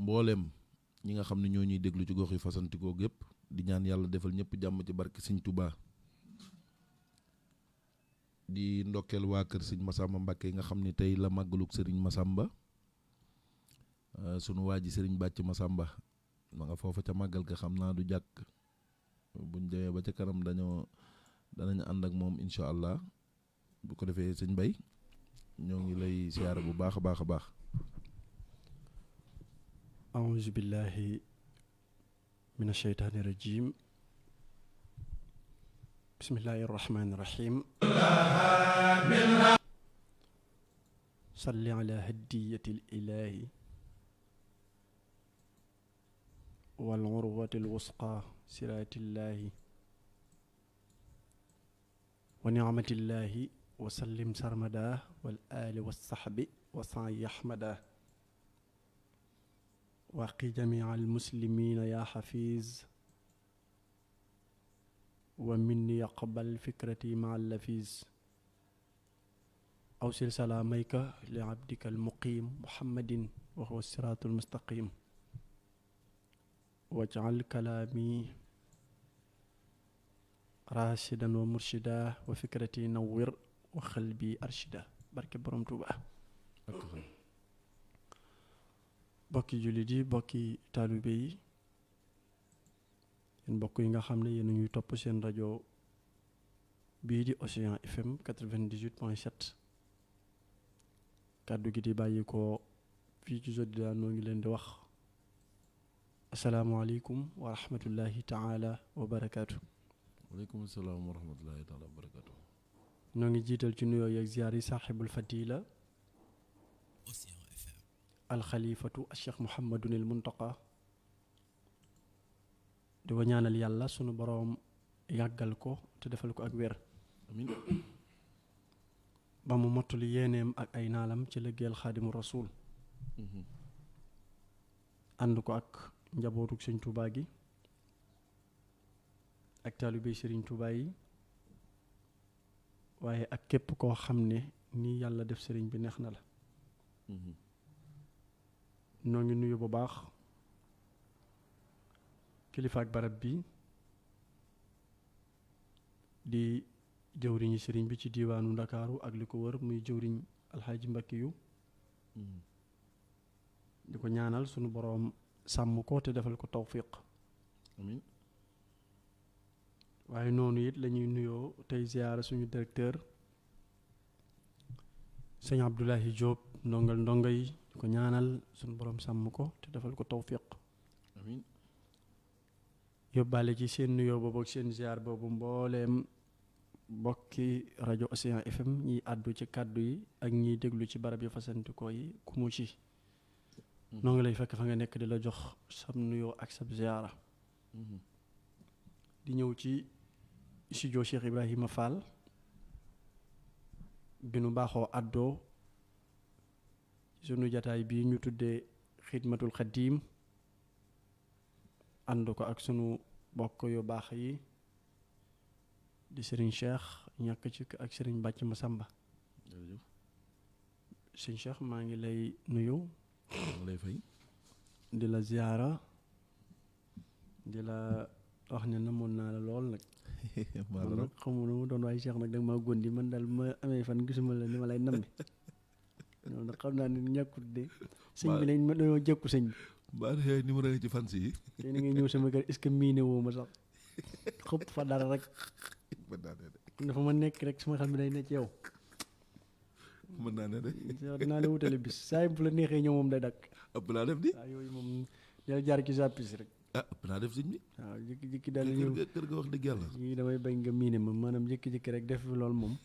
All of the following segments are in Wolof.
mbooleem ñi nga xam ne ñoo ñuy déglu ci gox yi fasantikoo gépp di ñaan yàlla defal ñëpp jàmm ci barke Sëñ Touba. di ndokkeel waa kër Sëñ Massamba Mbacké yi nga xam ne tey la màggalug Sëriñ Massamba sunu waa ji Sëriñ Bàcc Massamba ma nga foofa ca màggal ga xam naa du jàkk buñ demee ba ca kanam danañ ànd ak moom incha allah bu ko defee sëñ Bay ñoo ngi lay siyaara bu baax a baax a baax. auzu billahi min asheytaani rajim bismillahi arrahmani irrahim salli ala hadiyati lilahi wal urwati lwusqa siratillahi wa nicmatillahi wa sallim sarmada wal ali wassaxbi wa saayi ahmada waqi jamia almuslimina ya xafiz wa minni yaqbal fikrati ma allafiz awsil salaamayka li abdika almuqim muhammadin wa huwa siratu almustaqim waj'al kalaami rashidan wa murshida wa fikrati nawwir wa qalbi arshida barke borom Tuuba. bokki jullit yi bokki taalibe yi yéen mbokk yi nga xam ne yéen ñuy topp seen rajo bii di Océan FM 98.7 kàddu gi di bàyyi ko fii ci Jodida noo ngi leen di wax asalaamaaleykum wa rahmatullahi taala wa barakaatu. waaleykum salaam wa rahmatullahi taala wa barakaatu. noo ngi jiital ci nuyoo yeeg ziyaar yi saaxibul fadila alxalifatu cheikh Mouhamadunil Muntaqa di ko ñaanal yàlla sunu boroom yàggal ko te defal ko ak wér. amiin. ba mu mottali yéeneem ak ay naalam ci liggéeyal xaadimu rasuul. ànd ko ak njabootuk sëñ Tuubaa gi ak taalibey sëriñ Tuubaa yi waaye ak képp koo xam ne nii yàlla def sëriñ bi neex na la. noo ngi nuyu bu baax kilifa ak barab bi di jëwriñi sëriñ bi ci diiwaanu Ndakaaru ak li ko wër muy jëwriñ alxaaji Mbakki yu di ko ñaanal sunu boroom sàmm ko te defal ko tawfiq. amiin. waaye noonu it lañuy nuyoo tey ziyaara suñu directeur sëñ Abdoulahi Diop ndongo yi di ko ñaanal sunu boroom sàmm ko te defal ko tawfiq. amiin. yóbbaale ci seen nuyoo boobu ak seen ziyaar boobu mbooleem bokki rajo Océan FM ñiy àddu ci kàddu yi ak ñiy déglu ci barab yi fasantikoo yi ku mu ci noo ngi lay fekk fa nga nekk di la jox sab nuyoo ak sab ziyaara di ñëw ci studio Cheikh Ibrahima Fall bi nu baaxoo àddoo sunu jataay bii ñu tuddee xidmatul xadiim ànd ko ak sunu bokk yu baax yi di sëriñ Cheikh ñàkk ci ak sëriñ Bàcc Massamba. jërëjëf. sëriñ Cheikh maa ngi lay nuyu. maa ngi lay fay. di la ziyaara di la wax ne namoon naa la lool nag. man nag xamu nu mu doon waaye Cheikh nag danga maa góndi man daal ma amee fan gisuma la ni ma lay nammi loolu nag xam naa ne ñàkkut de sëñ bi lañ ma dañoo jëkku sëñ bi. mbaa yaay numéro yi ci fans yi. tey ni nga ñëw sama kër est-ce que miine woo ma sax xëpp fa dara rek. dafa ma nekk rek sama xam bi day ne ci yow. mën naa ne de. dinaa la wutale bis saa yi bu la neexee ñëw moom day dakk. ëpp naa def di. waaw yooyu moom dina jaar ci sa pis rek. ëpp naa def sëñ bi. waaw jékki-jékki daal ñëw kër ga wax dëgg yàlla. yii damay bañ nga miine ma maanaam jékki-jékki rek def loolu moom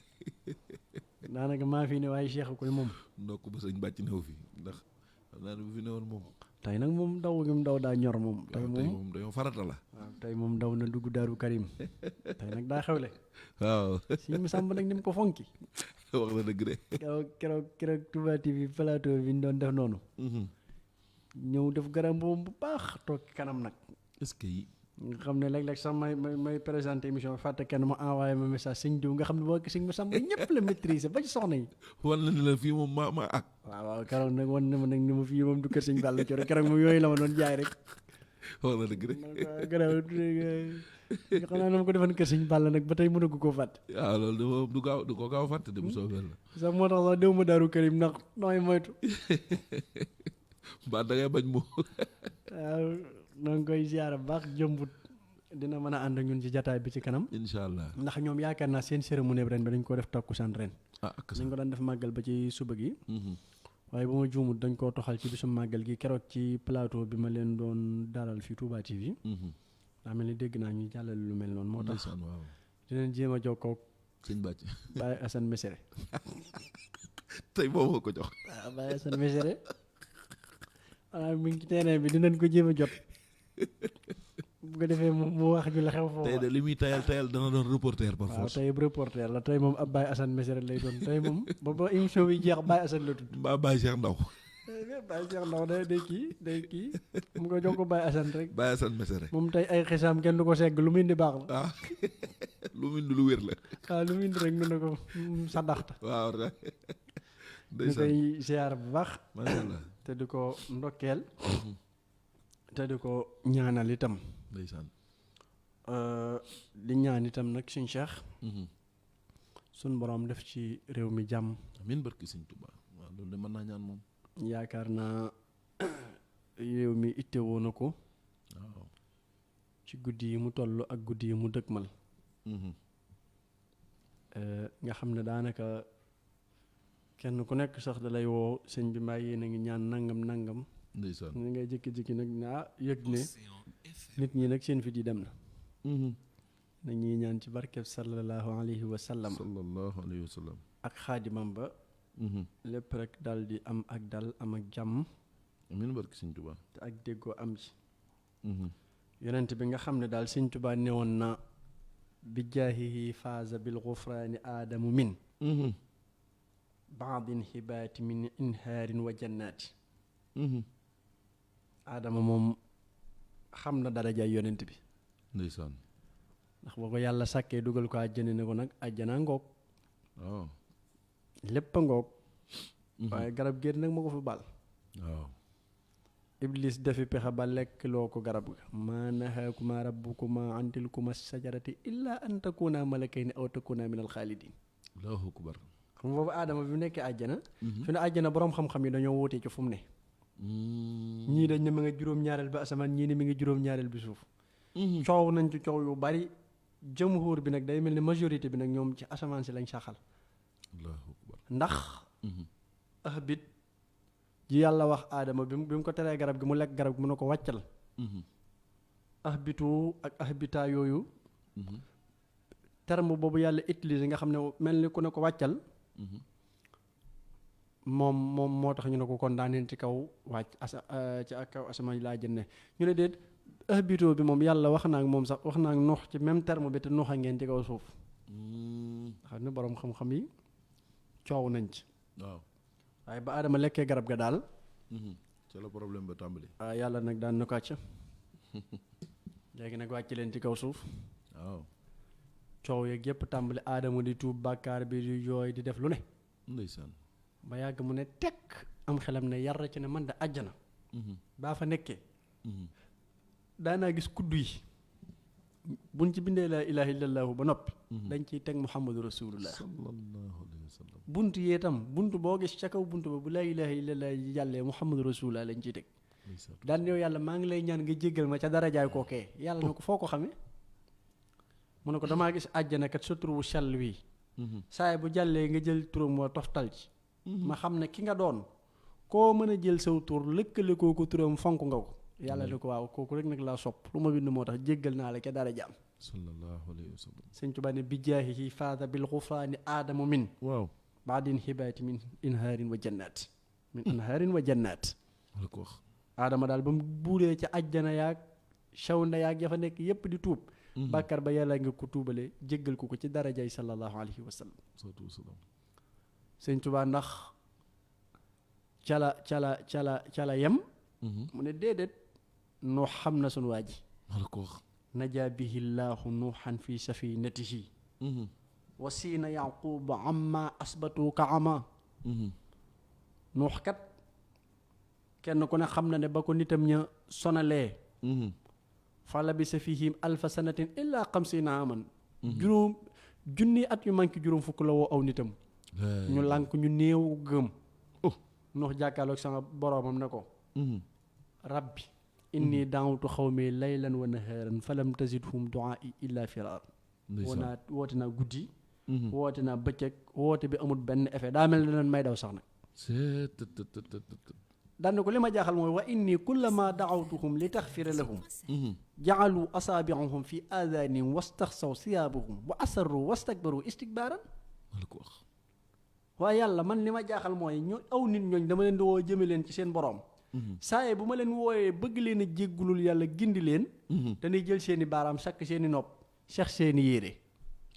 daanaka maa fi ne waaye Cheikh ko moom. ndokk ba sëñ bàcc new fi ndax xam naa ne bu fi newoon moom. tey nag moom daw gi mu daw daa ñor moom. tey moom dañoo farata la. waaw tey moom daw na dugg Daaru Karim tey nag daa xewle. waaw. Sëñ Massamba nag ni mu ko fonki. wax na dëgg de. keroog Touba TV plateau bi ñu doon def noonu. ñëw def garam boobu bu baax toog kanam nag. est-ce que yi. nga xam ne léeg-léeg sax may présenté émission fàtte kenn mu envoyé ma message sëñ diw nga xam ne boo ko sëñ ma sàmm ñëpp la maîtriser ba ci soxna yi. wan na ni la fii moom ma ak. waaw keroog nag wan na ma nag ni ma fii moom du kër sëñ Balla Thioro keroog moom yooyu la ma doon jaay rek. wax na dëgg rek. nga xam naa ne ma ko defoon kër sëñ Balla nag ba tey mënagu koo fàtte. waaw loolu de moom du ko gaaw fàtte de bu soobee la. sax moo tax sax déw ma Daaru Karim ndax nooy moytu. mbaa da ngay bañ mu. waaw noo ngi koy ziar bu baax jëmbut dina mën a ànd ak ñun ci jataay bi ci kanam. incha allah ndax ñoom yaakaar naa seen cérémonie ren bi dañ ko def takkusaan ren. dañ ko daan def màggal ba ci suba gi. waaye bu ma juumut dañ koo toxal ci bisum màggal gi keroog ci plateau bi ma leen doon dalal fii Touba TV. daa mel ni dégg naa ñuy jàllale lu mel noonu. moo tax dinañ jéem a jokkoo sëñ Bàcc Baye Assane Mesere. tey boobu ko jox. waaw Baye Assane Mesere. waaw mi ngi ci terrain bi dinañ ko jéem a jot. bu ko defee mu wax ju la xew foofu. tey de li muy tayal dana doon reporter par force. waaw tey reporter la tey moom ab Baye Assane Mesere lay doon tey moom ba émission bi jeex Baye Assane la tudd. mbaa Baye Cheikh Ndaw. Baye Cheikh Ndaw day kii mu ko jox ko Baye Assane rek. Baye Assane Mesere. moom tey ay xisaam kenn du ko segg lu mu indi baax la. ah lu mu indi lu wér la. waaw lu mu indi rek nu ne ko sadaxta. waaw rek. ñu koy ziar bu baax. macha allah te di ko ndokkeel. te di ko ñaanal itam. ndeysaan. di ñaan itam nag suñ Cheikh. suñ borom def ci réew mi jàmm. amiin barki Sëñ Tuubaa waaw loolu de mën naa ñaan moom. yaakaar naa réew mi ittewoo na ko. waaw. ci guddi yi mu toll ak guddi yi mu dëkkmal. nga xam ne daanaka kenn ku nekk sax da lay woo sëñ bi mbaa yéen a ngi ñaan nangam. ndeysaan. ni ngay jékki-jékki nag yëg ne nit ñi nag seen fit yi dem na. nañuy ñaan ci barkeb sallallahu alayhi wa sallam. sallallahu alayhi wa sallam. ak xaadimam ba. lépp rek dal di am ak dal am ak jàmm. amiin barki Sëñ Tuubaa. te ak déggoo am ci. yonent bi nga xam ne daal Sëñ Tuubaa newoon na bi jaahihi faaza bil gufraani aadamu min baadin xibaati min inhaarin wa jannaati. aadama moom xam na darajaay yonent bi. ndeysaan. ndax boo ko yàlla sàkkee dugal ko àjjana ne ko nag àjjana ngoog. waaw. lépp a ngoog. waaye garab géer nag ma ko fi baal. waaw. iblis dafi pexe ba lekk loo ko garab ga maa nahaakuma rabbukuma an tilkuma sajarati illa an takuna malakayni aw takuna min alxaalidin. allahu akbar. xam nga boobu aadama bi mu nekkee àjjana. fi ne àjjana boroom xam-xam yi dañoo wutee ci fu mu ne. ñii dañ ne mi nga juróom-ñaareel bi asamaan ñii ne mi ngi juróom-ñaareel bi suuf. coow nañ ci coow yu bari. jumhur bi nag day mel ni majorité bi nag ñoom ci asamaan si lañ saxal. allahu akbar. ndax. ahbit ji yàlla wax aadama bi mu ko teree garab gi mu lekk garab gi mu ne ko wàccal. ahbitu ak ahbita yooyu. terme boobu yàlla utilisé nga xam ne mel ni ku ne ko wàccal. moom moo tax ñu ne ko kon daaneen ci kaw wàcc ci kaw asamaan laa jënne ñu ne déet ahbitoo bi moom yàlla wax naa ak moom sax wax naa ak Nuux ci même terme bi te Nuux a ngeen ci kaw suuf. xam ne boroom xam-xam yi coow nañ ci. waaw. waaye ba Adama lekkee garab ga daal. ca la problème ba tàmbali. waaw yàlla nag daan na ko àcc. léegi nag wàcc leen ci kaw suuf. waaw. coow yeeg yëpp tàmbali Adama di tuub bàkkaar bi di jooy di def lu ne. ndeysaan. ba yàgg mu ne tekk am xelam ne yar ci ne man de àjjana. baa fa nekkee. daanaa gis kuddu yi. buñ ci bindee laa ilaaha illallahu ba noppi. dañ ciy teg muhammadu rasulullah. sallallahu alayhi wa sallam. bunt yee tam bunt boo gis ca kaw bunt ba bu laa ilaaha illallah yi jàllee muhammadu rasulullah lañ ciy teg. daan yow yàlla maa ngi lay ñaan nga jéggal ma ca darajaay kookee yàlla na ko foo ko xamee. mu ne ko damaa gis àjjana kat sa tur wu sell wii. saay bu jàllee nga jël turam wa toftal ci. ma xam ne ki nga doon koo mën a jël saw tur lëkkale kooku turam fonk nga ko. yàlla ne ko waaw kooku rek nag laa sopp lu ma bind moo tax jéggal naa la ca dara jaam. sallallahu alayhi wa sallam. Sëñ Tuubaa ne bi jaahihi faada bil xufraani aadamu min. waaw. baadin xibaati min inhaarin wa jannaat. min anhaarin wa jannaat. wala ko wax. aadama daal ba mu buuree ca àjjana yaag sawnda yaag ya fa nekk yépp di tuub. bàkkar ba yàlla nga ko tuubalee jéggal ko ci darajay sallallahu alayhi wa sallam. Sëñ Tuubaa ndax cala yem. mu ne déedéet noo xam na sunu waa ji. wala ko wax. najaa bihi llaahu nuuxan fi safinatihi wa siina yaquba amma asbatu ka ama nuux kat kenn ku ne xam na ne ba ko nitam ña sonalee fa labisa fihim alfa sanatin illa xamsina aman juróom junni at yu manqué juróom fukk la woo aw nitam ñu lànk ñu néew gëm nuux jàkkaarloog sama boroomam ne ko rabbi inni daawtu xawmi laylan wa nahaaran falam tazidhum duaai illa firaar woote naa guddi woote naa bëccëg woote bi amul benn effet daa mel ne leen may daw sax nag daan ko li ma jaaxal mooy wa inni kullama daawtuhum li taxfira lahum jaalu asaabiahum fi aadaanihim wastaxsaw siyaabahum wa asarru wastakbaru istikbaaran waaye yàlla man li ma jaaxal mooy ñu aw nit ñooñ dama leen di woo jëme leen ci seen boroom saaye bu ma leen wooyee bëgg leen a jéggulul yàlla gindi leen dañuy jël seeni baaraam sakk seeni nopp seex seeni yére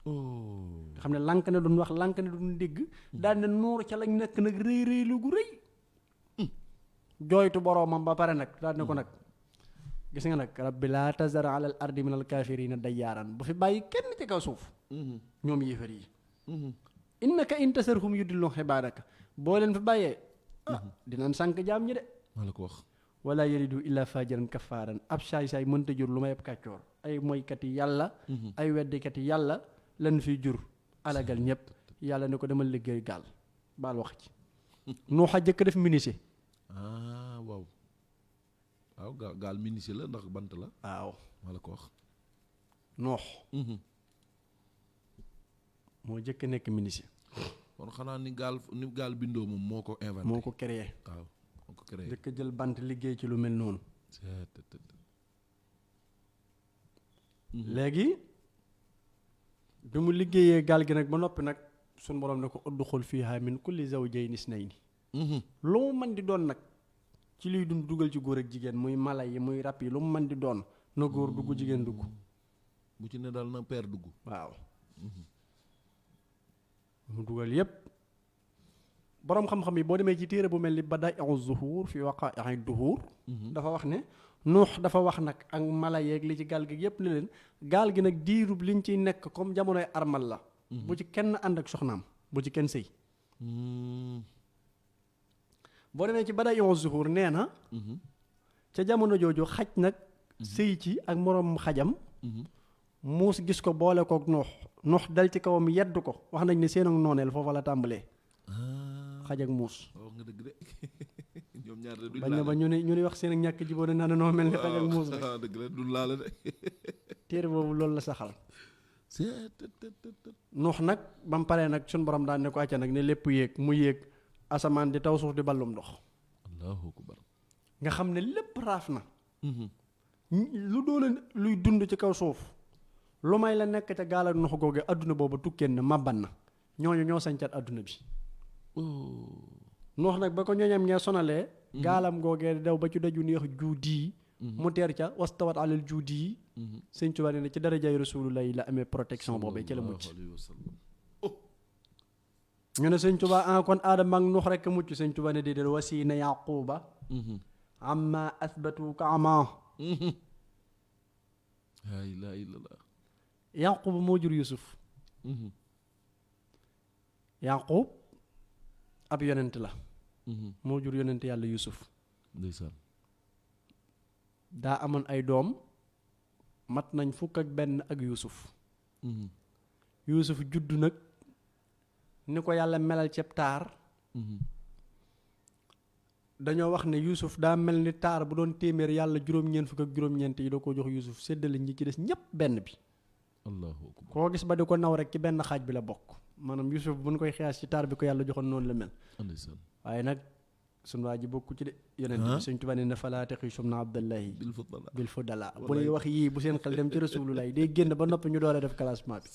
nga xam ne lànk ne duñ wax lànk ne duñ dégg daal ne nuur ca lañ nekk nag rëy rëy lu gu rëy jooytu boroomam ba pare nag daal ne ko nag gis nga nag rabbi laa tazar ala al ardi min al kaafirina dayyaaran bu fi bàyyi kenn ci kaw suuf ñoom yéefar yi innaka in tasarhum yudillu xibaadaka boo leen fi bàyyee dinañ sànk jaam ñi de maa la ko wax wala yalidu illa fajiran kafaaran ab saay-saay mënta jur lu may ab kàccoor ay moykat yi yàlla ay weddikat yi yàlla lan fi jur alagal ñëpp yàlla ne ko demal liggéey gaal baal wax ci nuuxa jëkk def ministre waaw gaal ministre la ndax bant la waaw maa la ko wax noox moo jëkk nekk ministre kon xanaa ni gaal bindoo moom moo ko inventé moo ko créé waaw moo ko créé jëkk jël bant liggéey ci lu mel noonu léegi bi mu liggéeyee gaal gi nag ba noppi nag suñu borom ne ko udxul fiihaa min kulli zawjayni isnayni lu mu mën di doon nag ci liy dund dugal ci góor ak jigéen muy mala yi muy rab yi lu mu mën di doon na góor dugg jigéen dugg bu ci ne daal na peer dugg waaw mu dugal yépp boroom xam-xam yi boo demee ci téere bu mel ni Badaa'u Zuhuur fi Waqaa'i Duhuur dafa wax ne nuux dafa wax nag ak mala yeeg li ci gaal gi yépp ne leen gaal gi nag diirub liñ ciy nekk comme jamonoy armal la bu ci kenn ànd ak soxnaam bu ci kenn sëy boo demee ci Badaa'u Zuhuur nee na ca jamono jooju xaj nag sëy ci ak moroom xajam muus gis ko boole kook nuux dal ci kawam yedd ko wax nañ ne seen ak nooneel foofa la tàmbalee xaj ak muus wax nga dëgg de ñoom ñaar de duñ bañ na ba ñu ne wax seen ak ñàkk jiboo ne naa ne noo mel ni xaj ak muus rek dëgg la duñ laale de téere boobu loolu la saxal nuux nag ba mu paree nag suñ borom daan ne ko acca nag ne lépp yéeg mu yéeg asamaan di taw suuf di ballum ndox allahu akbar nga xam ne lépp raaf na lu doon luy dund ci kaw suuf lu may la nekk ca gaal ak ndox googu adduna boobu tukkeen na màbban na ñooñu ñoo sañcat adduna bi noox nag ba ko ñooñam ñee sonalee gaalam googee daw ba ci daju neex juudi mu teer ca wastawat alal juudi yi sëñ Tuubaa nee na ci darajaay Rasulullahi la amee protection boobee ci la mucc ñu ne sëñ Tuubaa kon aadama ak nuux rekk mucc sëñ Tuubaa ne déedéet wasiina yaquba amma asbatu ka ama laa ilaaha illallaah yaqub moo jur yusuf yaqub ab yonent la moo jur yonent yàlla yusuf ndeysaan daa amoon ay doom mat nañ fukk ak benn ak yusuf yusuf juddu nag ni ko yàlla melal ceeb taar dañoo wax ne yusuf daa mel ni taar bu doon téeméer yàlla juróom-ñeent fukk ak juróom-ñeent yi da ko jox yusuf séddale ñi ci des ñépp benn bi allahu akbar koo gis ba di ko naw rek ci benn xaaj bi la bokk maanaam yusuf bu ñu koy xiyaas ci taar bi ko yàlla joxoon noonu la mel ndeysaan waaye nag sunu waa ji bokku ci de yonent bi Sëñ Tuubaa ne falaa taxiisum na abdallahi bil fudala bu lay wax yii bu seen xel dem ci rasulullahi day génn ba noppi ñu doole def classement bi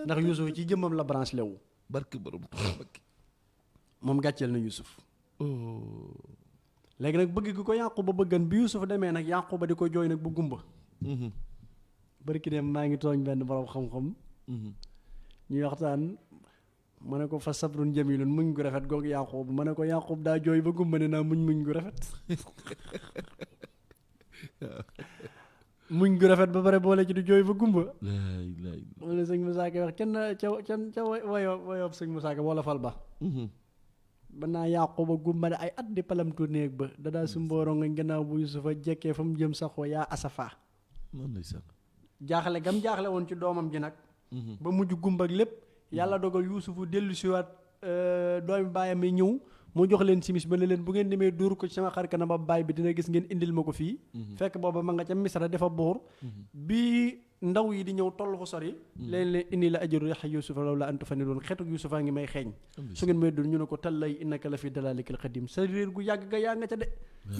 ndax yusuf ci jëmmam la branche lewu barke borom barke moom gàcceel na yusuf léegi nag bëgg gi ko Yaquba bëggan bi yusuf demee nag Yaquba di ko jooy nag bu gumba barki dem maa ngi tooñ benn borom xam-xam ñuy waxtaan ma ne ko fa sabrun jamilun muñ gu rafet googu Yaqub ma ne ko Yaqub daa jooy ba gumba ne naa muñ gu rafet muñ gu rafet ba pare boole ci du jooy fa gumba. laay laay. wala sëñ Moussa Ka wax ca wayoo sëñ Moussa Ka wala fal ba. ba naa yàqu ba gumba ne ay at di palamtu néeg ba dadaa su mbooroo nga gannaaw bu Yusufa jekkee fa mu jëm saxoo yaa asafa. noonu lay sax. jaaxle gam jaaxle woon ci doomam ji nag. ba mujj gumba ak lépp. yàlla dogal Yuusufu dellu siwaat doomi baayam yi ñëw mu jox leen simis ba ne leen bu ngeen demee dóor ko ci sama xar kanam ba baay bi dina gis ngeen indil ma ko fii. fekk booba ma nga ca Misra dafa buur. bi ndaw yi di ñëw toll ko sori. leen indi la ajaru yax Yuusufa law la antu fa ne doon xetuk Yuusufa ngi may xeeñ. su ngeen may doon ñu ne ko tallay innaka la fi dalaalikal xadim sa réer gu yàgg ga yaa nga ca de.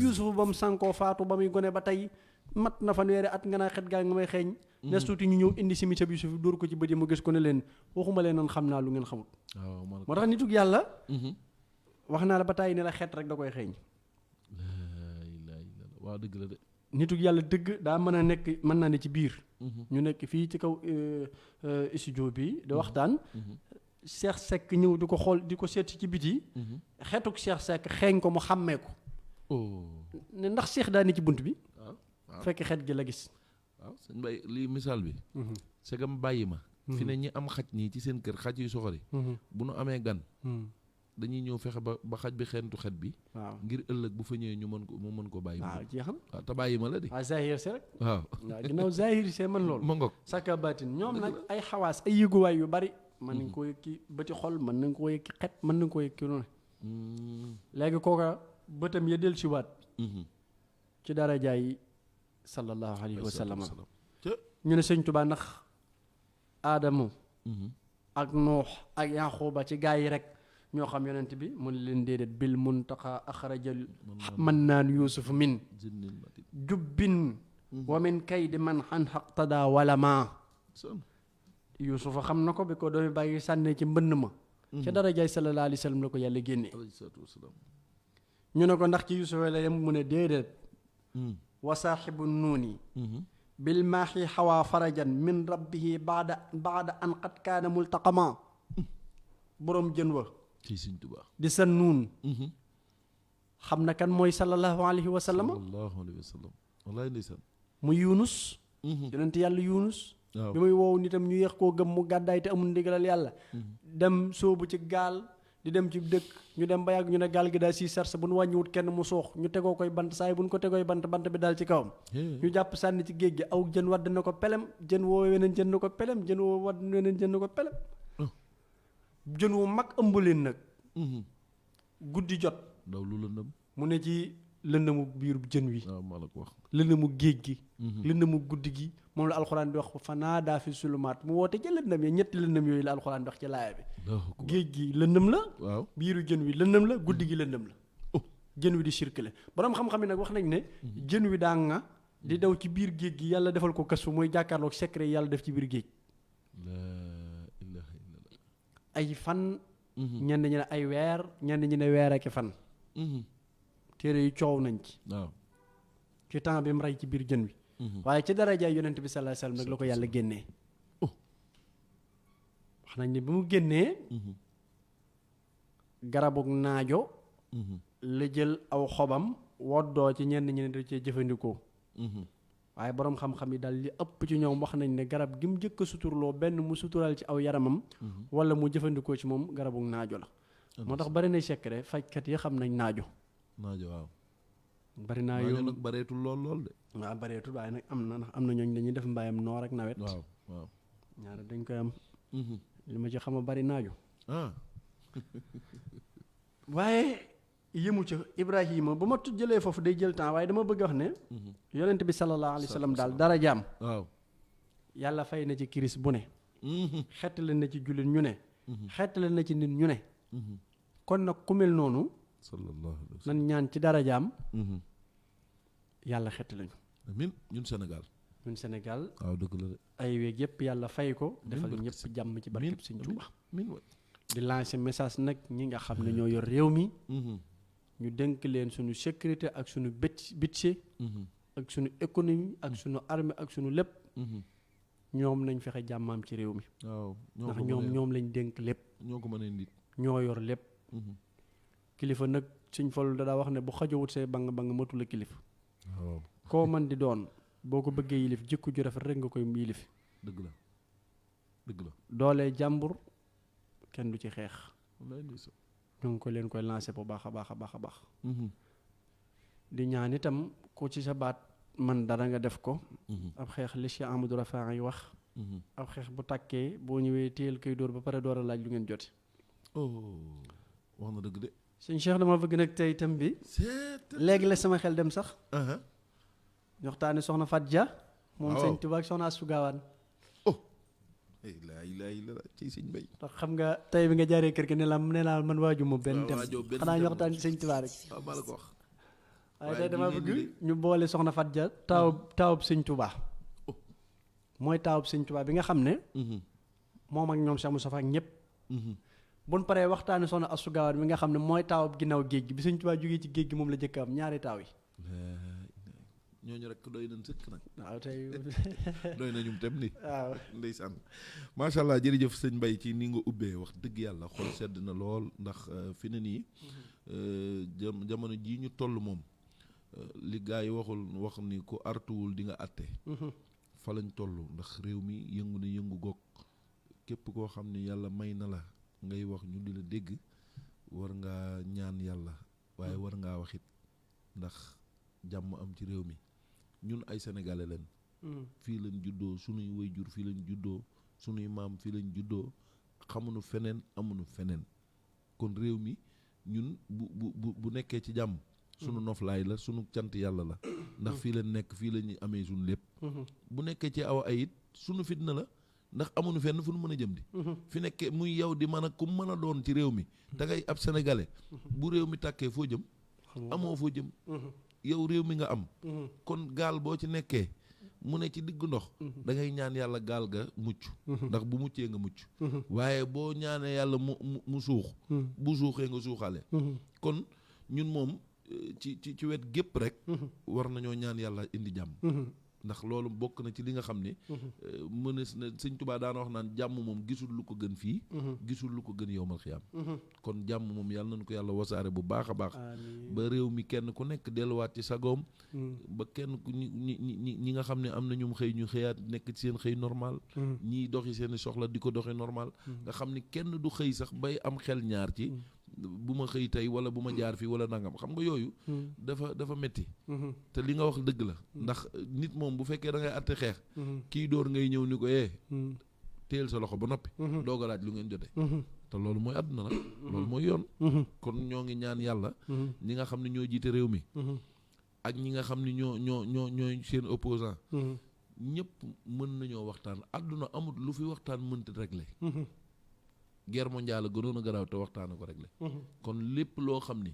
Yuusufa ba mu sànkoo faatu ba muy gone ba tey mat na fanweeri at nga naa xet gaa nga may xeeñ. nes tuuti ñu ñëw indi si misab Yuusuf dóor ko ci bët yi mu gis ko ne leen waxuma leen nan xam naa lu ngeen xamul. moo tax nitug yàlla. wax naa la ba tàyyi ne la xet rek da koy xeeñ. waaw dëgg la de. nitug yàlla dëgg daa mën a nekk mën naa ne ci biir. ñu nekk fii ci kaw studio bi di waxtaan. Cheikh Seck ñëw di ko xool di ko seet ci biti. xetuk Cheikh Seck xeeñ ko mu xàmmee ko. ne ndax Cheikh daa ne ci bunt bi. fekk xet gi la gis. waaw sëñ Bay lii misaal bi. segam bàyyi ma. fi ne ñi am xaj nii ci seen kër xaj yu soxori. bu nu amee gan. dañuy ñëw fexe ba xaj bi xeentu xet bi. waaw ngir ëllëg bu fa ñëwee ñu mën ko bàyyi. waaw jeexam waaw te bàyyi ma la di. waaw zahir see rek. waaw ginnaaw zahir see man loolu. ma ngoog saka baatin ñoom nag ay xawaas ay yëguwaay yu bari. mën nañ koo yëg ci bëti xol mën nañ koo yëg ci xet mën nañ koo yëg ci noonu. léegi kooka bëtam ya del si waat. ci dara jaay sallallahu alayhi wa sallam. ñu ne sëñ Tuubaa ndax Aadamu ak Nuux ak Yaxuuba ci gaa yi rek ñoo xam yonent bi mu ne leen déedéet bil muntaqa axrajal man naan Yuusuf min jubbin wa min kaydi man xan xaqtada wala ma Yuusufa xam na ko bi ko doomi bàyyi sànnee ci mbënn ma ca dara jaay sallallahu alayhi wa sallam la ko yàlla génnee ñu ne ko ndax ci Yuusufa la yem mu ne déedéet wa saaxibu nuuni bil maaxi xawaa farajan min rabbihi baada an qad kaana multaqama boroom jën wa di sa nuun xam na kan mooy sallallahu alayhi wa sallam wallaay ndeysaan mu Yunus yonent yàlla Yunus bi muy woowu nitam ñu yéex koo gëm mu gàddaay te amul ndigalal yàlla dem sóobu ci gaal di dem ci dëkk ñu dem ba yàgg ñu ne gaal gi daal si sarse bu nu wàññiwut kenn mu soox ñu tegoo koy bant saa yi bu ñu ko tegooy bant bi daal ci kawam ñu jàpp sànni ci géej gi aw jën wadd na ko pelem jën woo weneen jën na ko pelem jën woo wadd weneen jën na ko pelem jën wu mag ëmb leen nag guddi jot ndaw lu lëndëm mu ne ci lëndëmu biir jën wi maa la ko wax lëndëmu géej gi lëndëmu guddi gi moom la alxuraan di wax fanaadaa fi sulumaat mu woote ca lëndëm ya ñetti lëndëm yooyu la alxuraan di wax ci laaya bi géej gi lëndëm la waaw biiru jën wi lëndëm la guddi gi lëndëm la jën wi di circuler boroom xam-xam yi nag wax nañ ne jën wi daa nga di daw ci biir géej gi yàlla defal ko kas fu mooy jàkkaarloog secret yàlla def ci biir géej ay fan ñenn ñi ne ay weer ñenn ñi ne weer ak fan téere yi coow nañ ci waaw ci temps bi mu rey ci biir jën wi waaye ci darajaay yonent bi sallallahu alayhi wasallam nag la ko yàlla génnee wax nañ ne bi mu génnee garabug naajo la jël aw xobam woddoo ci ñenn ñi ne da cee jëfandikoo waaye boroom xam-xam yi daal li ëpp ci ñoom wax nañ ne garab gi mu njëkk a suturloo benn mu sutural ci aw yaramam wala mu jëfandikoo ci moom garabug naajo la moo tax bari na secret fajkat yi xam nañ naajo waaw bari naa yow nag bareetul lool de waaw bareetul waaye nag am na ndax am na ñooñ dañuy def mbayam noor ak nawet waaw ñaara dañ koy am li ma ci xam a bari naajo waaye yëmu ca Ibrahima ba ma jëlee foofu day jël temps waaye dama bëgg wax ne yonent bi sallallahu alayhi wa sallam daal dara jaam waaw yàlla fay na ci kiris bu ne xettale na ci jullit ñu ne xettale na ci nit ñu ne kon nag ku mel noonu sallallahu alayhi wa nan ñaan ci dara jaam yàlla xettale ñu amiin ñun Sénégal waaw dëgg la de ay weeg yëpp yàlla fay ko defal ñëpp jàmm ci barkeb Sëñ Tuubaa di lancer message nag ñi nga xam ne ñoo yor réew mi ñu dénk leen suñu sécurité ak suñu budget ak suñu économie ak suñu armée ak suñu lépp ñoom nañ fexe jàmmaam ci réew mi waaw ndax ñoom lañ dénk lépp ñoo ko mën a nit ñoo yor lépp kilifa nag Sëñ Fallu daa wax ne bu xajowut say bang bang matul a kilifa koo man di doon boo ko bëggee yilif jikko ju rafet rek nga koy yilif. dëgg la dëgg la. doole jàmbur kenn du ci xeex. wallaay ndeysaan. ñu ngi ko leen koy lancé bu baax a baax a baax a baax. di ñaan itam ku ci sa baat man dara nga def ko. ab xeex li Cheikh Amadou Rafa yi wax. ab xeex bu tàkkee boo ñëwee téyel koy dóor ba pare door a laaj lu ngeen jote. wax na dëgg de. sëñ Cheikh dama bëgg nag tey itam bi. léegi la sama xel dem sax. ñu waxtaane soxna Fat Dia. moom sëñ Tuubaa ak soxna Astu Gaawaan. ci sëñ Bay. ndax xam nga tey bi nga jaaree kër gi ne la man waaju moom benn tem xanaa ñu waxtaan ci sëñ Tuubaa rek. maa la ko wax. waaye tey dama bëgg ñu boole soxna Fat Dia taawub sëñ Tuubaa. mooy taawub sëñ Tuubaa bi nga xam ne. moom ak ñoom Cheikh Moustapha ak ñëpp. buñ paree waxtaane soxna Astu Gaawaan bi nga xam ne mooy taawub ginnaaw géej gi bi sëñ Tuubaa jógee ci géej gi moom la jëkk am ñaari taaw yi. ñooñu rek doy nañ sëkk nag. waaw tey doy nañu tem ni. waaw ndeysaan. macha allah jërëjëf sëñ Mbaye ci ni nga ubbee wax dëgg yàlla xol sedd na lool ndax fi ne nii. jamono jii ñu toll moom. li gaa yi wax ni ku artuwul di nga àtte. fa lañ toll ndax réew mi yëngu na yëngu goog képp koo xam ne yàlla may na la ngay wax ñu di la dégg war ngaa ñaan yàlla waaye war ngaa wax it ndax jàmm am ci réew mi. ñun ay sénégalais leen fii lañ juddoo sunuy waajur fii lañ juddoo sunuy maam fii lañ juddoo xamuñu feneen amuñu feneen kon réew mi ñun bu nekkee ci jàmm sunu noflaay la sunu cant yàlla la ndax fii lañ nekk fii lañuy amee sunu lépp bu nekkee ci aw ayit sunu fitna la ndax amuñu fenn fu nu mën a jëm di fi nekkee muy yow di mën a ku mën a doon ci réew mi da ngay ab sénégalais bu réew mi tàkkee foo jëm amoo foo jëm yow réew mi nga am kon gaal boo ci nekkee mu ne ci diggu ndox da ngay ñaan yàlla gaal ga mucc ndax bu muccee nga mucc waaye boo ñaanee yàlla mu suux bu suuxee nga suuxale kon ñun moom ci wet gépp rek war nañoo ñaan yàlla indi jàmm ndax loolu bokk na ci li nga xam ne mënees na sëñ Tuubaa daana wax naan jàmm moom gisul lu ko gën fii gisul lu ko gën yowmal xiyaam kon jàmm moom yàlla nañu ko yàlla wasaare bu baax a baax ba réew mi kenn ku nekk delluwaat ci sagoom ba kenn ku ñi nga xam ne am na ñum xëy ñu xëyaat nekk ci seen xëy normal ñiy doxi seeni soxla di ko doxi normal nga xam ni kenn du xëy sax bay am xel ñaar ci bu ma xëy tey wala bu ma jaar fii wala nangam xam nga yooyu dafa metti te li nga wax dëgg la ndax nit moom bu fekkee da ngay àtte xeex kii dóor ngay ñëw ni ko téyel sa loxo ba noppi doog a laaj lu ngeen jote te loolu mooy àdduna nag loolu mooy yoon kon ñoo ngi ñaan yàlla ñi nga xam ne ñoo jiite réew mi ak ñi nga xam ne ñooy seen opposant ñëpp mën nañoo waxtaan àdduna amut lu fi waxtaan mënta régler guerre mondiale gënoon a garaaw te waxtaana ko réglé kon lépp loo xam ni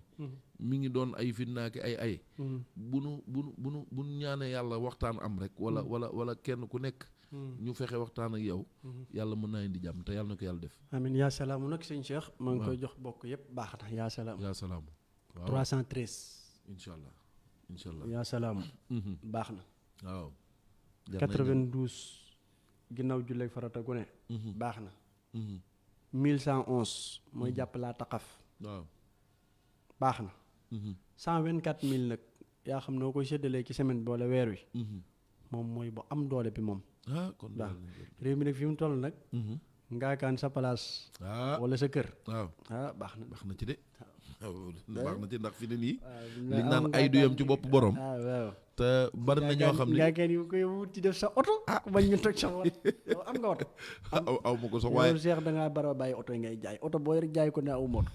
mi ngi doon ay fitnaaki ay bu nu ñaanee yàlla waxtaan am rek wala kenn ku nekk ñu fexe waxtaan ak yow yàlla mën naa indi jàmm te yàlla na ko yàlla def amiin yaa salaamu nag sëñ Cheikh maa ngi koy jox bokk yëpp baax na yaa salaamu yaa salaamu waaw 313 incha allah yaa salaamu baax na waaw 92 ginnaaw julleeg farata gu ne baax na 1111 mooy jàpp laa taqaf waaw baax na 124000 nag yaa xam noo koy séddalee ci semaine bi wala weer wi moom mooy bu am doole bi moom kon waaw réew mi nag fi mu toll nag ngaakaan sa place wala sa kër waaw baax na ci de baax na ci ndax fi ne nii li naan ay du yem ci bopp borom waaw te bari na ñoo xam ne ngaakaan yi koy wut ci def sa oto bañ ñu toj sa oto yow am nga oto aw ma ko sax waaye yow Cheikh dangaa bara bàyyi oto yi ngay jaay oto boo yor jaay ko ne aw moto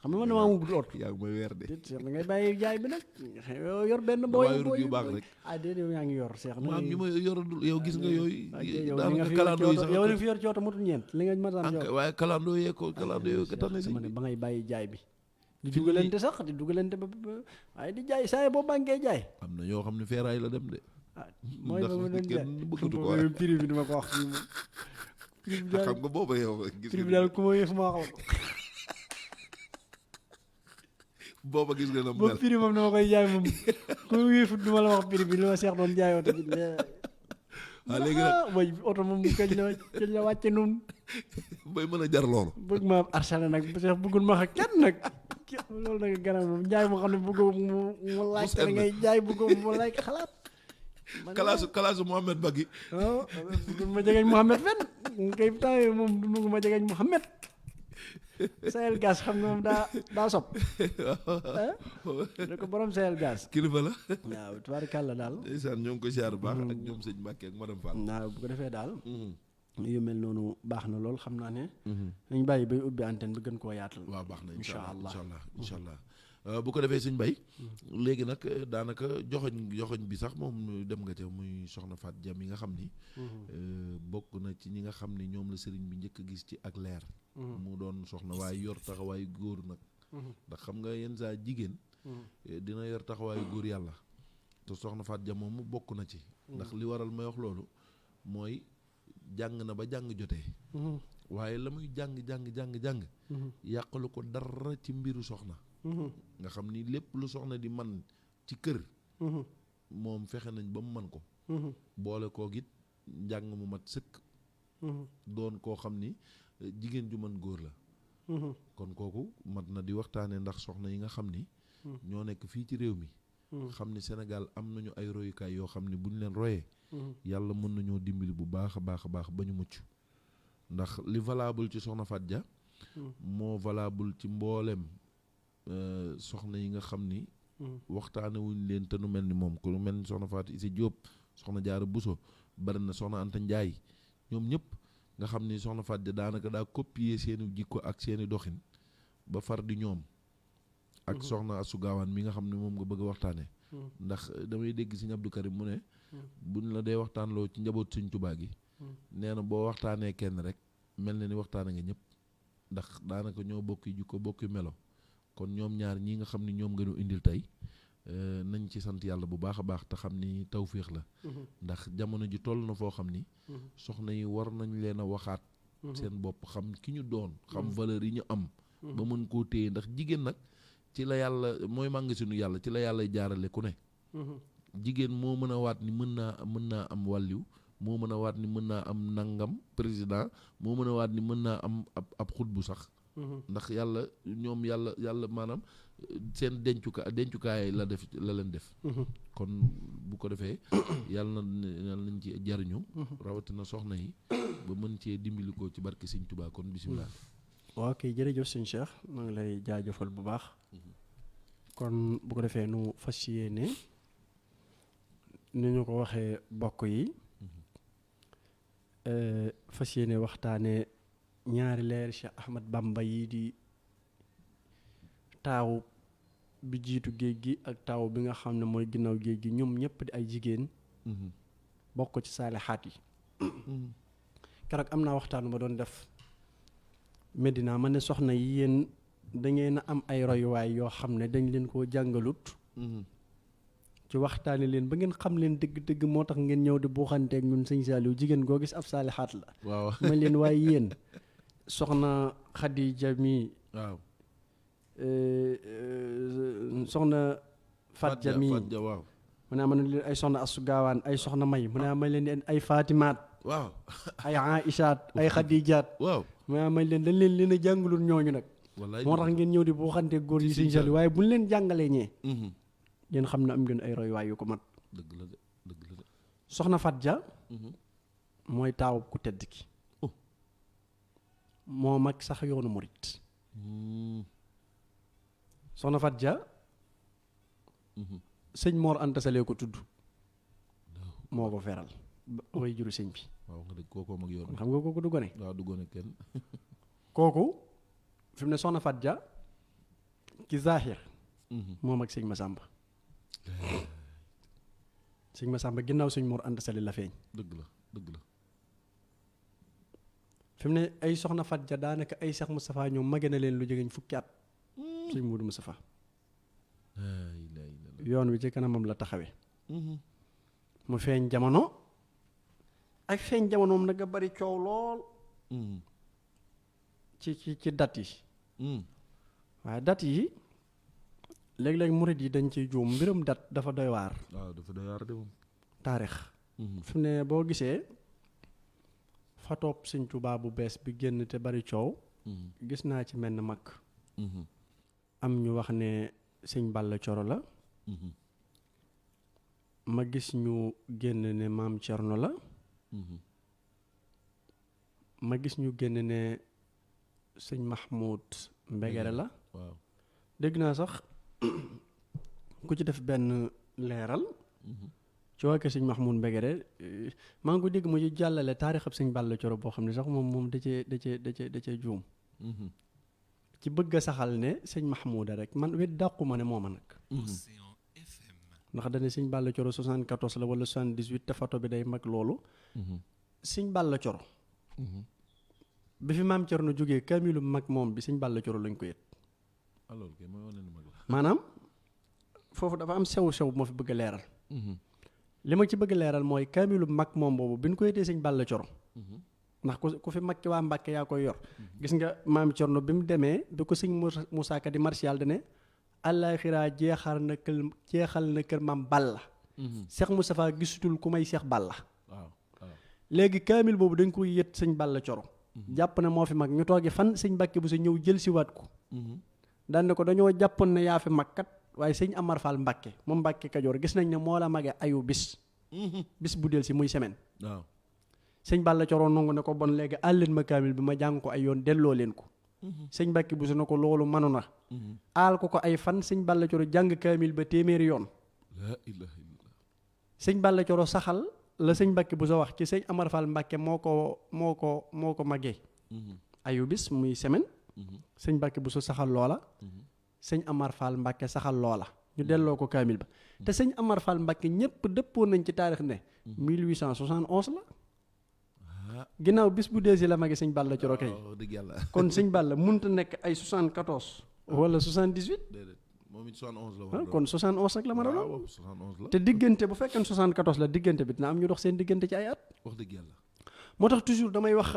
xam nga man damaa amul oto yaa ngi may weer de Cheikh da ngay bàyyi jaay bi nag yor benn booy yu baax rek déedéet yow yaa ngi yor Cheikh maam ñu ma yor yow gis nga yooyu daanaka kalandoo yi sax yow li nga fi yor ci oto motul ñeent li nga mataan yor waaye kalandoo yee ko ka tane si ba ngay bàyyi jaay bi di dugalante sax di dugalante ba waaye di jaay saa yi boo bànkee jaay am na ñoo xam ne feeraay la dem de mooy ba ma doon jaay bëggatu ko prix bi duma ko wax fii moom prix bi xam nga booba yow gis prix bi daal ku ma yëf ma wax la booba gis nga na ba prix moom dama koy jaay moom ku ma yëfut du ma la wax prix bi li ma seex doon jaayoo tamit waaw léegi nag mooy oto moom kañ la wàcce noonu bay mën a jar loolu bëgg ma arsalé nag seex bëggul ma xa kenn nag loolu nag garab moom jaay moo xam ne bëggoo mu laaj te ngay jaay bëggoo mu laaj xalaat kalaasu Mohamed Bagui. du ma jegeñ Mohamed fenn kay temps moom du ma jegeñ Mohamed Sahel Gaz xam nga moom daa sob da ko borom Sahel Gaz kilifa la. waaw tubaarkàlla daal. ndeysaan ñoo ngi ko siyaar bu baax ak ñoom sëñ Mbàkke ak madame Fall. waaw bu ko defee daal. yu mel noonu baax na lool xam naa ne. nañ bàyyi bay ubbi antenne bi gën koo yaatal. waaw baax na incha allah incha allah. bu ko defee sëñ Bay. léegi nag daanaka joxoñ bi sax moom dem nga ca muy soxna Fat Dia mi nga xam ni. bokk na ci ñi nga xam ni ñoom la sëriñ bi njëkk a gis ci ak leer. mu doon soxna waaye yor taxawaayu góor nag. ndax xam nga yenn saa jigéen. dina yor taxawaayu góor yàlla. te soxna Fat Dia moom mu bokk na ci. ndax li waral may wax loolu mooy jàng na ba jàng jotee. waaye la muy jàng. yàqalu ko dara ci mbiru soxna. nga xam ni lépp lu soxna di man ci kër. moom fexe nañ ba mu man ko. boole koo it njàng mu mat sëkk. doon koo xam ni jigéen ju mën góor la. kon kooku mat na di waxtaanee ndax soxna yi nga xam ni. ñoo nekk fii ci réew mi. xam ni Sénégal am nañu ay royukaay yoo xam ni buñ leen royee. yàlla mën nañoo dimbali bu baax a baax ba ñu mucc. ndax li valable ci soxna Fat Dia. moo valable ci mboolem soxna yi nga xam ni. waxtaane wuñ leen te nu mel ni moom ku mel ni soxna Fatou Issa Diop soxna Jaara Buso bari na soxna Anta Njaay ñoom ñëpp nga xam ni soxna Fat Dia daanaka daa copier seeni jikko ak seeni doxin ba far di ñoom. ak soxna Asu Gaawaan mi nga xam ne moom nga bëgg a waxtaane ndax damay dégg Sëñ Abdou Karim mu ne. buñ la dee waxtaanloo ci njaboot Sëñ Tuubaa gi. nee na boo waxtaanee kenn rek mel na ni waxtaane nga ñëpp ndax daanaka ñoo bokki jikko bokki melo. kon ñoom ñaar ñii nga xam ni ñoom nga ñu indil tey nañ ci sant yàlla bu baax a baax te xam ni tawféex la. ndax jamono ji toll na foo xam ni. soxna yi war nañ leen a waxaat. seen bopp xam ki ñu doon. xam valeur yi ñu am. ba mën koo téye ndax jigéen nag ci la yàlla mooy màngasinu yàlla ci la yàlla jaarale ku ne. jigéen moo mën a waat ni mën naa am wàlliw moo mën a waat ni mën naa am nangam président moo mën a waat ni mën naa am ab xutbu sax. ndax ñoom yàlla maanaam seen dencukaay la leen def. kon bu ko defee yàlla nañ ci jariñu. rawatina soxna yi ba mën cee dimbali ko ci barke Sëñ Tuubaa kon bisimilah. waaw kay jërëjëf sëñ Cheikh maa ngi lay jaajëfal bu baax. kon bu ko defee nu fas yéene ni ñu ko waxee bokk yi. fas yéene waxtaane ñaari leer Cheikh Ahmad Bamba yi di taaw bi jiitu géej gi ak taaw bi nga xam ne mooy ginnaaw géej gi ñoom ñëpp di ay jigéen. bokk ci saalixaat yi. keroog am naa waxtaan ba doon def Medina ma ne soxna yi yéen dangeen a am ay royuwaay yoo xam ne dañ leen koo jàngalut. ci waxtaane leen ba ngeen xam leen dëgg-dëgg moo tax ngeen ñëw di buuxanteeg ñun sëñ Saliou jigéen goo gis ab saalixaat la. waaw ma leen waaye yéen soxna Xadija mi. waaw. soxna Fat Dia mi waaw. mu ne ma ne leen ay soxna Asu Gaawaan ay soxna May mu ne ma leen ay Fatimaat. waaw. ay Aïchaat ay Xadijaat. waaw. mu ne ma leen dañ leen a jàngalul ñooñu nag. wallaay moo tax ngeen ñëw di buuxanteeg góor yi sëñ Saliou waaye bu ñu leen jàngalee ñee. ngeen xam ne am ngeen ay royuwaay yu ko mat. dëgg la de. soxna Fat Dia. mooy taawu ku tedd ki. moo mag sax yoonu murit. soxna Fat Dia. sëñ Mor Anta Sali ko tudd. moo ko feral. way juru sëñ bi. waaw nga dëgg kookoo mag yoon. xam nga kooku du gone. waaw du gone kenn. kooku fi mu ne soxna Fat Dia ci zaaxir. moo mag sëñ Masamba. sëñ Masamba ginnaaw sëñ Mor Anta Sali la feeñ. dëgg la. fi mu ne ay soxna Fat Dia daanaka ay Cheikh Moustapha ñoom mage na leen lu jegeñ fukki at. sëñ Modou Moustapha. yoon wi ci kanamam la taxawee. mu feeñ jamono. ak feeñ jamonoom nag a bari coow lool. ci dat yi. waaye dat yi. léeg-léeg murid yi dañ ciy juum mbirum dat dafa doy waar. waaw dafa doy waar de moom. taarix. fi mu ne boo gisee fatoob Sëñ Tuubaa bu bees bi génn te bari coow. gis naa ci mel ne mag. am ñu wax ne sëñ Balla Coro la. ma gis ñu génn ne maam Cerno la ma gis ñu génn ne sëñ Mahmoud Mbegere la waaw dégg naa sax ku ci def benn leeral ci waa kër sëñ Mahmoud Mbegere maa ngi ko dégg mu ci jàllale taarixab sëñ Balla Coro boo xam ne sax moom da cee juum ci bëgg a saxal ne sëñ Mahmoud rek man wet dàqu ma ne mooma nag ndax dane sëñ Balla Coro 74 la wala 78 te photo bi day mag loolu sëñ Balla Coro bi fi maam Cerno jógee kaamilu mag moom bi sëñ Balla Coro lañ ko yët alors que mooy wane ni mag la maanaam foofu dafa am sew bu ma fi bëgg a leeral li ma ci bëgg a leeral mooy kaamilu mag moom boobu bi ñu ko yëtee sëñ Balla Coro ndax ku fi mag ci waa Mbàkke yaa koy yor gis nga maam Cerno bi mu demee bi ko sëñ Moussa Ka di martial dane àllaaxira jeexal na kër maam Balla Seex Moustapha gisutul ku may Seex Balla waaw léegi kaamil boobu dañ koy yët sëñ Balla Coro jàpp ne moo fi mag ñu toogi fan sëñ Mbàkke bu sa ñëw jël si waat ko daan ne ko dañoo jàppoon ne yaa fi mag kat waaye sëñ Amar Fall Mbàkke moom Mbàkke Kajoor gis nañ ne moo la magee ayu bis bu del si muy semaine waaw sëñ Balla Coro nangu ne ko bon léegi àlleen ma kaamil bi ma jàng ko ay yoon delloo leen ko sëñ Mbàkke bu sa ne ko loolu manu na aal ko ay fan sëñ Balla Coro jàng kaamil ba téeméeri yoon la ilaha illallah sëñ Balla Coro saxal la sëñ Mbàkke bu sa wax ci sëñ Amar Fall Mbàkke moo ko magee ayu bis muy semaine sëñ Mbàkke bu sa saxal loola sëñ Amar Fall Mbàkke saxal loola ñu delloo ko kaamil ba te sëñ Amar Fall Mbàkke ñépp dëppoo nañ ci taarix ne 1871 la ginnaaw bis bu dee si la magi sëñ Balla Coro kay dëgg yàlla kon sëñ Balla mënta nekk ay 74 wala 78 déedéet moom it 71 la woon kon 71 rek la mën a doon waaw 71 la te diggante bu fekkee 74 la diggante bi dina am ñu dox seen diggante ci ay at wax dëgg yàlla moo tax toujours damay wax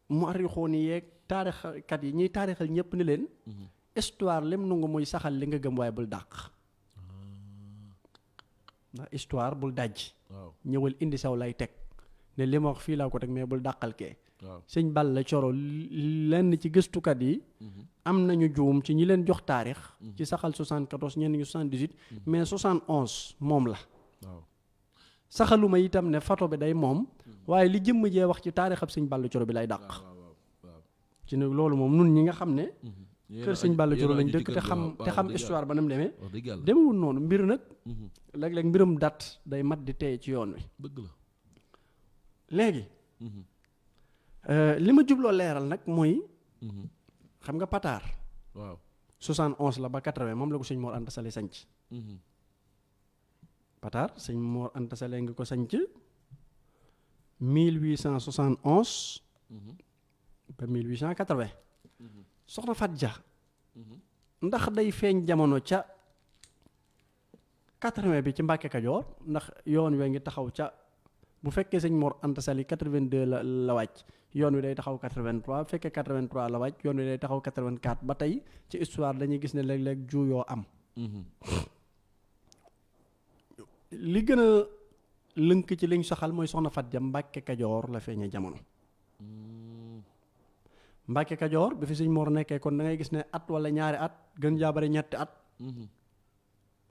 muarrixoon yi yeeg taarixkat yi ñuy taarixal ñëpp ni leen histoire lim nangu muy saxal li nga gëm waaye bul dàq ndax histoire bul dajj waaw ñëwal indi saw lay teg ne li ma wax fii laa ko teg mais bul dàqal kee waaw sëñ Balla Coro lenn ci gëstukat yi am nañu juum ci ñi leen jox taarix ci saxal 74 ñenn ñu 78 mais 71 moom la waaw saxaluma itam ne photo bi day moom waaye li jëmm jee wax ci taarixab sëñ Balla Coro bi lay dàq waaw ci ne loolu moom nun ñi nga xam ne kër sëñ Balla Coro lañ dëkk te xam histoire ba nam demee wax dëgg yàlla demewul noonu mbir nag léeg-léeg mbirum dat day mat di tey ci yoon wi dëgg la léegi li ma jubloo leeral nag mooy xam nga Pataar waaw 71 la ba 80 moom la ko sëñ Mor Anta Sali sanc Pataar sëñ Mor Anta Sali nga ko sanc 1871 ba 1880 soxna Fat Dia ndax day feeñ jamono ca 80 bi ci Mbàkke Kajoor ndax yoon we ngi taxaw ca bu fekkee sëñ Mor Anta Sali 82 la wàcc yoon wi day taxaw 83 bu fekkee 83 la wàcc yoon wi day taxaw 84 ba tey ci histoire dañuy gis ne léeg-léeg juuyoo am li gën a lënk ci liñ soxal mooy soxna Fat Dia Mbàkke Kajoor la feeñee jamono Mbàkke Kajoor bi fi sëñ Mor nekkee kon da ngay gis ne at wala ñaari at gën jaabare ñetti at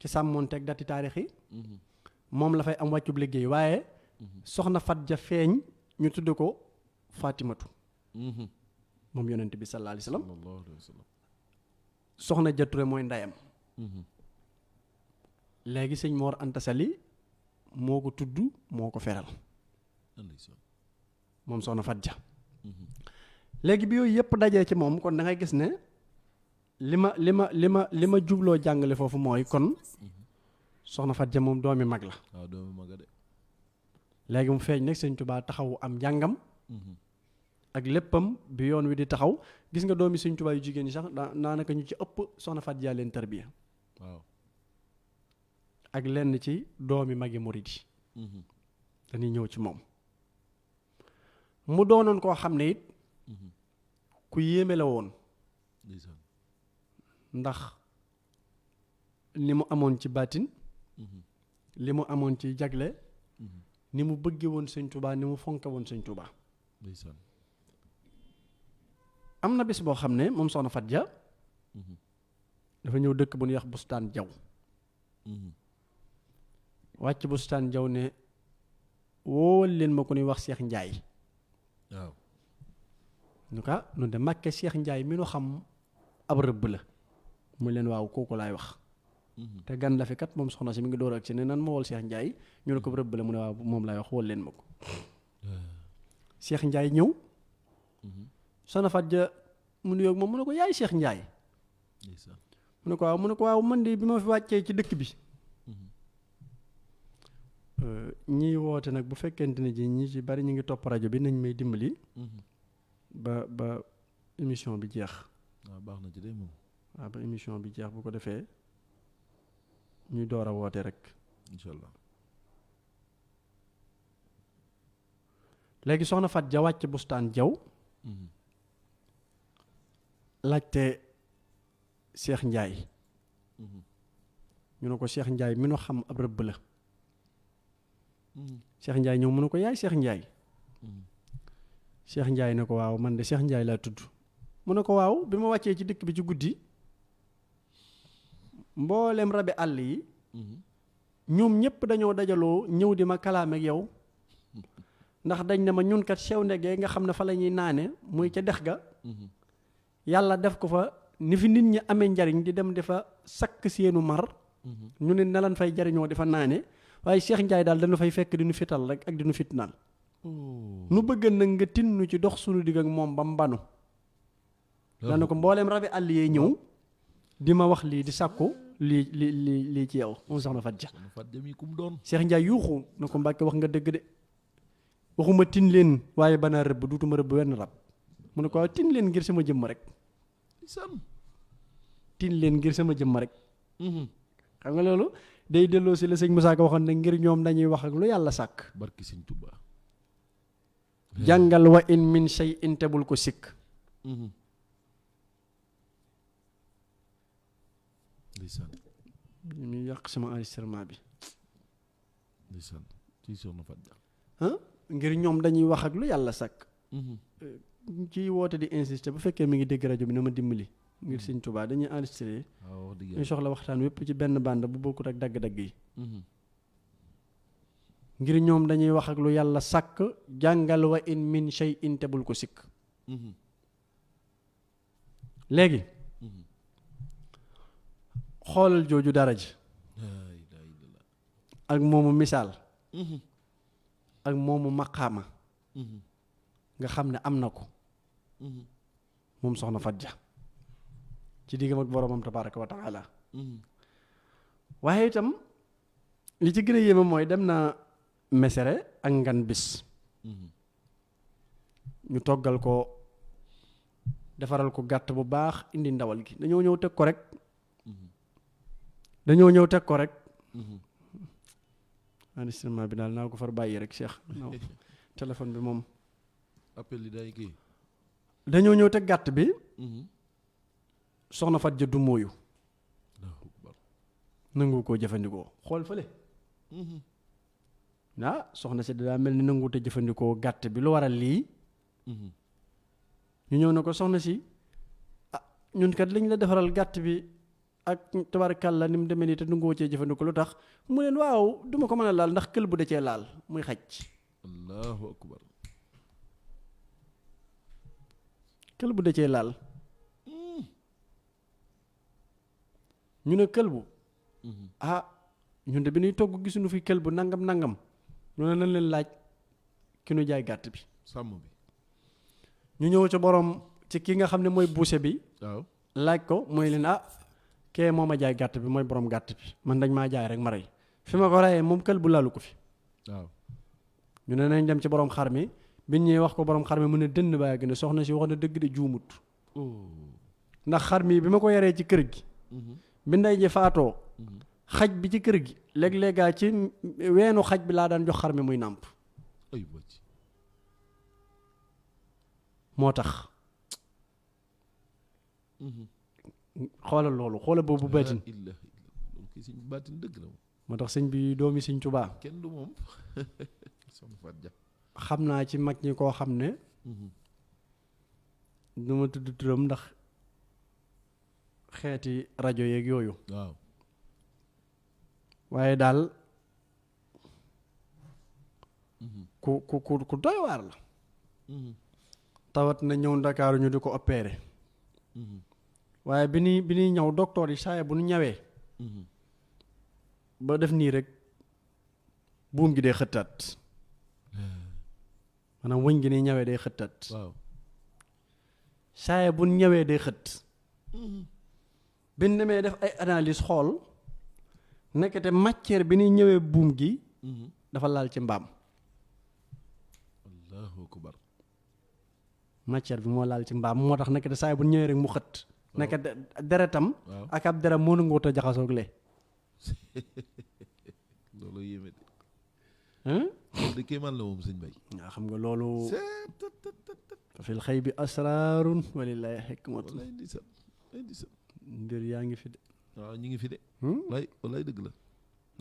ci sàmmoonteeg dati taarix yi moom la fay am wàccub liggéey waaye soxna Fat Dia feeñ ñu tudd ko Fatimatu moom yonent bi sallallahu alayhi wasallam soxna Ja Ture mooy ndeyam léegi sëñ Mor Anta Sali moo ko tudd moo ko feral moom soxna Fat Dia léegi bi yooyu yëpp dajee ci moom kon da ngay gis ne li ma jubloo jàngale foofu mooy kon soxna Fat Dia moom doomi mag la waaw doomi mag de léegi mu feeñ nag sëñ Tuubaa taxawu am njàngam ak léppam bi yoon wi di taxaw gis nga doomi sëñ Tuubaa yu jigéen ñi sax daanaka ñu ci ëpp soxna Fat Dia leen tarbiya waaw ak lenn ci doomi magi murid yi dañuy ñëw ci moom mu doonoon koo xam ne it ku yéeme la woon ndax li mu amoon ci baatin li mu amoon ci jagle ni mu bëgge woon sëñ Tuubaa ni mu fonke woon sëñ Tuubaa am na bis boo xam ne moom soxna Fat Dia dafa ñëw dëkk bu ñuy wax Bustaan Jaw wàcc bustaan jaw ne woowal leen ma ko ni wax Cheikh Njaay waaw nu ka nun de Mbàkke Cheikh Njaay mi nu xam ab rëbb la mu leen waaw kooku laay wax te gan la fi kat moom soxna si mi ngi door ak si ne nan ma wol Cheikh Njaay ñu ne ko rëbb la mu ne waaw moom laay wax wol leen ma ko Cheikh Njaay ñëw Soxna Fat Ja mu nuyoog moom mu ne ko yaay Cheikh Njaay mu ne ko waaw man de bi ma fi wàccee ci dëkk bi ñiy woote nag bu fekkente ne ji ñi ci bari ñu ngi topp rajo bi nañ may dimbali ba émission bi jeex waaw baax na ci de moom waaw ba émission bi jeex bu ko defee ñuy door a woote rek incha allah léegi Soxna Fat Ja wàcc bustaan jaw laajte Cheikh Njaay ñu ne ko Cheikh Njaay mi nu xam ab rëbb la Cheikh Njaay ñëw mu ne ko yaay Cheikh Njaay Cheikh Njaay ne ko waaw man de Cheikh Njaay laa tudd mu ne ko waaw bi ma wàccee ci dëkk bi ci guddi mboolem rabi àll yi ñoom ñëpp dañoo dajaloo ñëw di ma kalaame ak yow ndax dañ ne ma ñun kat sew ndegee nga xam ne fa la ñuy naane muy ca dex ga yàlla def ko fa ni fi nit ñi amee njariñ di dem di fa sakk seenu mar ñu ne na lan fay jariñoo di fa naane waaye Cheikh Njaay daal dañu fay fekk di nu fital rek ak di nu fitnaal nu bëgg nag nga tinnu ci dox sunu digg ak moom ba mbanu dana ko mbooleem rabi àll yee ñëw di ma wax lii di sàkku lii ci yow moom Soxna Fat Ja Cheikh Njaay yuuxu na ko Mbàkke wax nga dëgg de waxuma tin leen waaye banaa rëbb duutuma rëbb wenn rab mu ne ko waaw tin leen ngir sama jëmm rek tin leen ngir sama jëmm rek xam nga loolu day delloo si la sëñ Musaa Ka waxoon ne ngir ñoom dañuy wax ak lu yàlla sàkk barki sëñ Tuubaa jàngal wa in min shay in tebul ko sikk ndeysaan ñu yàq sama enregistrement bi ndeysaan ci Soxna Fat Ja ngir ñoom dañuy wax ak lu yàlla sàkk ci woote di insister bu fekkee mi ngi dégg rajo bi na ma dimbali ngir sëñ Tuubaa dañuy enregistré ñu soxla waxtaan wépp ci benn bande bu bokkut ak dagg-dagg yi ngir ñoom dañuy wax ak lu yàlla sàkk jàngal wa in min shay in tebul ko sikk léegi xoolal jooju dara ji ak moomu misaal ak moomu maqaama nga xam ne am na ko moom Soxna Fat Ja ci diggam ak boroomam tabaaraka wa taala waaye itam li ci gën a yéeme mooy dem na mesere ak ngan bis ñu toggal ko defaral ko gàtt bu baax indi ndawal gi dañoo ñëw teg ko rek enregistrement bi daal naa ko far bàyyi rek Cheikh téléphone bi moom appel yi day kii dañoo ñëw teg gàtt bi Soxna Fat Ja du mooyu nangu koo jëfandikoo xool fële soxna si daa mel ni nangu te jëfandikoo gàtt bi lu waral lii ñu ñëw na ko soxna si ñun kat liñ la defaral gàtt bi ak tabarakàlla ni mu demee nii te nangoo cee jëfandikoo lu tax mu leen waaw duma ko mën a laal ndax kël bu da cee laal muy xaj allahu akbar kël bu da cee laal ñu ne kël bu ñun de bi ñuy togg gisuñu fi kël bu nangam ñu ne nañ leen laaj ki nu jaay gàtt bi sàmm bi ñu ñëw ci borom ci ki nga xam ne mooy buuse bi waaw laaj ko mooy leen kee moo ma jaay gàtt bi mooy borom gàtt bi man dañ maa jaay rek ma rey fi ma ko reyee moom kël bu laalu ko fi waaw ñu ne nañ dem ci borom xar mi biñ ñëwee wax ko borom xar mi mu ne dënn baa gën a soxna si wax na dëgg de juumut ndax xar mi bi ma ko yaree ci kër gi bi ndey ji faatoo xaj bi ci kër gi léeg-léegaa ci weenu xaj bi laa daan jox xar mi muy nàmp moo tax xoolal loolu xoolal boobu baatin moo tax sëñ bi doomi sëñ Tuubaa kenn du moom Soxna Fat Ja xam naa ci mag ñi koo xam ne du ma tudd turam ndax xeeti rajo yeeg yooyu waaw waaye daal ku doy waar la. tawat na ñëw Ndakaaru ñu di ko opéré. waaye bi ñuy ñëw docteur yi saa bu ñu ñawee. ba def nii rek buum gi day xëttaat. maanaam wëñ gi ni ñawee day xëttaat. waaw saa bu ñu ñawee day xëtt. bi ñu demee def ay analyse xool nekkete matière bi ñuy ñëwee buum gi. dafa laal ci mbaam. allahu akbar. matière bi moo laal ci mbaam moo tax nekkete saa bu ñu ñëwee rek mu xëtt. nekkete deretam. ak ab deram moo nanguwut a jaxasoog lee. loolu yéeme de. loolu de kéemaan la moom sëñ Bay. nga xam nga loolu. fil xëy bi asraarun walillahi hikmatun. mbir yaa ngi fi de. waaw ñu ngi fi de. wallaay dëgg la.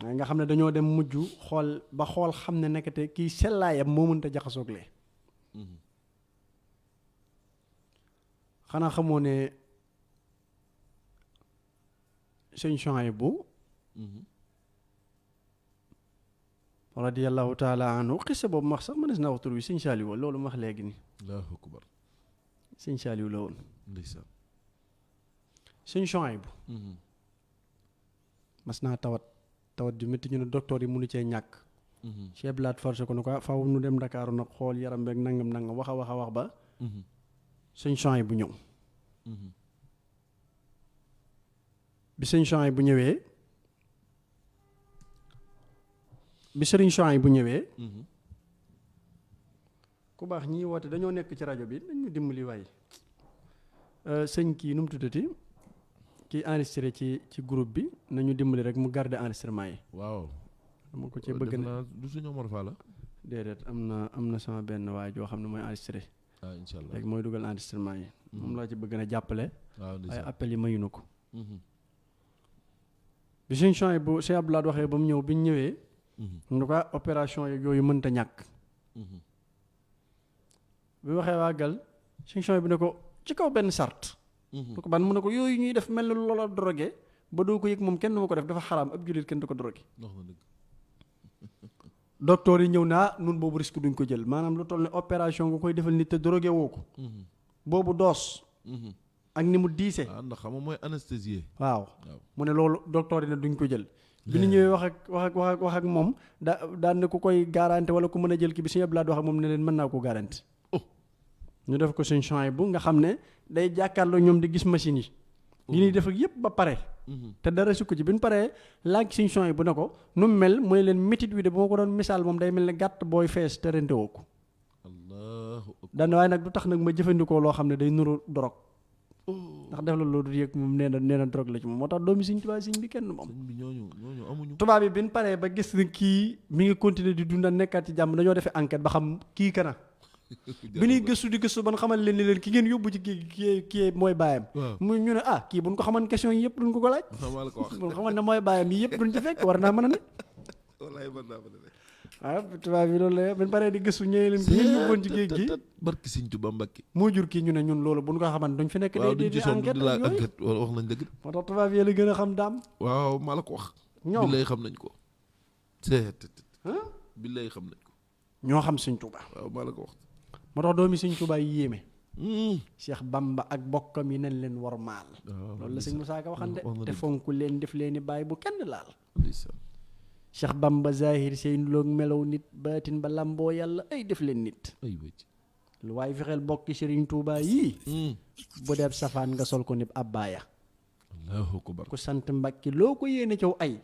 waaye nga xam ne dañoo dem mujj xool xam ne nekkate kii sellaayam moo mënta jaxasoog lee. xanaa xamoo ne sëñ Chouaïbou radiyallahu taala anhu xisse boobu ma wax sax mënees naa wax tur wi sëñ Saliou loolu ma wax léegi nii. allahu akbar. sëñ Saliou la woon. ndeysaan. sëñ Chouaïbou mas naa tawat ju métti ñu ne docteur yi mënu cee ñàkk. Cheikh Blaat forcé ko ne ko faaw nu dem Ndakaaru nag xool yaram beeg nangam wax a wax ba. sëñ Chouaïbou ñëw. bi sëñ Chouaïbou ñëwee. bi sëriñ Chouaïbou ñëwee. ku baax ñii woote dañoo nekk ci rajo bi dañu dimbali waay. sëñ kii nu mu tuddati kii enregistré ci groupe bi nañu dimbali rek mu garder enregistrement yi. waaw. dama ko ci bëgg na du suñu Omar Fall la. déedéet am na sama benn waay joo xam ne mooy enregistré. incha allah léegi mooy dugal enregistrement yi. moom laa ci bëgg na jàppale. waaw ay appels yi mayuñu ko. bi sëñ Chouaïbou Cheikh Abdoulaye waxee ba mu ñëw bi ñu ñëwee. en tout cas opération yeeg yooyu mënta ñàkk. bi waxee waa gal sëñ Chouaïbou ne ko ci kaw benn sart. du ko ban mu ne ko yooyu ñuy def mel na loola drogué ba doo ko yëg moom kenn du ma ko def dafa xaraam ab jullit kenn du ko drogué. docteur yi ñëw naa nun boobu risque duñ ko jël maanaam lu toll ne opération nga koy defal nit te drogué woo ko. boobu doos. ak ni mu diise. ndax xam nga mooy anesthésié. waaw mu ne loolu docteur yi ne duñ ko jël. bi ñu ñëwee wax ak moom daan ne ku koy garanti wala ku mën a jël ki bi suñu blaat wax ak moom ne leen mën naa ko garanti. ñu def ko suñ Chouaïbou nga xam ne day jàkkaarloo ñoom di gis machine yi. yi ñuy def ak yëpp ba pare. te dara sukk ci bi ñu paree laaj suñ Chouaïbou ne ko nu mu mel mu ne leen métit wi de bu ma ko doon misaal moom day mel ne gàtt booy fees te rente woo ko. daan waaye nag du tax nag ma jëfandikoo loo xam ne day nuru dorog. ndax def la loolu du yëg moom nee na drogue la ci moom moo tax doomi Sëñ Tuubaa sëñ bi kenn moom. ñooñu amuñu. tubaab yi bi ñu paree ba gis ne kii mi ngi continuer di dunda nekkaat ci jàmm dañoo defee enquête ba xam kii kana. bi ñuy gëstu di gëstu ban xamal leen ni leen ki ngeen yóbbu ci kii mooy baayam. mu ñu ne kii buñ ko xaman question yi yëpp duñ ko laaj. buñ xaman ne mooy baayam yi yëpp duñ ci fekk war naa mën a ne. wallaay mën naa mën a ne. waaw tubaab yi loolu la bi ñu paree di gëstu ñëwee leen ki ngeen yóbboon ci géej gi. barki Sëñ Tuubaa Mbàkke. moo jur kii ñu ne ñun loolu buñ ko xaman duñ fi nekk. waaw duñ ci sonn di la enquête wax nañ dëgg. moo tax tubaab yi la gën a xam daam. waaw maa la ko wax. ñoom billaay xam nañ ko. billaay xam nañ ko. ñoo xam Sëñ Tuubaa. waaw maa la ko wax. moo tax doomi Sëñ Tuubaa yi yéeme. Cheikh Bamba ak bokkam yi nañ leen war maal. loolu la sëñ Musaa Ka waxande te fonk leen def leen ni bàyyi bu kenn laal. Cheikh Bamba zahir seen loog melaw nit baatin ba làmboo yàlla ay def leen nit. lu waaye fexeel bokki Sëriñ Tuubaa yii. bu dee safaan nga sol ko nit abbaaya. Allahu akbar. ku sant Mbàkke loo ko yéene caw ay.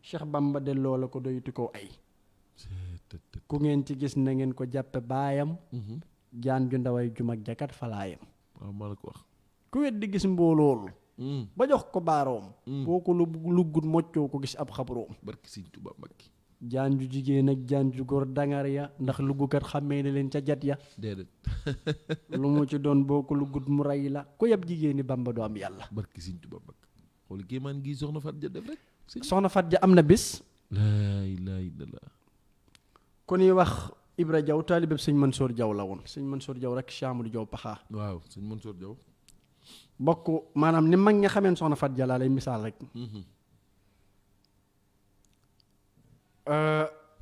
Cheikh Bamba de loola ko doytu kaw ay. ku ngeen ci gis na ngeen ko jàppe baayam. jaan ju ndaway ju mag jakat falaayam. waaw maa la ko wax. ku wet di gis mbooloolu. ba jox ko baaroom. boo ko lu gudd moccoo ko gis ab xabroom. barki Sëñ Tuubaa Mbàkke. jaan ju jigéen ak jaan ju góor dangar ya ndax luggukat xàmmee ne leen ca jat ya. déedéet. lu mu ci doon boo ko lu gudd mu rey la ku yeb jigéeni Bamba du am yàlla. barki Sëñ Tuubaa Mbàkke. xool kii maan ngi soxna Fat Ja def rek. soxna Fat Ja am na bis. laa ilaaha illallaah. ku ñuy wax Ibra Jaw taalibeb sëñ Mansoor Jaw la woon sëñ Mansoor Jaw rek Chamadou Jaw paxaa. waaw sëñ Mansoor Jaw. bokk maanaam ni mag ña xameen soxna Fat Ja laa lay misaal rek.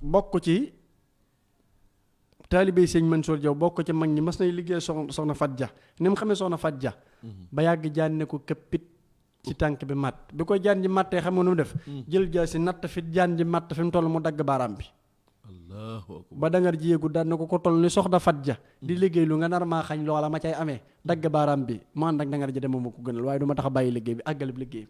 bokk ci taalibey sëñ Mansour Diaw bokk ci mag ñi mas nay liggéey soxna Fat Dia ni mu xamee soxna Fat Dia ba yàgg jaan ne ko këppit ci tànk bi matt bi ko jaan ji mattee xam nga nu mu def jël jaa si natt fi jaan ji matt fi mu toll mu dagg baaraam bi allahu akbar ba dangar ji yéegu daan na ko toll ni soxna Fat Dia di liggéey lu nga nar maa xañ loola ma cay amee dagg baaraam bi mu ànd ak dangar ji dema ma ko gënal waaye du ma tax a bàyyi liggéey bi àggale bi liggéey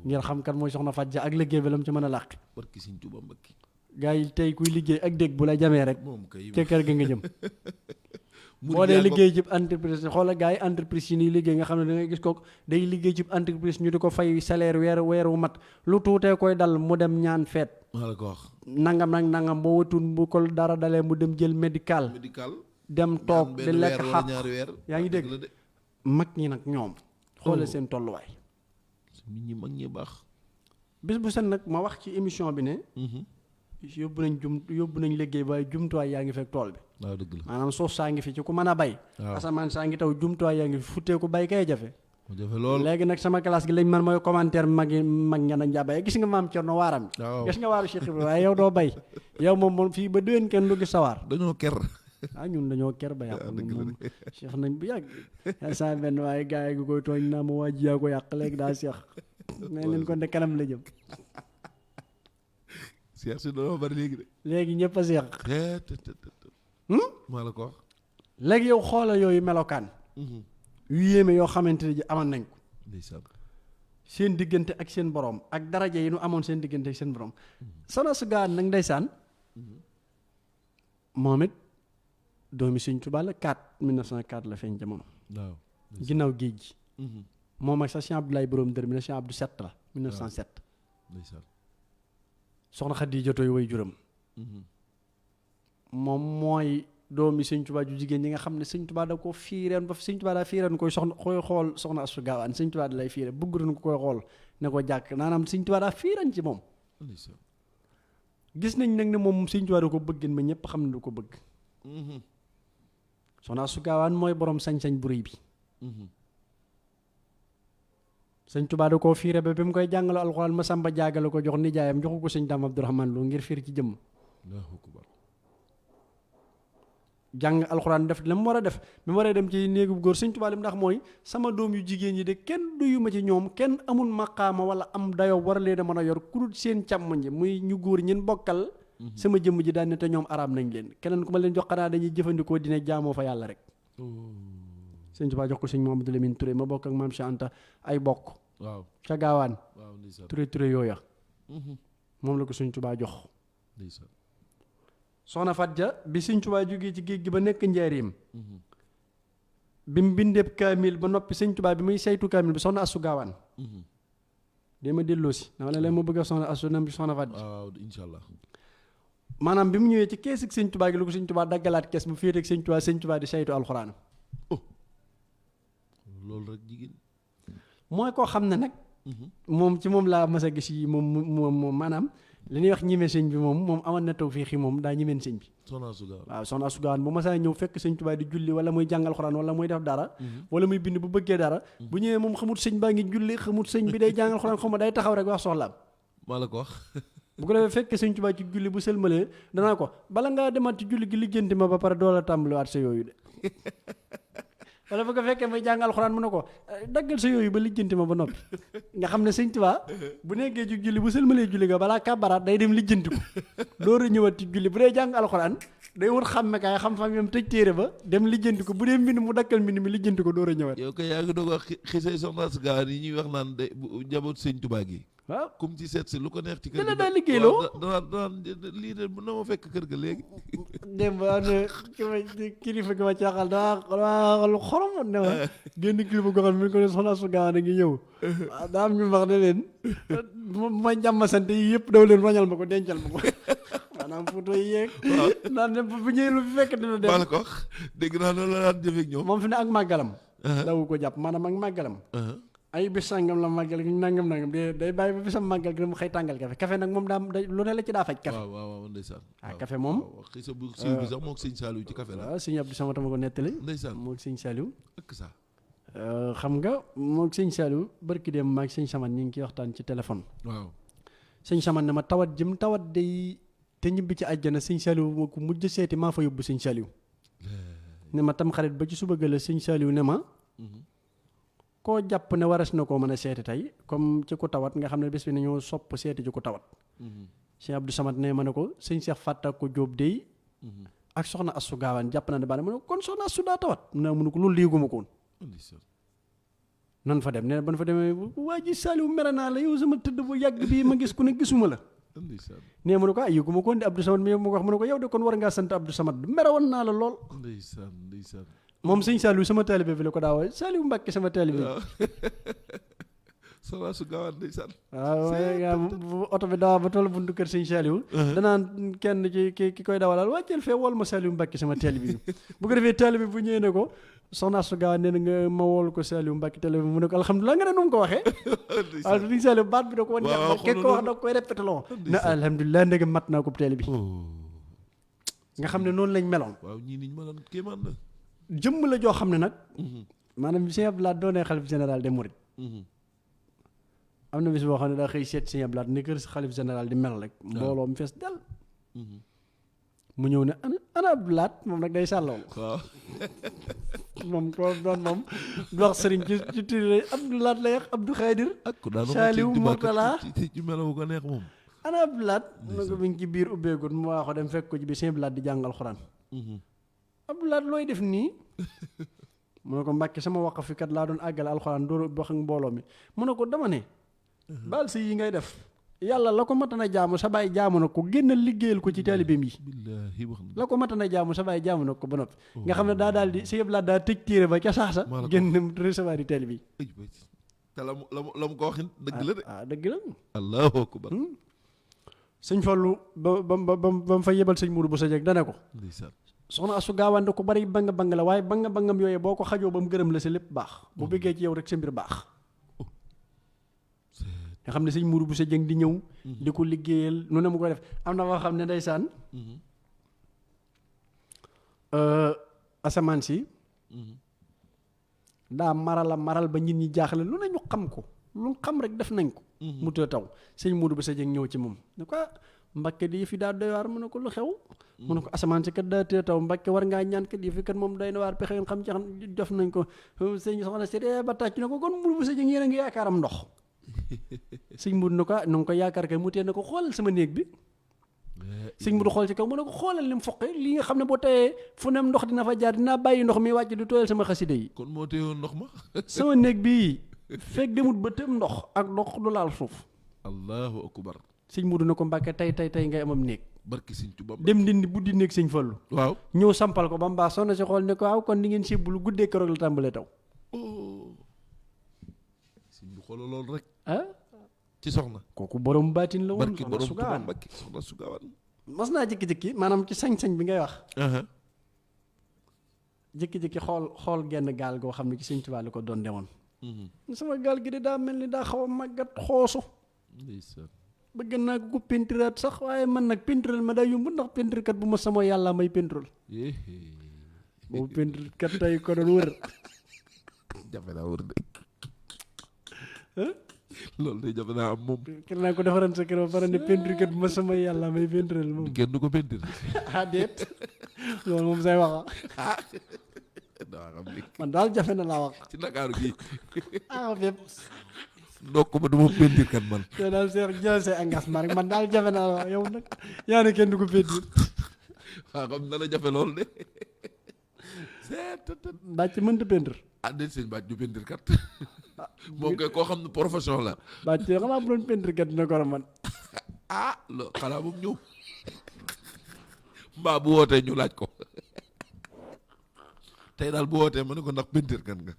ngir xam kan mooy soxna Fat Dia ak liggéey bi la mu ci mën a làq barki Sëñ Tuubaa Mbàkke gaa yi tey kuy liggéey ak dégg bu la jamee rek moom kay ca kër ga nga jëm boo dee liggéey ci entreprise xoola gaa yi entreprise yi nii liggéey nga xam ne da ngay gis ko day liggéey ci entreprise ñu di ko fay salaire weer wu mat lu tuutee koy dal mu dem ñaan feet maa la ko wax nangam nag nangam boo watun bu ko dara dalee mu dem jël médical dem toog di lekk xaq yaa ngi dégg mag ñi nag ñoom xoolal seen tolluwaay nit ñi mag ñi baax bis bu set nag ma wax ci émission bi ne yóbbu nañ liggéey waaye jumtuwaay yaa ngi fekk tool bi waaw dëgg la maanaam suuf saa ngi fi ci ku mën a bay asamaan saa ngi taw jumtuwaay yaa ngi fi futteeku bay kay jafe mu jafe lool léegi nag sama classe gi lañ man mooy commentaire mag ña nañ jàbay gis nga maam Cerno waaram gis nga waaru Cheikh Ibrahima waaye yow doo bay yow moom fii ba déwén kenn du gis sa waar dañoo ker ñun dañoo ker ba yàq moom Cheikh nañ bu yàgg sa benn waaye gars yi gi koy tooñ naa ma waa ji yaa ko yàq léegi daa Cheikh mais leen kon de kanam la jëm Cheikh si dañoo bari léegi de léegi ñëpp a Cheikh maa la ko wax léegi yow xoola yooyu melokaan yu yéeme yoo xamante ne ji amoon nañ ko ndeysaan seen diggante ak seen borom ak daraja yi nu amoon seen diggante ak seen borom Soxna Astou Gawane nag ndeysaan moom it doomi Sëñ Tuubaa la 1904 la feeñ jamono waaw ginnaaw géej gi moom ak sa Cheikh Abdoulaye borom dër 1907 la 1907 ndeysaan soxna Xadijatu way juram moom mooy doomi Sëñ Tuubaa ju jigéen ñi nga xam ne Sëñ Tuubaa da ko fiireen ba Sëñ Tuubaa daa fiireen koy xool Soxna Astou Gawane Sëñ Tuubaa da lay fiire bëggutoon ko koy xool ne ko jàkk naanaam Sëñ Tuubaa daa fiireen ci moom gis nañ nag ne moom Sëñ Tuubaa da ko bëggin ma ñëpp xam ne du ko bëgg Soxna Astou Gawane mooy borom sañ-sañ bu rëy bi Sëñ Tuubaa da koo fiire ba bi mu koy jàngale alxuraan ma sàmba jaagale ko jox nijaayam joxu ko Sëñ Daam Abdourahmane Lo ngir fiir ci jëmm jàng alxuraan def la mu war a def bi mu waree dem ci néegu góor Sëñ Tuubaa li mu ndax mooy sama doom yu jigéen ñi de kenn duyuma ci ñoom kenn amul maqaama wala am dayoo war leen a mën a yor ku dul seen càmm ji muy ñu góor ñin bokkal sama jëmm ji daan ne te ñoom araam nañ leen keneen ku ma leen jox xanaa dañuy jëfandikoo dina jaamoo fa yàlla rek Sëñ Tuubaa jox ko Sëñ Mouhamadou Lamine Touré ma bokk ak Maam Cheikh Anta ay bokk waaw ca gaawaan Touré yooya moom la ko Sëñ Tuubaa jox soxna Fat Dia bi Sëñ Tuubaa jógee ci géej gi ba nekk njaareem bi mu bindeeb kaamil ba noppi Sëñ Tuubaa bi muy saytu kaamil bi soxna Astou Gawane dee ma delloo si dama leen ma bëgg a soxna Astou nam bi soxna Fat Dia waaw insha Allah maanaam bi mu ñëwee ci kees ak Sëñ Tuubaa gi lu ko Sëñ Tuubaa daggalaat kees mu féete ak Sëñ Tuubaa di saytu alxuraan loolu rek jigéen mooy koo xam ne nag moom ci moom laa mas a gis yi moom maanaam li ñuy wax ñime sëñ bi moom amoon na tawfiix yi moom daa ñimeen sëñ bi waaw soxna Astou Gawane bu masaa ñëw fekk Sëñ Tuubaa di julli wala muy jàngal xuraan wala muy def dara wala muy bind bu bëggee dara bu ñëwee moom xamut sëñ baa ngi julli xamut sëñ bi day jàngal xuraan xaw ma day taxaw rek wax soxlaam maa la ko wax bu ko defee fekk Sëñ Tuubaa ci julli bu sëlmalee danaa ko bala ngaa demaat ci julli gi lijjanti ma ba pare doo la tàmbaliwaat sa yooyu de wala bu ko fekkee may jàng alxuraan mu ne ko daggal sa yooyu ba lijjanti ma ba noppi nga xam ne Sëñ Tuubaa bu nekkee ci julli bu sëlmalee julli ga balaa kàbbaraat day dem lijjanti ko door a ñëwaat ci julli bu dee jàng alxuraan day wut xàmmekaay xam fa yam tëj téere ba dem lijjanti ko bu dee mbind mu dakkal mbind mi lijjanti ko door a ñëwaat. yow kay yaa ngi doog wax xisay Soxna Astou Gawane yi ñuy wax naan de njaboot Sëñ Tuubaa gi waaw comme ci seet si lu ko neex ci kër ga daa liggéeyloo danaan lii de na ma fekk kër ga léegi démb kilifa gi ma caaxal daa lu xorom ne ma génn kilifa goo xam ne mi ko ne Soxna Astou Gawane ngi ñëw daa am ñu wax ne leen ma jàmm sant yi yëpp daw leen wañal ma ko dencal ma ko maanaam photo yi yeeg naan ne bu ñëwee lu fi fekk dina dem maa la ko wax dégg naa loolu la daan jëfee ak ñoom moom fi ne ak màggalam dawu ko jàpp maanaam ak màggalam ay bis sàngam la màggal gi nangam day bàyyi ba bisam màggal gi mu xëy tàngal café nag moom daa lu ne la ci daa faj café waaw ndeysaan café moom xisa bu siiw bi sax moo Sëñ Saliou ci café la waaw Sëñ Abdou Samata ma ko nettali ndeysaan moo Sëñ Saliou ak ça xam nga moo Sëñ Saliou barki dem maag Sëñ Saman ñi ngi ciy waxtaan ci téléphone waaw Sëñ Saman ne ma tawat jëm tawat day te ñibbi ci àjjana sëñ Saliou moo ko mujj seeti maa fa yóbbu sëñ Saliou ne ma tam xarit ba ci suba gëla sëñ Saliou ne ma koo jàpp ne waras na koo mën a seeti tey comme ci ku tawat nga xam ne bés bi nañoo sopp seeti ci ku tawat sëñ Abdou Samad ne ma ne ko sëñ Cheikh Fatta ko Jóob dey ak soxna Assu Gaawaan jàpp naa ne baane ma ne ko kon soxna Assu daa tawat naa mu ne ko loolu léeguma ko woon nan fa dem nee na ban fa demee waa ji Saliou mere naa la yow sama tëdd bu yàgg bii ma gis ku ne gisuma la nee mu ne ko yëguma ko woon di Abdou Samad mi mu ko wax mu ne ko yow de kon war ngaa sant Abdou Samad mere woon naa la lool moom sëñ Saliou sama taalibe bi la ko daawa Saliou Mbàkke sama taalibe soxna su gaawaan ndeysaan waaw waaye oto bi daawa ba toll buntu kër sëñ Saliou danaan kenn ki koy dawalal wàcceel fee wool ma Saliou Mbàkke sama taalibe bi bu ko defee taalibe bu ñëwee ne ko soxna su gaawaan nee na nga ma wool ko Saliou Mbàkke taalibe bi mu ne ko alhamdulilah nga ne nu mu ko waxee waaw sëñ Saliou baat bi da ko woon neex ba kekk ko wax da koy répété loo na alhamdulilah ndege mat naa ko taalibe bi nga xam ne noonu lañ meloon waaw ñii niñ meloon kéemaan la jëmm la joo xam ne nag maanaam Sëñ Abdou Lahad doonee xalif général des mourides am na bis boo xam ne daa xëy seet Sëñ Abdou Lahad ni kër xalif général di mel rek mbooloo mu fees del mu ñëw ne ana Abdou Lahad moom nag day sàllool moom ko doon moom du wax sëriñ ci turi Abdou Lahad lay wax Abdou Khadir Saliou Mourtala ci melawu ko neex moom ana Abdou Lahad mu ko mi ngi ci biir ubbeegut mu waa ko dem fekk ko ci biir Sëñ Abdou Lahad di jàngal xuraan Abdou Lahad looy def nii mu ne ko Mbàkke sama waqaf fi kat laa doon àggale alxuraan door wax ak mbooloo mi mu ne ko dama ne baal si yi ngay def yàlla la ko matana jaamu sa baay jaamu na ko génnal liggéeyal ko ci taalibeem yi la ko matana jaamu sa baay jaamu na ko ba noppi nga xam ne daa daal di Sëñ Abdou Lahad daa tëj téere ba ca saasa génn recevoir yi taalibe yi te la mu ko waxin dëgg la de dëgg la allahu akbar sëñ Fallu ba mu fa yebal sëñ Mourou bu sa jeg dane ko soxna Assu Gaawaan ko bari banga banga la waaye bangam yooyu boo ko xajoo ba mu gërëm la sa lépp baax bu bëggee ci yow rek sa mbir baax nga xam ne sëñ Mourou bu sa jëng di ñëw di ko liggéeyal nu ne mu ko def am na foo xam ne ndeysaan asamaan si daa maral ba nit ñi jaaxle lu ne ñu xam ko lu xam rek def nañ ko mu tëdd taw sëñ Mourou bu sa jëng ñëw ci moom ne ko Mbakke di fi daa doy waar mu ne ko lu xew mu ne ko asamaan si kat daa tëdd taw Mbakke war ngaa ñaan kat yi fi kat moom doy na waar pexe yoon xam ci xam def nañ ko sëñ soxna si ba tàcc na ko kon Mourou bu sa jëng yéen a ngi yaakaaram ndox sëñ Mourou ne ko nu nga ko yaakaar kay mu tee ne ko xoolal sama néeg bi sëñ Mourou xool ci kaw mu ne ko xoolal ni mu foqe li nga xam ne boo teyee fu nem ndox dina fa jaar dinaa bàyyi ndox mi wàcc du tooyal sama xasida yi kon moo teewoon ndox ma sama néeg bii fekk demut ba tëm ndox ak ndox du laal suuf allahu akbar sëñ Mourou ne ko Mbàkke tey ngay amam néeg barki sëñ Tuubaa dem dindi buddi néeg sëñ Fallu waaw ñëw sampal ko ba mu baax soxna si xool ne ko waaw kon di ngeen sébbulu guddee keroog la tàmbalee taw sëñ bi xoolal loolu rek ci ci soxna. kooku borom baatin la woon. barki borom Tuubaa Mbàkke soxna su gaawaan. mas naa jékki-jékki maanaam ci sañ-sañ bi ngay wax. jékki-jékki xool genn gaal goo xam ne ci Sëñ Tuubaa la ko doon demoon. sama gaal gi de daa mel ni daa xaw a màggat xoosu. bëgg naa ko pentiraat sax waaye man nag pentiral ma daa yomb ndax pentirkat bu ma sama yàlla may pentiral. boobu pentirkat tey ko doon wër. jafe naa wër de. loolu de jafe naa am moom. kër naa ko defaran sa kër ba pare ne pentirkat bu ma sama yàlla may pentiral moom. kenn du ko pentir. déet loolu moom say waxa man daal jafe na laa wax. ci Ndakaaru gii. fépp. ndokk ba du ma pentir kat man. te daal seex jël say engagement rek man daal jafe na la wax yow nag yaa ne kenn du ko pentir. waaw xam na la jafe lool de. bàcc mënta pentir. déet sëñ bàcc du pentir kat. moom kay koo xam ne profession la. bàcc xanaa bu doon pentir kat dina ko war a man. loolu xanaa moom ñëw. mbaa bu wootee ñu laaj ko. tey daal bu wootee ma ne ko ndax pentir kan nga.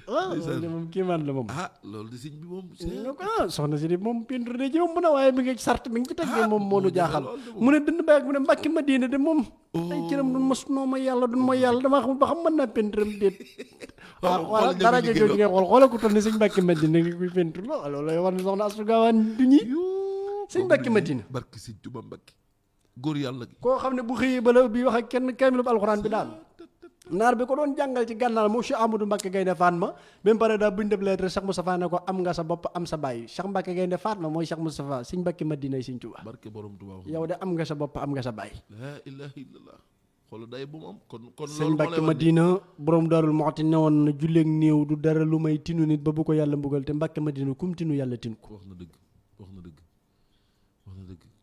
loolu de moom kii man la moom. loolu di sëñ bi moom. soxna si di moom pentir de ci moom bu na waaye mi ngi sart mi ngi ci teg moom moo nu jaaxal. mu ne dënd baag mu ne Mbàkke Madina de moom. ay cëram duñ mas noo ma yàlla duñ mooy yàlla damaa xamul ba xam mën naa pentiram déet. waaw dara jooju ngay xool ko toll ne sëñ Mbàkke Madina ngi koy pentir loolu lay war ne soxna Astu Gaawaan du ñi sëñ Mbàkke Madina barki sëñ Tuubaa Mbàkke góor yàlla gi koo xam ne bu xëyee bala bi wax ak kenn kaamilu alxuraan bi daal naar bi ko doon jàngal ci gànnaar moo Cheikh Amadou Mbacke Gaynde Fatma ba mu pare daa bind lettre Cheikh Moustapha ne ko am nga sa bopp am sa bàyyi Cheikh Mbacke Gaynde Fatma mooy Cheikh Moustapha Sëñ Mbacke Madina Sëñ Tuubaa barke borom Tuubaa yow de am nga sa bopp am nga sa bàyyi laa ilaaha illallah xoolal day bu mu am kon Sëñ Mbacke Madina borom Daarul Muxti ne woon na julleeg néew du dara lu may tinu nit ba bu ko yàlla mbugal te Mbacke Madina kum tinu yàlla tin ko wax na dëgg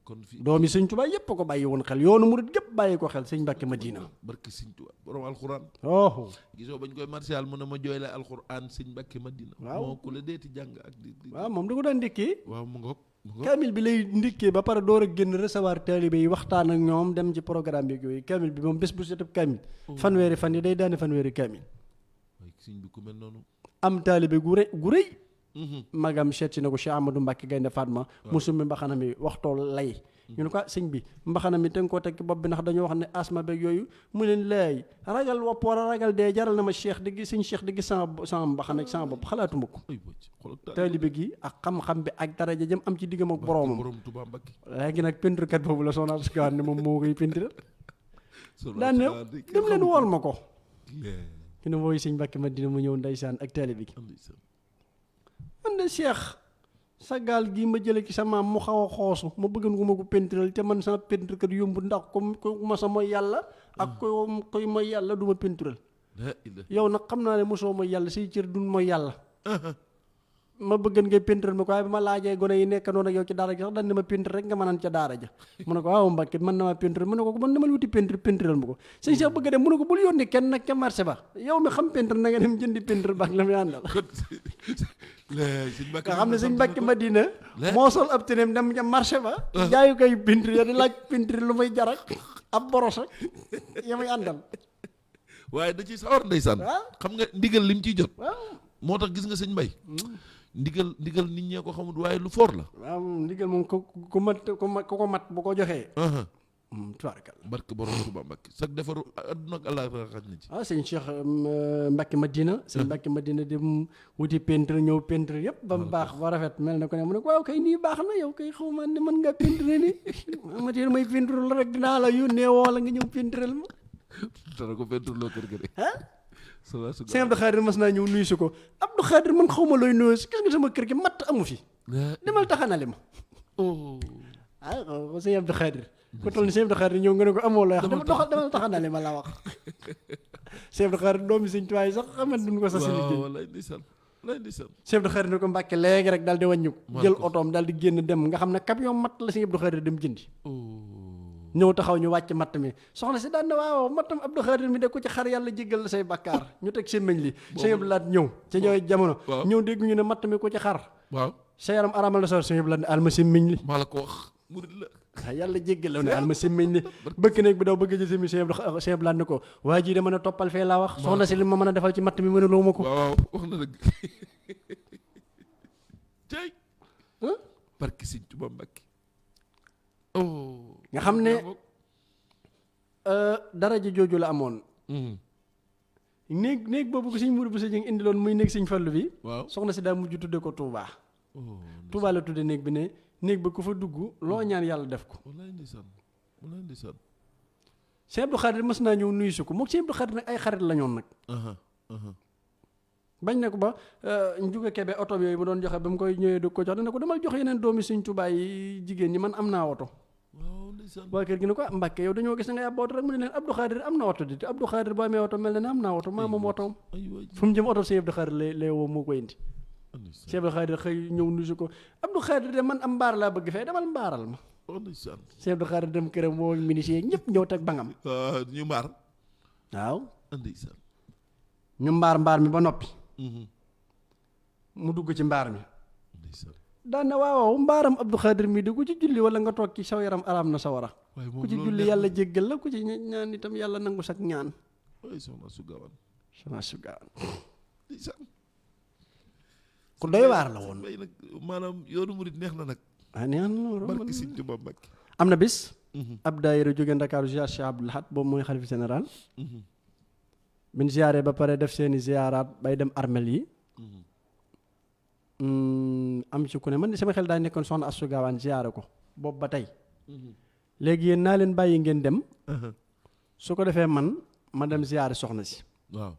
kon fi doomi Sëñ Tuubaa yépp ko bàyyi woon xel yoonu murit gépp bàyyi ko xel Sëñ Mbacke Madina barke Sëñ Tuubaa borom alxuraan oh gisoo bañ koy martial mu ne ma jooy la alxuraan Sëñ Mbacke Madina waaw moo ku la deeti jàng ak di waaw moom da ko daan ndékkee waaw mu ngoog kaamil bi lay ndikkee ba pare door a génn recevoir taalibe yi waxtaan ak ñoom dem ci programme bi yooyu kaamil bi moom bés bu setub kaamil fanweeri fan yi day daane fanweeri kaamil waaye sëñ bi ku mel noonu am taalibe gu rëy magam seet si na ko Cheikh Amadou Mbacke Gaynde Fatma musumi mbaxana mi waxtoo lay ñu ne ko sëñ bi mbaxana mi te nga koo teg bopp bi ndax dañoo wax ne asma beeg yooyu mu leen laay ragal wopp war a ragal dee jaral na ma Cheikh di gis sëñ Cheikh di gis sama mbaxana ak sama bopp xalaatuma ko taalibe gi ak xam-xam bi ak daraja jëm am ci diggam ak boroomam léegi nag peinturekat boobu la Soxna Astou Gawane ne moom moo koy peinture daan ne dem leen wool ma ko ki ne mooy sëñ Mbacke Madina mu ñëw ndeysaan ak taalibe gi man de Cheikh sa gaal gii ma jële ci sa maam mu xaw a xoosu ma bëggoon ko ma ko pentiral te man sama peinture kat yomb ndax ko ma sa mooy yàlla ak koy mooy yàlla du ma pentiral yow nag xam naa ne mosoo mooy yàlla say cër dun mooy yàlla ma bëggoon ngay pentiral ma ko waaye bi ma laajee gone yi nekk noonu ak yow ci daara ji sax dañ ne ma peinture rek nga mënaan ca daara ja mu ne ko waaw Mbacke mën na ma peinture mu ne ko man dama wuti pentiral ma ko sëñ Cheikh bëgg a dem mu ne ko bul yónni kenn nag ca marché ba yow mi xam peinture na nga dem jëndi peinture ba ak la muy àndal nga xam ne sëñ Mbacke Madina moo sol ab teneem dem ca marché ba jaayu koy peinture ya di laaj peinture lu may jarak ab boros ak ya muy àndal waaye da ci sawar ndeysaan xam nga ndigal lim ciy jot moo tax gis nga sëñ Mbay ndigal nit ñee ko xamul waaye lu fort la waaw ndigal moom ku mat bu ko joxee tubaarkal barke borom Tuubaa Mbacke sax defaru adduna ak àllaaxira xaj na ci sëñ Cheikh Mbacke Madina sëñ Mbacke Madina dem wuti peinture ñëw peinture yëpp ba mu baax ba rafet mel na ko ne mu ne ko waaw kay nii baax na yow kay xaw ma ne mën ngaa peinture ni Madina may peinture la rek dinaa la yónnee woo la nga ñëw peinturel ma dana ko peinture loo kër ga de sëñ Abdou Khadir mas naa ñëw nuyu si ko Abdou Khadir man xaw ma looy nuyu si gis nga sama kër gi matt amu fi demal taxanale ma sëñ Abdou Khadir ku toll ni sëñ Abdou Khadir ñëw nga ne ko amoo lay wax demal taxanale ma la wax sëñ Abdou Khadir doomi sëñ Tuubaa sax xamante duñ ko sa si liggéey sëñ Abdou Khadir ne ko Mbàkke léegi rek daal di wàññi ko jël otoom daal di génn dem nga xam ne camion matt la sëñ Abdou Khadir dem jëndi ñëw taxaw ñu wàcc matt mi soxna si daan na waaw mattam Abdou Khadir mi de ko ci xar yàlla jéggal la say bakkaar ñu teg semmeñ li sëñ Abdou Laat ñëw ca ñooy jamono ñëw dégg ñu ne matt mi ko ci xar waaw sa yaram aramal la sor sëñ Abdou Laat ne alma semmeñ li maa la ko wax murid la waaw yàlla jéggal la ne alma semmeñ li bëkk néeg bi daw bëgg jël semmeñ sëñ Abdou Laat ne ko waa ji de mën a toppal fee laa wax soxna si li ma mën a defal ci matt mi mën a loo ma ko waaw wax na dëgg tey barki sëñ Tuubaa Mbàkke nga xam ne daraja jooju la amoon néeg boobu ko sëñ Mourou Bousso Dieng indiloon muy néeg sëñ Fallu bi soxna si daa mujj tudde ko Touba Touba la tudde néeg bi ne néeg ba ku fa dugg loo ñaan yàlla def ko wallaay ndeysaan sëñ Abdou Khadir mas naa ñëw nuyu si ko moom sëñ Abdou Khadir nag ay xarit la ñoon nag bañ ne ko ba njuga kebe oto yooyu mu doon joxe ba mu koy ñëwee du ko jox dana ko demal jox yeneen doomi sëñ Tuubaa yi jigéen ñi man am naa oto waa kër gi ne ko Mbàkke yow dañoo gis na nga yàbb oto rek mu ne leen Abdou Khadir am na oto di te Abdou Khadir boo amee oto mel na ne am naa oto maa moom otoom fu mu jëm oto sëñ Abdou Khadir lay woo moo ko indi sëñ Abdou Khadir xëy ñëw nuyu ko Abdou Khadir de man am mbaar laa bëgg fee demal mbaaral ma sëñ Abdou Khadir dem këram woo ministre yi ñëpp ñëw teg bangam ñu mbaar waaw ñu mbaar mi ba noppi mu dugg ci mbaar mi daan na waaw mbaaram Abdou Khadir mii de ku ci julli wala nga toog ci saw yaram araam na sa wara ku ci julli yàlla jéggal la ku ci ñaan itam yàlla nangu sak ñaan soxna Astou Gawane ku doy waar la woon maanaam yoonu murid neex na nag neex na barki Sëñ Tuubaa Mbàkke am na bis ab daayira jóge Ndakaaru ziar Cheikh Abdou Lahad boobu mooy xalifa général bin ziaree ba pare def seeni ziaraat bay dem armel yi am ci ku ne man sama xel daa nekkoon soxna Astou Gawane ziyaare ko boobu ba tey léegi yéen naa leen bàyyi ngeen dem su ko defee man ma dem ziyaare soxna si. waaw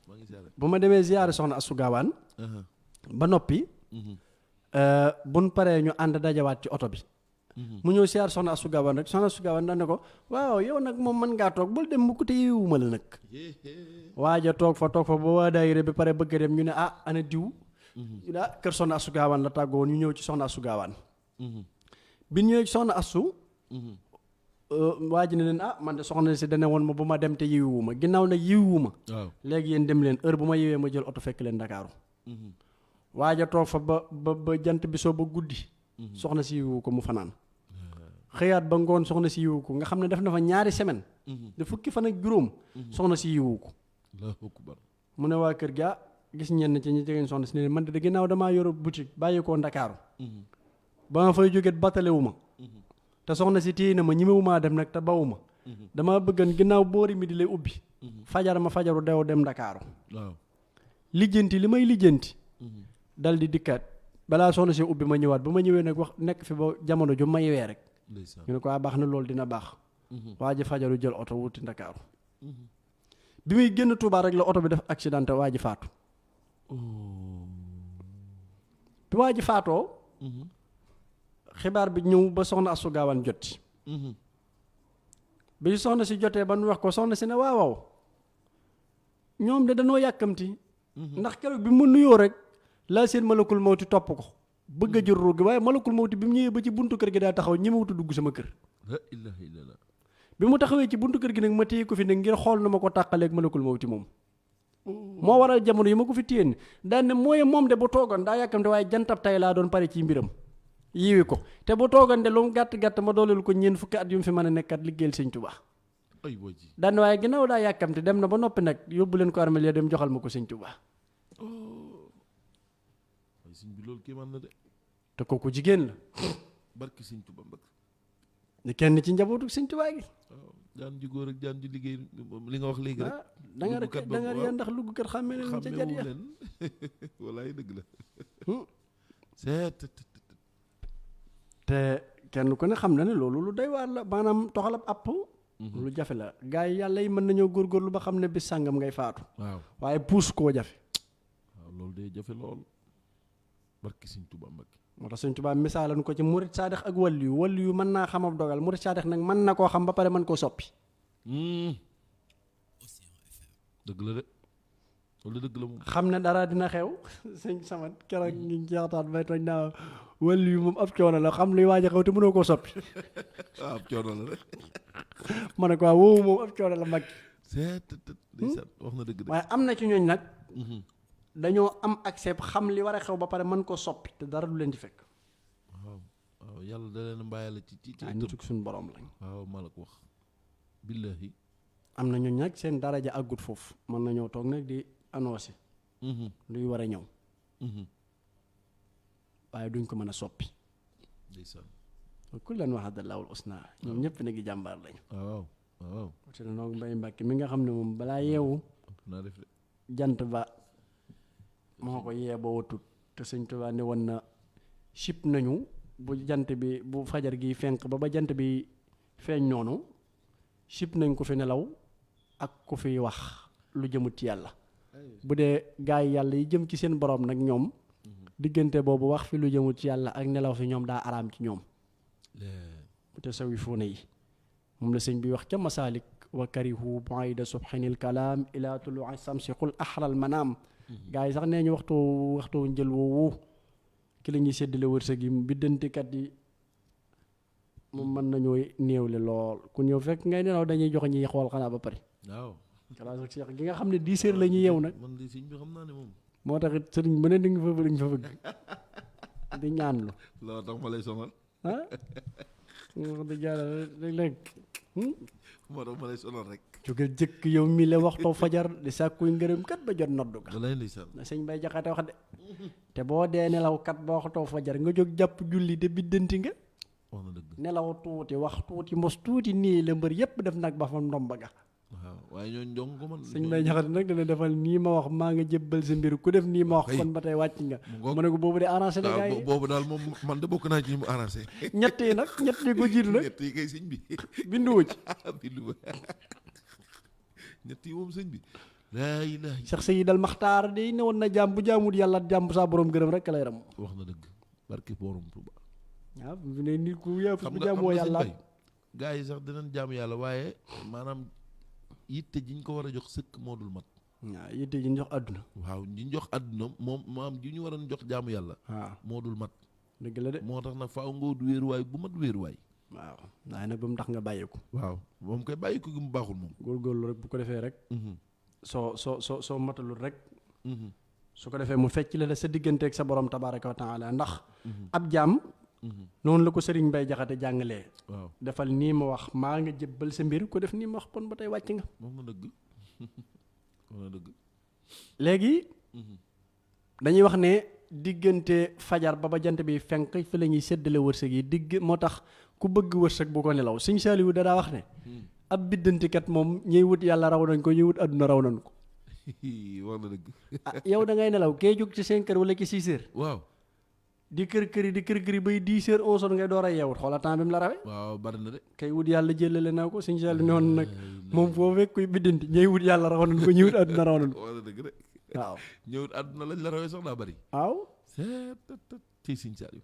maa ngi ziyaare. bu ma demee ziyaare soxna Astou Gawane ba noppi buñ paree ñu ànd dajawaat ci oto bi. mu ñëw ziyaare soxna Astou Gawane rek soxna Astou Gawane daan ne ko waaw yow nag moom mën ngaa toog bul dem mukk te yeewuma la nag. waaja toog fa ba waa daayira bi pare bëgg a dem ñu ne ana diw. ñu ne kër soxna Astou Gawane la tàggoo woon ñu ñëw ci soxna Astou Gawane. bi ñëwee ci soxna Astou. waa ji ne leen man de soxna si dana woon ma bu ma dem te yiwuma ginnaaw nag yiwuma léegi yéen dem leen heure bu ma yiwee ma jël oto fekk leen Ndakaaru. waaja toog fa ba jant bi soo ba guddi. soxna si yiwu ko mu fanaan. xëyaat ba ngoon soxna si yiwu ko nga xam ne def na fa ñaari semaine. de fukki fan ak juróom. soxna si yiwu ko. mu ne waa kër gi gis ñenn ci ñi jegeen soxna si ne man de ginnaaw damaa yor boutique bàyyi koo Ndakaaru. ba ma fay jógee batalewu ma. te soxna si téye na ma ñemewumaa dem nag te bawuma dama bëggan ginnaaw boori mi di lay ubbi fajar ma fajaru dew dem Ndakaaru lijjanti li may lijjanti dal di dikkaat balaa soxna si ubbi ma ñëwaat bu ma ñëwee nag wax nekk fi ba jamono ju ma yewee rek ñu ne ko baax na loolu dina baax waa ji fajaru jël oto wuti Ndakaaru bi muy génn Touba rek la oto bi def accident waa ji faatu bi waa ji faatoo xibaar bi ñëw ba soxna Astou Gawane jot ci bi soxna si jotee ba nu wax ko soxna si ne waaw ñoom de danoo yàkkamti ndax keroog bi mu nuyoo rek laa seen malakul mawti topp ko bëgg a jël ruugi waaye malakul mawti bi mu ñëwee ba ci buntu kër gi daa taxaw ñemewutu dugg sama kër la ilaha illallah bi mu taxawee ci buntu kër gi nag ma téye ko fi nag ngir xool na ma ko tàqaleeg malakul mawti moom moo waral jamono yi ma ko fi téye daan ne mooy moom de bu toogoon daa yàkkamte waaye jantab tay laa doon pare ci mbiram yiwi ko te bu toogoon de lu mu gàtt ma dooleel ko ñeent fukki at yu mu fi mën a nekkat liggéeyal Sëñ Tuubaa daan waaye ginnaaw daa yàkkamte dem na ba noppi nag yóbbu leen ko armeel ya dem joxal ma ko Sëñ Tuubaa sëñ bi loolu kéemaan la de te kooku jigéen la barki Sëñ Tuubaa mbak ni kenn ci njabootu Sëñ Tuubaa gi jaan ju góor ak jaan ju liggéey li nga wax léegi rek da nga yaa ndax luggukat xàmmee leen ca jat ya walaay dëgg la te kenn ku ne xam na ne loolu lu doy waar la maanaam toxalab àpp lu jafe la gars yi yàlla yi mën nañoo góorgóorlu ba xam ne bis sàngam ngay faatu waaye puus koo jafe loolu day jafe lool barki Sëñ Tuubaa Mbàkke moo tax Sëñ Tuubaa misaalan ko ci murit saadix ak wàllu yu mën naa xam ab dogal murit saadix nag mën na koo xam ba pare mën koo soppi dëgg la de loolu dëgg la moom xam ne dara dina xew sëñ sama keroog ngi jeextaat bay tooñ naa wàllu yu moom ab coono la xam luy waaj a xew te mënoo koo soppi ab coono la de ma ne ko woowu moom ab coono la mag wax na dëgg de waaye am na ci ñooñ nag dañoo am accès xam li war a xew ba pare mën koo soppi te dara du leen di fekk waaw yàlla da leen mbaayal la ci nitu suñu borom lañ waaw maa la ko wax billahi am na ñooñ nag seen daraja àggut foofu mën na ñëw toog nag di annoncé luy war a ñëw waaye duñ ko mën a soppi ndeysaan kullan wa'adallahul husna ñoom ñëpp nag jàmbaar lañu waaw te noog Mbay Mbàkke mi nga xam ne moom balaa yeewu naa def de jant ba moo ko yee ba watut te Sëñ Tuubaa ne woon na sip nañu bu jant bi bu fajar gi fenk ba jant bi feeñ noonu sip nañ ko fi nelaw ak ku fi wax lu jëmut ci yàlla bu dee gaay yàlla yi jëm ci seen borom nag ñoom diggante boobu wax fi lu jëmut ci yàlla ak nelaw fi ñoom daa araam ci ñoom te sawi fuuna yi moom la sëñ bi wax ca masaalik wa karihu bu'ayda subhanil kalaam ila tulu'i samsi qul ahral manaam gaa yi sax nee ñu waxtu njël woowu ki la ñuy séddale wërsëg yi biddantikat yi moom mën nañoo néewle lool ku ñëw fekk ngay nelaw dañuy jox ñuy xool xanaa ba pare waaw kalaasu Cheikh gi nga xam ne 10 heures la ñuy yeew nag man di sëñ bi xam naa ne moom moo tax it sëriñ bu ne di nga fa bëgg di ñaanlu loolu tax ma lay sonal wax dëgg yàlla léeg-léeg moo tax ma lay sonal rek jóge jëkk yow mi la waxtoo fajar di sàkkuy ngërëm kat ba jot noddu ga lay ndeysaan na sëñ Bay Jaxate wax de te boo dee nelaw kat ba waxtoo fajar nga jóg jàpp julli te biddanti nga wax na dëgg nelaw tuuti wax tuuti mos tuuti nii la mbër yépp def nag ba fa ndomba ga waaw waaye ñooñu dong ko man sëñ Bay Jaxate nag dana defal nii ma wax maa nga jébbal sa mbir ku def nii ma wax kon ba tey wàcc nga mu ne ko boobu de arrangé na gars yi boobu daal moom man de bokk naa ci ñu mu arrangé ñett yi nag ñett yi ko jiitu nag ñett yi kay sëñ bi binduwu ci bindu ba ñett yi moom sëñ bi laa ilaaha Cheikh Seydal Maxtaar de ne woon na jaam bu jaamut yàlla jaam saa borom gërëm rek lay ram. wax na dëgg barki borom Tuuba. waaw bu ne nit ku yëpp xam bu nga jaamoo yàlla. gaa yi sax dinañ jaamu yàlla waaye maanaam yitte jiñ ko war a jox sëkk moo dul mat. waaw yitte ji ñu jox àdduna. waaw ñu jox àdduna moom maam ji ñu waroon jox jaamu yàlla. waaw moo dul mat. dëgg la de. moo tax nag faaw nga wut wéeruwaay bu mat wéeruwaay. waaw waaye nag ba mu tax nga bàyyi ko. waaw moom koy bàyyi ko gi mu baaxul moom. góorgóorlu rek bu ko defee rek. soo matalul rek. su ko defee mu fecc la sa digganteeg sa borom tabaaraka wa taala ndax. ab jaam. noonu la ko Serigne Mbaye Jaxate jàngalee. waaw defal nii ma wax maa nga jébbal sa mbir ko def nii ma wax kon ba tey wàcc nga. moom na dëgg moom na dëgg. léegi. dañuy wax ne diggante fajar ba jant bi fenk fi la ñuy séddale wërsëg yi moo tax ku bëgg wërsëg bu ko nelaw Sëñ Saaliwu daa wax ne. ab biddantikat moom ñuy wut yàlla raw nañ ko ñuy wut àdduna raw nañ ko. wax na dëgg. yow da ngay nelaw kee jóg ci 5 heures wala ci 6 heures. waaw. di kër kër bay 10 heures 11 heures ngay door a yeewut xoola temps bi mu la rawee. waaw bari na de. kay wut yàlla jëlale naa ko Sëñ Saaliwu ne woon nag moom foo fekk kuy biddanti ñuy wut yàlla raw nañ ko ñuy wut àdduna raw nañ ko. wax na dëgg de. waaw ñëwut àdduna lañ la rawee sax daa bari. waaw. tey Sëñ Saaliw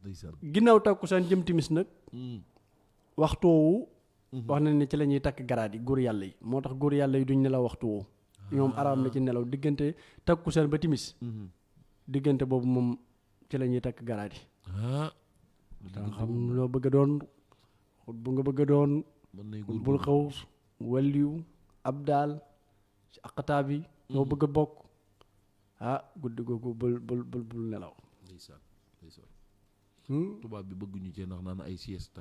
ndeysaan. ginnaaw takkusaan jëm timis nag. waxtu woowu. wax nañ ne ci la ñuy takk garaat yi góor yàlla yi moo tax góor yàlla yi duñ nelaw waxtu woowu. ñoom araam na ci nelaw diggante takkusaan ba timis. diggante boobu moom ci la ñuy takk garaat yi. danga xam loo bëgg a doon xut bu nga bëgg a doon. bul xaw waliw ab daal ci aqtaab yi. loo bëgg a bokk. guddi googu bul nelaw. ndeysaan ndeysaan. tubaab bi bëgguñu cee ndax naan ay sieste.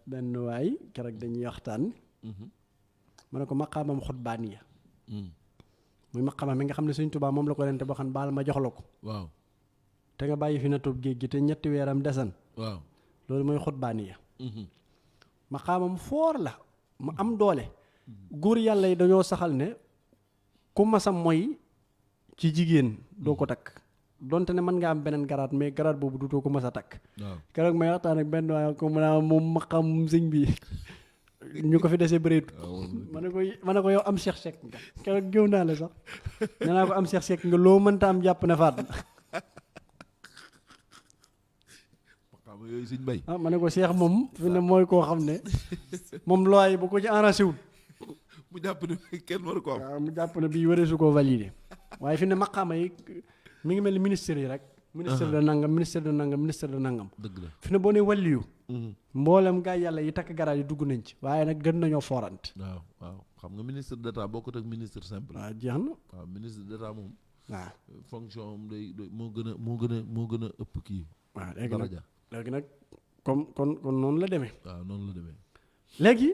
benn waay keroog dañuy waxtaan. ma ne ko maqaamam xutbaaniya. muy maqaamam mi nga xam ne Sëñ Tuubaa moom la ko rente boo xam baal ma jox la ko. waaw. te nga bàyyi fi natub géej gi te 3 weeram desan. waaw loolu mooy xutbaaniya. maqaamam foor la mu am doole. góor yàlla yi dañoo saxal ne ku masam mooy ci jigéen doo ko takk. donte ne mën nga am beneen garaat mais garaat boobu dutoo ko mas a takk. waaw keroog may waxtaan ak benn waaye ko mu naa moom maqaam sëñ bi ñu ko fi desee bëreetu. ma ne ko yow am Cheikh Seck nga keroog géew naa la sax nee naa ko am Cheikh Seck nga loo mënta am jàpp ne faat na. yooyu Sëñ Bay. ma ne ko Cheikh moom fi ne mooy koo xam ne moom loi yi bu ko ci enraché wul. mu jàpp ne kenn waru ko am. waaw mu jàpp ne bii waree su koo validé waaye fi ne maqaama yi mi ngi mel ni ministère yi rek. ministère de nangam ministère de nangam ministère de nangam. dëgg la fi ne boo nee wàlliyu. mboolem gaa yàlla yi takk garaat yi dugg nañ ci. waaye nag gën nañoo foorante. waaw xam nga ministre d'état bokkut ak ministre simple. waaw jeex na. waaw ministre d'état moom. waaw fonction am day moo gën a ëpp kii. waaw daraja léegi nag kon noonu la demee. waaw noonu la demee. léegi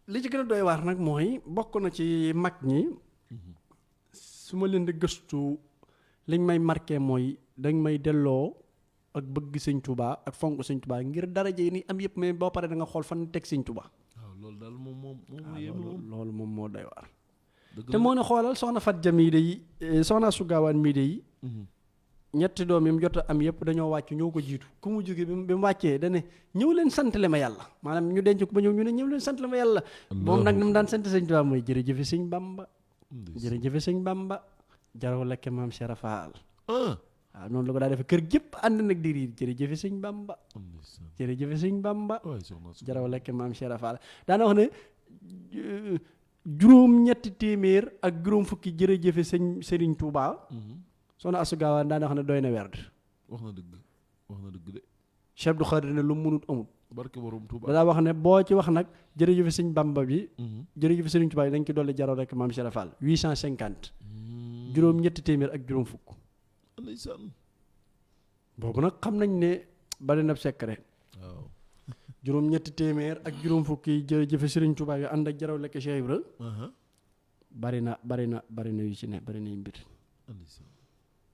li ci gën a doy waar nag mooy bokk na ci mag ñi. su ma leen di gëstu liñ may marqué mooy dañ may delloo ak bëgg Sëñ Tuubaa ak fonk Sëñ Tuubaa ngir daraja yi ni am yëpp mais boo paree da nga xool fan teg Sëñ Tuubaa. waaw loolu daal moom loolu moom moo doy waar. te moo ne xoolal soxna Fat Ja mii de yi soxna su gaawaan mii de yi. ñetti doom yi mu jot am yëpp dañoo wàcc ñoo ko jiitu ku mu jógee bi mu wàccee da ne ñëw leen santale ma yàlla maanaam ñu denc ko ba ñëw ñu ne ñëw leen santale ma yàlla. moom nag ni mu daan sant Sëñ Tuubaa mooy jërëjëfe Sëñ Bamba. jërëjëfe Sëñ Bamba. jaraw lekke maam Cheikh Faal. waaw noonu la ko daa defee kër gépp ànd nag di riir jërëjëfe Sëñ Bamba. jërëjëfe Sëñ Bamba. jaraw lekke maam Cheikh Faal daana wax ne juróom-ñetti téeméer ak juróom fukki jërëjëfe Sëriñ Tuubaa. soxna Asu Gaawaan daana wax ne doy na werd. wax na dëgg de. Cheikh Abdou Khadir ne lu mu munut amul. barke borom Tuubaa daa wax ne boo ci wax nag jërëjëfe Sëñ Bamba bi. jërëjëfe Sëriñ Tuubaa yi dañ ci dolli jaraw rek maam Cheikh Fall 850. juróom-ñetti téeméer ak juróom fukk. ndeysaan. boobu nag xam nañ ne bari na secret. waaw. juróom-ñetti téeméer ak juróom fukk yi jërëjëfe Sëriñ Tuubaa yi ànd ak jaraw lekk Cheikh Ibra. bari na yu ci ne bari na yu mbir.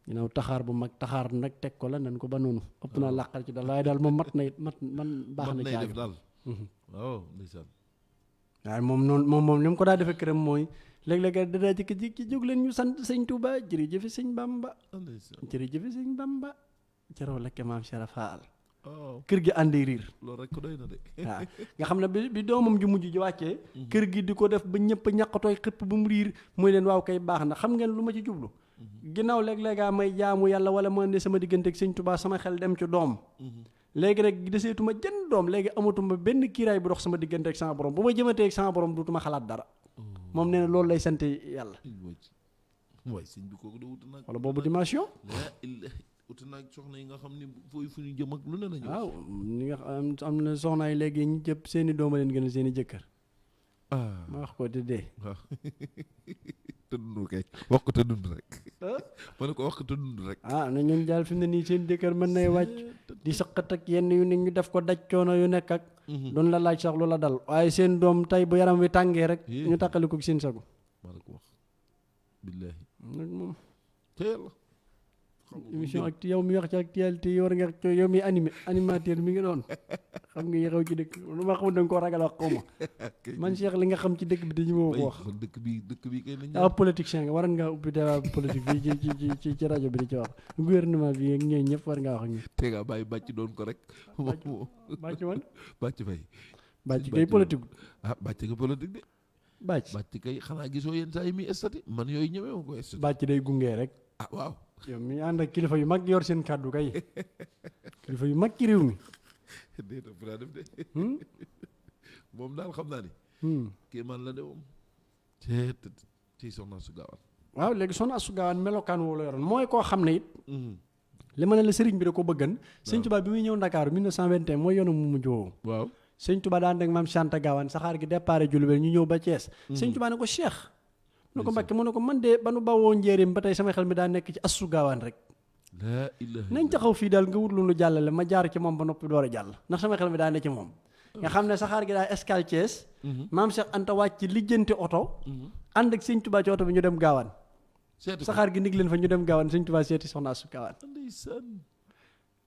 ginnaaw taxaar bu mag taxaar nag teg ko la nan ko ba noonu. ëpp naa làqal ci daal waaye daal moom mat man baax na ci def daal. waaw ndeysaan. waaye moom noonu moom li mu ko daa defee këram mooy léeg-léeg dadaa jëkki jóg leen ñu sant Sëñ Tuubaa jërëjëfe Sëñ Bamba. jërëjëfe Sëñ Bamba. jaraw lekke maam Cheikh Faal. kër gi àndi riir. loolu rek ko doy na de. waaw nga xam ne bi doomam ju mujj ji wàccee. kër gi di ko def ba ñëpp ñàkkatooy xëpp ba mu riir muy leen waaw kay baax na xam ngeen lu ma ci jublu. ginnaaw léeg-léegaa may jaamu yàlla wala ma ne sama diggante ak sëñ Tuubaa sama xel dem ci doom. léegi rek deseetuma jën doom léegi amatuma benn kiiraay bu dox sama diggante ak sama borom bu ma jëmatee ak sama borom duutuma xalaat dara. moom nee na loolu lay sant yàlla. waay sëñ bi kooku de wuti nag. wala boobu dimension. wuti nag soxna yi nga xam ni fooy fu ñu jëm ak lu ne nañu. waaw ñi nga am na soxna yi léegi ñi jëpp seeni dooma leen gën a seeni jëkkër. ma wax ko te dee. waaw te dund kay wax ko te dund rek. ma ne ko wax ko te dund rek. na ñun daal fi mu ne nii seen jëkkër mën nay wàcc di sëqat ak yenn yu ne ñu def ko daj coono yu nekk ak. doon la laaj sax lu la dal waaye seen doom tey bu yaram wi tàngee rek. ñu takkali ko seen sago. maa la ko wax. billaahi. nag moom. teel la. émission ak yow mi wax ci actualité yi war nga yow mi animateur mi ngi doon xam nga yi xew ci dëkk lu ma xamul da nga koo ragal wax xaw ma man Cheikh li nga xam ci dëkk bi dañu ma ko wax. dëkk bi kay lañ. politicien nga waroon nga ubbi débat politique fii ci rajo bi di ci wax gouvernement bi ak ñooñu ñëpp war ngaa wax ak ñun. te nga bàyyi bàcc doon ko rek. bàcc man. bàcc fay. bàcc kay politique. bàcc nga politique de. bàcc kay xanaa gisoo yenn saa yi muy estati man yooyu ñëwee ma ko estati. bàcc day gunge rek. waaw. yow mi ànd ak kilifa yu mag yor seen kàddu kay kilifa yu mag ci réew mi. déedéet bu daa def de. moom daal xam naa ni. kii man la de moom. ci soxna su gaawaan. waaw léegi soxna su gaawaan melokaan woo la yoroon mooy koo xam ne it. li ma ne la sëriñ bi da ko bëggan. sëñ Tuubaa bi muy ñëw Ndakaaru 1921 mooy yoonu mu mujj woowu. waaw sëñ Tuubaa daan ak maam Santa Gaawaan saxaar gi départ Diourbel ñu ñëw ba Thiès. sëñ Tuubaa ne ko Cheikh. mu ne ko Mbàkke mu ne ko man de ba nu bawoo njéeréem ba tey sama xel mi daa nekk ci Assu Gaawaan rek. nañ taxaw fii daal nga wut lu nu jàllale ma jaar ci moom ba noppi door a jàll ndax sama xel mi daa ne ci moom. nga xam ne saxaar gi daa escale Thiès. maam Cheikh Anta wàcc ci lijjanti oto. ànd ak sëñ Tuubaa ci oto bi ñu dem Gaawaan. saxaar gi nig leen fa ñu dem Gaawaan sëñ Tuubaa seeti soxna Assu Gaawaan.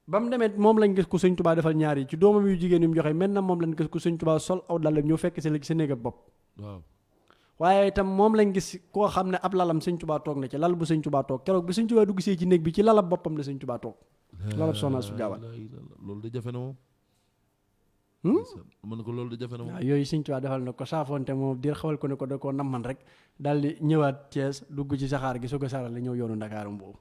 ba mu demee moom lañ gis ku sëñ Tuubaa defal ñaar yi ci doomam yu jigéen yu mu joxe mel na moom lañ gis ku sëñ Tuubaa sol aw dalam ñëw fekk si néegam bopp. waaw waaye itam moom lañ gis koo xam ne ab lalam sëñ Tuubaa toog na ci lal bu sëñ Tuubaa toog keroog bi sëñ Tuubaa dugg see ci néeg bi ci lalab boppam la sëñ Tuubaa toog. lalab soxna Assu Gaawaan. loolu de jafe na moom. mën ko loolu de jafe na moom. waaw yooyu sëñ Tuubaa defal na ko saafoonte moom dir xawal ko ne ko da koo namman rek daal di ñëwaat Thiès dugg ci saxaar gi su ko saral la ñëw yoonu Ndakaaru boobu.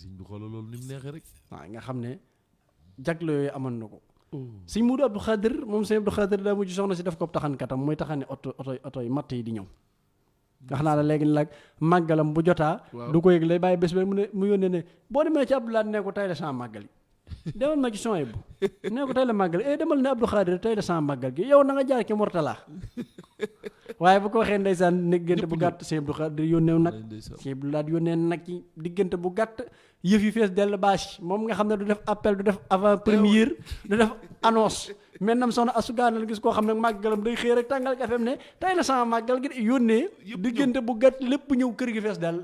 sëñ bi xoolal loolu ni mu neexee rek. waaw nga xam ne jagle yooyu amoon na ko. sëñ Muudu Abdu Xaadir moom sëñ Abdu Xaadir daa mujj soxna si def ko taxankatam mooy taxane oto yi matt yi di ñëw. wax naa la léegi nag màggalam bu jotaa. du ko yëg lay bàyyi bés ba mu yónnee ne boo demee ci Abdoulaye ne ko tey la sama màggal yi. demal ma ci son bu ne ko tey la màggal demal ne Abdu Xaadir tey la sama màggal gi yow na nga jaar ci Mortala. waaye bu ko waxee ndeysaan diggante bu gàtt sëñ Abdu Xaadir yónnee nag sëñ Abdoulaye yónnee nag ci diggante bu gàtt yëf yi fees dell bâche moom nga xam ne du def appel du def avant première du def annonce maintenant soxna Assu Gaawaan gis koo xam ne màggalam day xëy rek tàngal kafeem ne tey la sama màggal gi yónnee diggante bu gàtt lépp ñëw kër gi fees dell.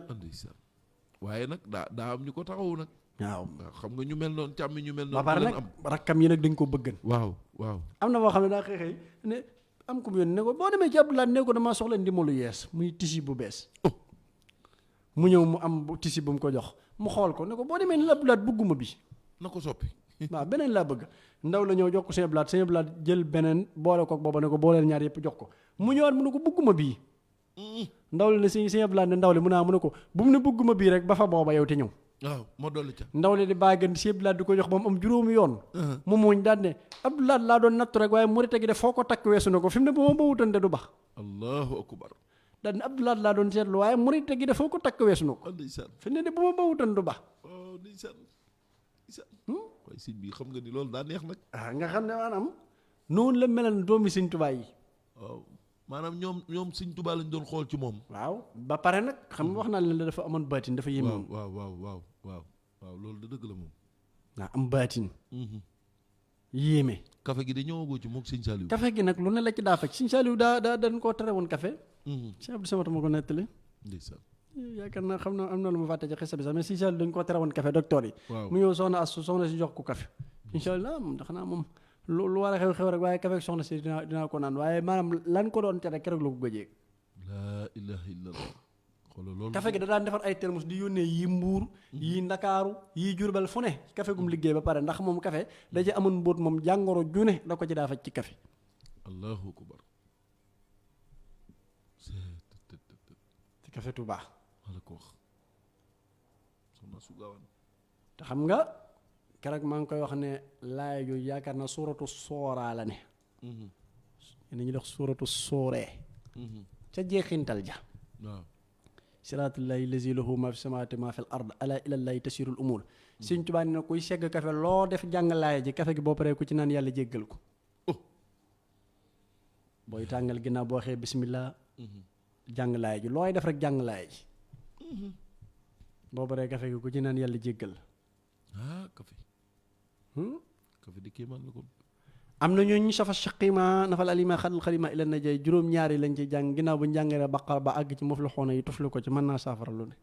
waaye nag daa am ñu ko taxawu nag. waaw xam nga ñu mel noonu càmm ñu mel noonu. ba pare nag rakkam yi nag dañ ko bëggan. waaw am na boo xam ne daa xëy ne am ku mu yónni ne ko boo demee ci Abdoulaye ne ko damaa soxla ndimbalu yees muy tisi bu bees. mu ñëw mu am tisi bu mu ko jox mu xool ko ne ko boo demee ni Abdoulaye bëgguma bi. na ko soppi. waaw beneen laa bëgg ndaw la ñëw jox ko sëñ Abdoulaye jël beneen boole ko booba ne ko booleel ñaar yëpp jox ko mu ñëwaat mu ne ko bëgguma bii. ndaw li ne sëñ Abdoulaye ne ndaw li mu ne ko bu mu ne bëgguma bii rek ba fa booba yow te ñëw. waaw moo dolli ca. ndaw li di bàggan sëñ Abdoulaye di ko jox ba mu am juróomi yoon. mu muñ daal ne Abdoulaye laa doon nattu rek waaye murit gi de foo ko takk weesu na ko fi mu ne bu ma ba wutante du bax. allahu akbar. daal ne Abdoulaye laa doon seetlu waaye murit gi de foo ko takk weesu na ko. fi mu ne de bu ma ba wutante du bax. waaye sëñ bi xam nga ni loolu daa neex nag. nga xam ne maanaam noonu la meloon doomi sëñ Tuubaa yi. waaw maanaam ñoom sëñ Tuubaa lañ doon xool ci moom. waaw ba pare nag xam nga wax naa leen la dafa amoon baatin dafa yéeme. waaw loolu da dëgg la moom. waaw am baatin. yéeme. kafe gi de ñëwagoo ci moom sëñ Saliou. kafe gi nag lu ne la ci daa fekk sëñ Saliou daa dañ koo tere woon kafe. Cheikh Abdou Samad ma ko nettali. ndeysaan. yaakaar naa xam naa am na lu mu fàtte ci xisa bi sax mais sëñ Saliou dañ koo tere woon kafe docteur yi. mu ñëw soxna si jox ko kafe. incha allah moom xanaa moom lu war a xew rek waaye kafe ak soxna si dinaa ko naan waaye maanaam lan ko doon tere keroog la ko gëjee. laa ilaaha illallah. xoolal loolu café gi da daan defar ay termus di yónnee yi Mbuur yi Ndakaaru yi Jurbel fu ne café gum liggéey ba pare ndax moom café da ci amoon mbóot moom jàngoro ju ne da ko ci daa faj ci café allahu akbar ci café Touba wala ko wax soxna su gaawaan te xam nga keroog maa ngi koy wax ne laaya yooyu yaakaar na suuratu sooraa la ne ni ñu dox suuratu sooree ca jeexintal ja waaw siraatullahi lazi lahu ma fi samawati ma fi l ard ala ilallahi tasirul umur Sëñ Tuubaa ne kuy segg café loo def jàng laaya ji café gi boo paree ku ci naan yàlla jéggal ko booy tàngal ginnaaw boo waxee bismillah jàng laaya ji looy def rek jàng laaya ji boo paree café gi ku ci naan yàlla jéggal café café di kéemaan la kon am na ñooñu safa shaqima nafal alima xadal xalima ila najay juróom-ñaari lañ ci jàng ginnaaw bu ñu jàngee baqara ba àgg ci muflixuuna yi tufli ko ci mën naa saafara lu ne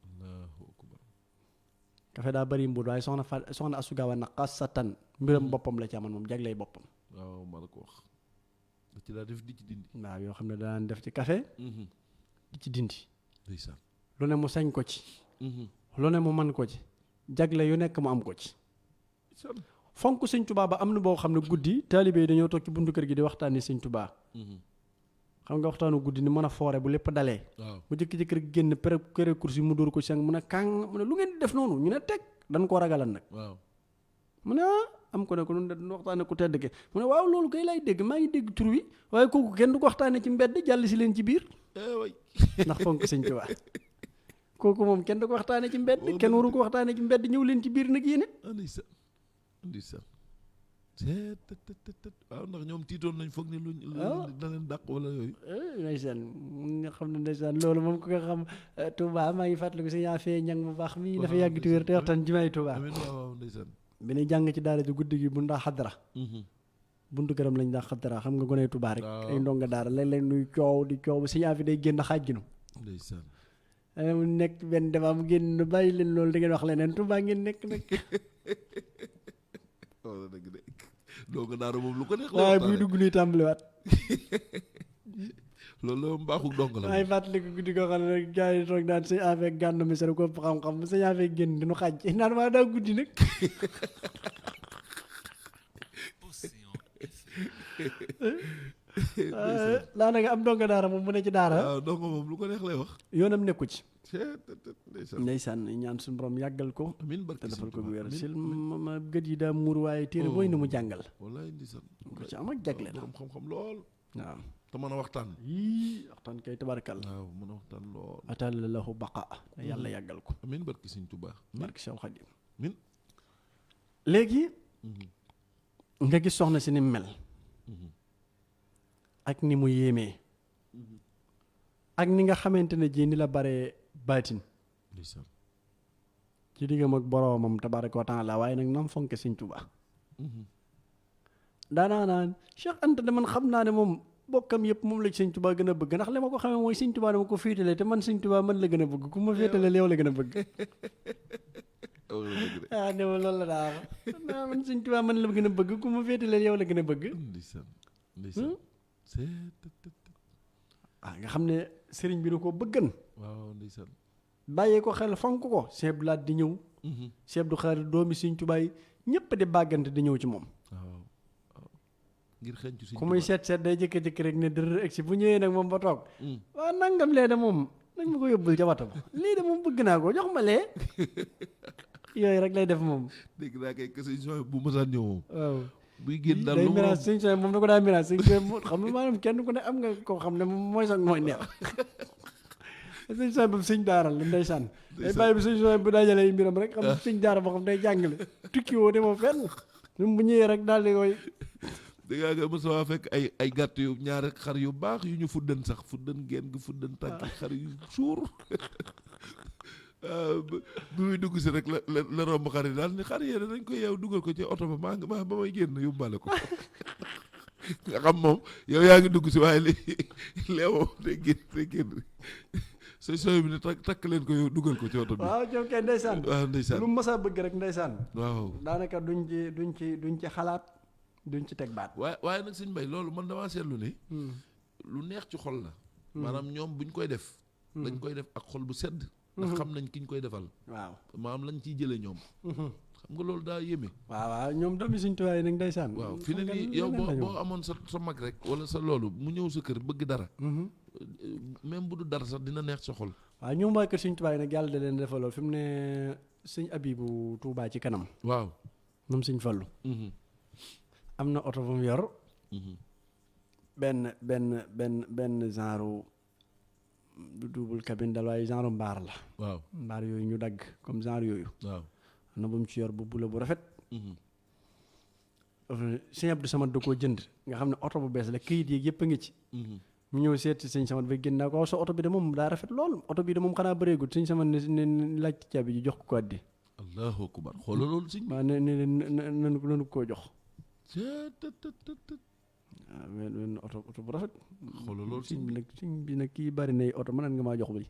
allahu akbar café daa bëri mbuut waaye soxna asugaawa na xasatan mbiram boppam la ci amoon moom jagley boppam waaw ma la ko wax da ci daa def di ci dindi waaw yoo xam ne daan def ci café di ci dindi ndeysaan lu ne mu sañ ko ci lu ne mu man ko ci jagle yu nekk mu am ko ci fonk Sëñ Tuubaa ba am na boo xam ne guddi taalibe yi dañoo toog ci buntu kër gi di waxtaani Sëñ Tuubaa xam nga waxtaanu guddi ni mën a foore bu lépp dalee mu jëkki-jëkki rek génn kër kursi mu dóor ko ci mu ne kàng mu ne lu ngeen di def noonu ñu ne teg dañ koo ragalan nag mu ne am ko ne ko nun de duñ waxtaane ku tedd ke mu ne waaw loolu kay lay dégg maa ngi dégg tur wi waaye kooku kenn du ko waxtaane ci mbedd jàll si leen ci biir ndax fonk Sëñ Tuubaa kooku moom kenn du ko waxtaane ci mbedd kenn waru ko waxtaane ci mbedd ñëw leen ci biir nag yéene ndeysaan waaw ndax ñoom tiitoon nañ foog ne luñ da leen dàq wala yooyu ndeysaan nga xam ne ndeysaan loolu moom ku nga xam Touba maa ngi fàttaliku si yaa fee ñang mu baax mii dafa yàgg ti wér te waxtaan jimaay Touba waaw ndeysaan bi ñu jàng ci daara ji guddi gi bu ndaa xadra buntu këram lañ daa xadra xam nga goney Touba rek ay ndonga daara léeg-léeg nuy coow di coow ba si yaa fi day génn xaaj ginu ndeysaan mu nekk benn débat mu génn bàyyi leen loolu da ngeen wax leneen Touba ngeen nekk nag wala dëgg de doo nga daara moom lu ko neex waaye buy dugg nuy tàmbaliwaat loolu la moom baaxul dong la waaye fàttaliku guddi koo xam ne rek gars yi toog daan sëñ affaire gànn mi sara ko xam-xam sëñ affaire génn dinu xaaj naan maa daa guddi nag daanaka am donga daara moom mu ne ci daara waaw donga moom lu ko neex lay wax yoonam nekku ci ndeysaan ñaan suñu borom yàggal ko te defal ko wér sil ma gët yi daa muur waaye téere booy ni mu jàngal wallaay ndeysaan ko ci am ak jagle la xam-xam lool waaw te mën a waxtaan waxtaan kay tabarkal waaw mën a waxtaan lool atal lahu baqa yàlla yàggal ko amiin barki Sëñ Tuubaa barki Seex Xaadim amiin léegi nga gis soxna si ni mel ak ni mu yéemee ak ni nga xamante ne ji ni la bare baatin ci diggam ak boroomam tabaraka wa taala waaye nag nam fonke Sëñ Tuubaa daanaa naan Cheikh Anta de man xam naa ne moom bokkam yëpp moom la Sëñ Tuubaa gën a bëgg ndax li ma ko xamee mooy Sëñ Tuubaa dama ko féetale te man Sëñ Tuubaa man la gën a bëgg ku ma féetale yow la gën a bëgg ne ma loolu la daa wax man Sëñ Tuubaa man la gën a bëgg ku ma féetale yow la gën a bëgg nga xam ne sëriñ bi na ko bëggan waaw ndeysaan bàyyee ko xel fonk ko Seex Laat di ñëw Seex Abdu Xaadir doomi Sëñ Tuubaa yi ñëpp di bàggante di ñëw ci moom waaw ngir xëncu Sëñ ku muy seet day jëkki-jëkki rek ne dër egsi bu ñëwee nag moom ba toog waaw nangam lee de moom nañ ma ko yóbbul ca wata ba lii de moom bëgg naa ko jox ma lee yooyu rek lay def moom dégg naa kay que Sëñ Suwaybu bu mësaan ñëw moom waaw buy génn daal day mirage Sëñ Suwaybu moom da ko daa mirage Sëñ Suwaybu xam nga maanaam kenn ku ne am nga koo xam ne mooy sax mooy neex Sëñ Suwaybu sëñ daara la ndeysaan day bàyyi bi Sëñ Suwaybu bu dajalee mbiram rek xam sëñ daara boo xam day jàngale tukki woo demoo fenn ñun bu ñëwee rek daal di koy dangaa nga mos a fekk ay gàtt yu ñaari xar yu baax yu ñu fuddan sax fuddan génn gi fuddan tànk xar yu suur bi muy dugg si rek la romb xar yi daal ni xar yéene dañ koy yeew dugal ko ci oto ba maa ba may génn yóbbaale ko nga xam moom yow yaa ngi dugg si waaye leewoo day génn sooy bi ne takk leen ko yow dugal ko ci oto bi waaw jow kay ndeysaan waaw ndeysaan lu mës a bëgg rek ndeysaan waaw daanaka duñ ci xalaat duñ ci teg baat waaye nag Sëñ Mbay loolu man damaa seetlu ni lu neex ci xol la maanaam ñoom buñ koy def dañ koy def ak xol bu sedd ndax xam nañ ki ñu koy defal waaw maam lañ ciy jëlee ñoom xam nga loolu daa yéeme waaw ñoom doomi Sëñ Tuubaa yi nag ndeysaan waaw fi ne nii yow boo amoon sa mag rek wala sa loolu mu ñëw sa kër bëgg dara même bu du dara sax dina neex sa xol waaw ñoom waa kër Sëñ Tuubaa yi nag yàlla da leen defal loolu fi mu ne sëñ Abibu Tuubaa ci kanam waaw moom Sëñ Fallu am na oto bu mu yor benn genre du double cabine dal waaye genre mbaar la waaw mbaar yooyu ñu dagg comme genre yooyu waaw am na bu mu ci yor bu bula bu rafet sëñ Abdou Samad da koo jënd nga xam ne oto bu bees la këyit yi yëpp a ngi ci mu ñëw seeti sëñ Samad ba génn naa ko sa oto bi de moom daa rafet lool oto bi de moom xanaa bëreegut sëñ Samad ne laaj caabi ji jox ko addi allahu akbar xoolal loolu sëñ maa ne nanu koo jox waaw wenn oto bu rafet xoolal loolu sëñ bi nag kii bari nay oto mën nga maa jox bi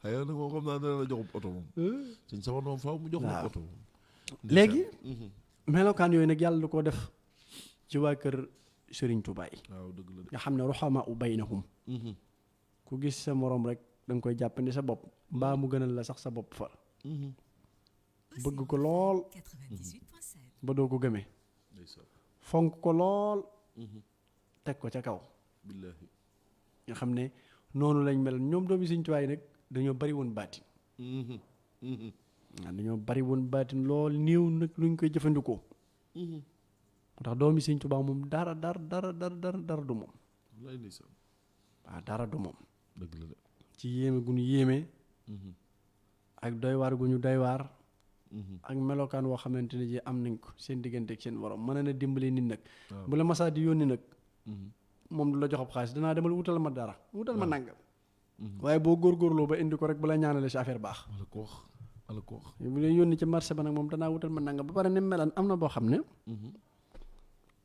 xëy na moom xam naa dana la jox oto moom sëñ Samad moom faaw mu jox la oto moom léegi melokaan yooyu nag yàlla du ko def ci waa kër Sëriñ Tuubaa yi waaw dëgg la nga xam ne ruhamaa u baynahum ku gis sa morom rek da nga koy jàppandi sa bopp mbaa mu gënal la sax sa bopp fa bëgg ko lool ba doo ko gëmee fonk ko lool teg ko ca kaw billaahi nga xam ne noonu lañ mel ñoom doomi Sëriñ Tuubaa yi nag dañoo bari woon baatin waaw dañoo bari woon baatin lool néew nag luñ koy jëfandikoo moo tax doomi Sëriñ Tuubaa moom dara du moom waaw dara du moom dëgg la de ci yéeme gu ñu yéeme ak doy waar gu ñu doy waar ak melokaan woo xamante ne ji am nañ ko seen diggante ak seen borom mën na dimbali nit nag bu la masaa di yónni nag moom du la jox ab xaalis danaa demal wutal ma dara wutal ma nangam waaye boo góorgóorloo ba indi ko rek bu la ñaanale si affaire baax ala ko wax bu leen yónni ci marché ba nag moom danaa wutal ma nangam ba pare ni melan am na boo xam ne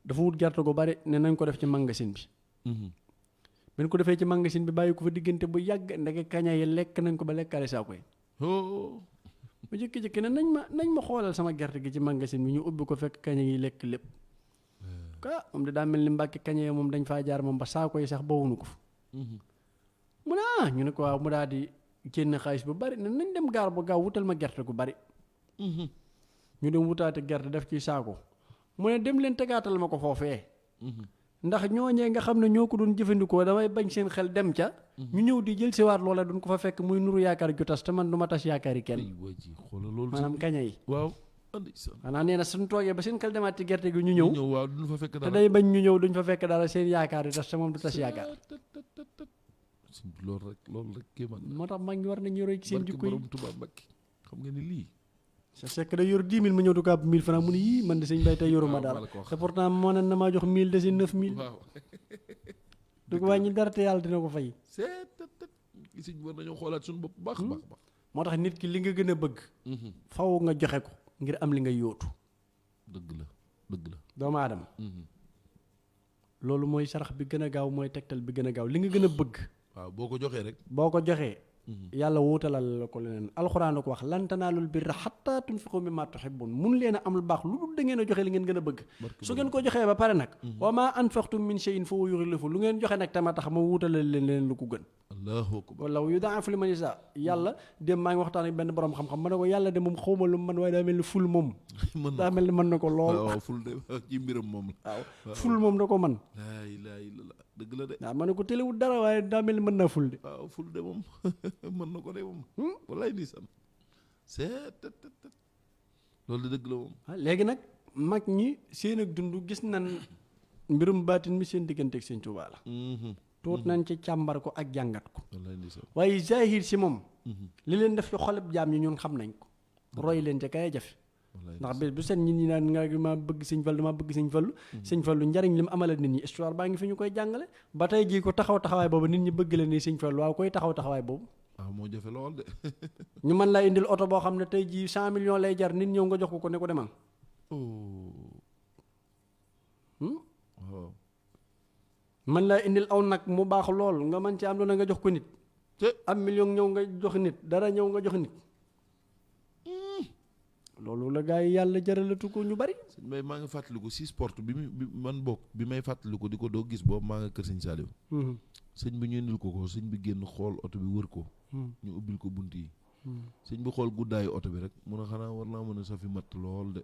dafa wut gerte gu bari ne nañ ko def ci magasin bi ben ko defee ci magasin bi bàyyi ko fa diggante bu yàgg ndeke kaña yi lekk nañ ko ba lekkaale saako yi ba jëkki-jëkki ne nañ ma xoolal sama gerte gi ci magasin bi ñu ubbi ko fekk kaña yi lekk lépp moom de daa mel ni mbàkki kaña yi moom dañ faa jaar moom ba saako yi sax bawuñu ko fa mu ne ñu ne ko waaw mu daal di génn xaalis bu bari ne nañ dem gaar ba gaaw wutal ma gerte gu bari ñu dem wutaate gerte def ci saako mu ne dem leen tegaatal ma ko foofee ndax ñooñee nga xam ne ñoo ko doon jëfandikoo damay bañ seen xel dem ca ñu ñëw di jël si waat loola duñ ko fa fekk muy nuru yaakaar ju tas te man du ma tas yaakaar yi kenn maanaam kaña yi waaw maanaam nee na suñ toogee ba seen xel demaat ci gerte gi ñu ñëw waaw duñ fa fekk dara te day bañ ñu ñëw duñ fa fekk dara seen yaakaar yi tas te moom du tas yaakaar loolu rek kii man moo tax mag ñi war nañu roy ci seen jikko yi borom Tuubaa Mbàkke xam nga ni lii sa sekk da yor 10 000 ma ñëw du ko ab 1000 francs mu ne yii man de sëñ bay tey yoruma dara te pourtant moo ne na maa jox 1000 de si 9000 du ko wàññi dara te yàlla dina ko fay sëñ war nañoo xoolaat suñu bopp baax baax moo tax nit ki li nga gën a bëgg faw nga joxe ko ngir am li nga yóotu dëgg la doomu aadama loolu mooy sarax bi gën a gaaw mooy tegtal bi gën a gaaw li nga gën a bëgg waaw boo ko joxee rek boo ko joxee yàlla wuutalal la ko leneen alxuraan la ko wax lan tanaalul birra hattaa tunfiqu mimmaa tuhibbuun mun leen a am lu baax lu dul da ngeen a joxe li ngeen gën a bëgg su ngeen ko joxee ba pare nag wa maa anfaqtum min shay'in fa huwa yukhlifuhu lu ngeen joxe nag tama tax ma wuutalal leen leneen lu ko gën allahu akbar wallaahu yudaa'ifu liman yashaa yàlla dem maa ngi waxtaan ak benn borom xam-xam ma ne ko yàlla de moom xawma lu man waaye daa mel ni ful moom daa mel ni mën na ko lool waaw ful de ci mbiram moom la waaw ful moom da ko man laa ilaaha illallaah dëgg la de waaw ma ne ko téléwul dara waaye daa mel ni mën naa ful de waaw ful de moom mën na ko de moom wallaay di san loolu de dëgg la moom léegi nag mag ñi seen ak dund gis nañ mbirum baatin mi seen diggante ak seen Tuubaa la tuut nañ ci càmbar ko ak jàngat ko waaye zahir si moom li leen def ci xoleb jaam ñi ñun xam nañ ko roy leen ca kay jafe ndax bés bu seen nit ñi naan nga ma bëgg sëñ Fallu dama bëgg sëñ Fallu sëñ Fallu njariñ li mu amala nit ñi histoire baa ngi fi ñu koy jàngale ba tey jii ko taxaw taxawaay boobu nit ñi bëgg la ni sëñ Fallu waaw koy taxaw taxawaay boobu waaw moo jafe lool de ñu mën laa indil oto boo xam ne tey jii 100 millions lay jar nit ñëw nga jox ko ne ko demal waaw mën laa indil aw nag mu baax lool nga mën ci am loolu nga jox ko nit am million ñëw nga jox nit dara ñëw nga jox nit loolu la gars yi yàlla jaralatu ko ñu bari. sëñ Mbaye maa ngi fàttaliku si sport bi man bokk bi may fàttaliku di ko doo gis boobu maa nga kër sëñ Saliou. sëñ bi ñu indil ko sëñ bi génn xool oto bi wër ko. ñu ubbil ko bunt yi. sëñ bi xool guddaayu oto bi rek mun a xanaa war naa mën a safi matt lool de.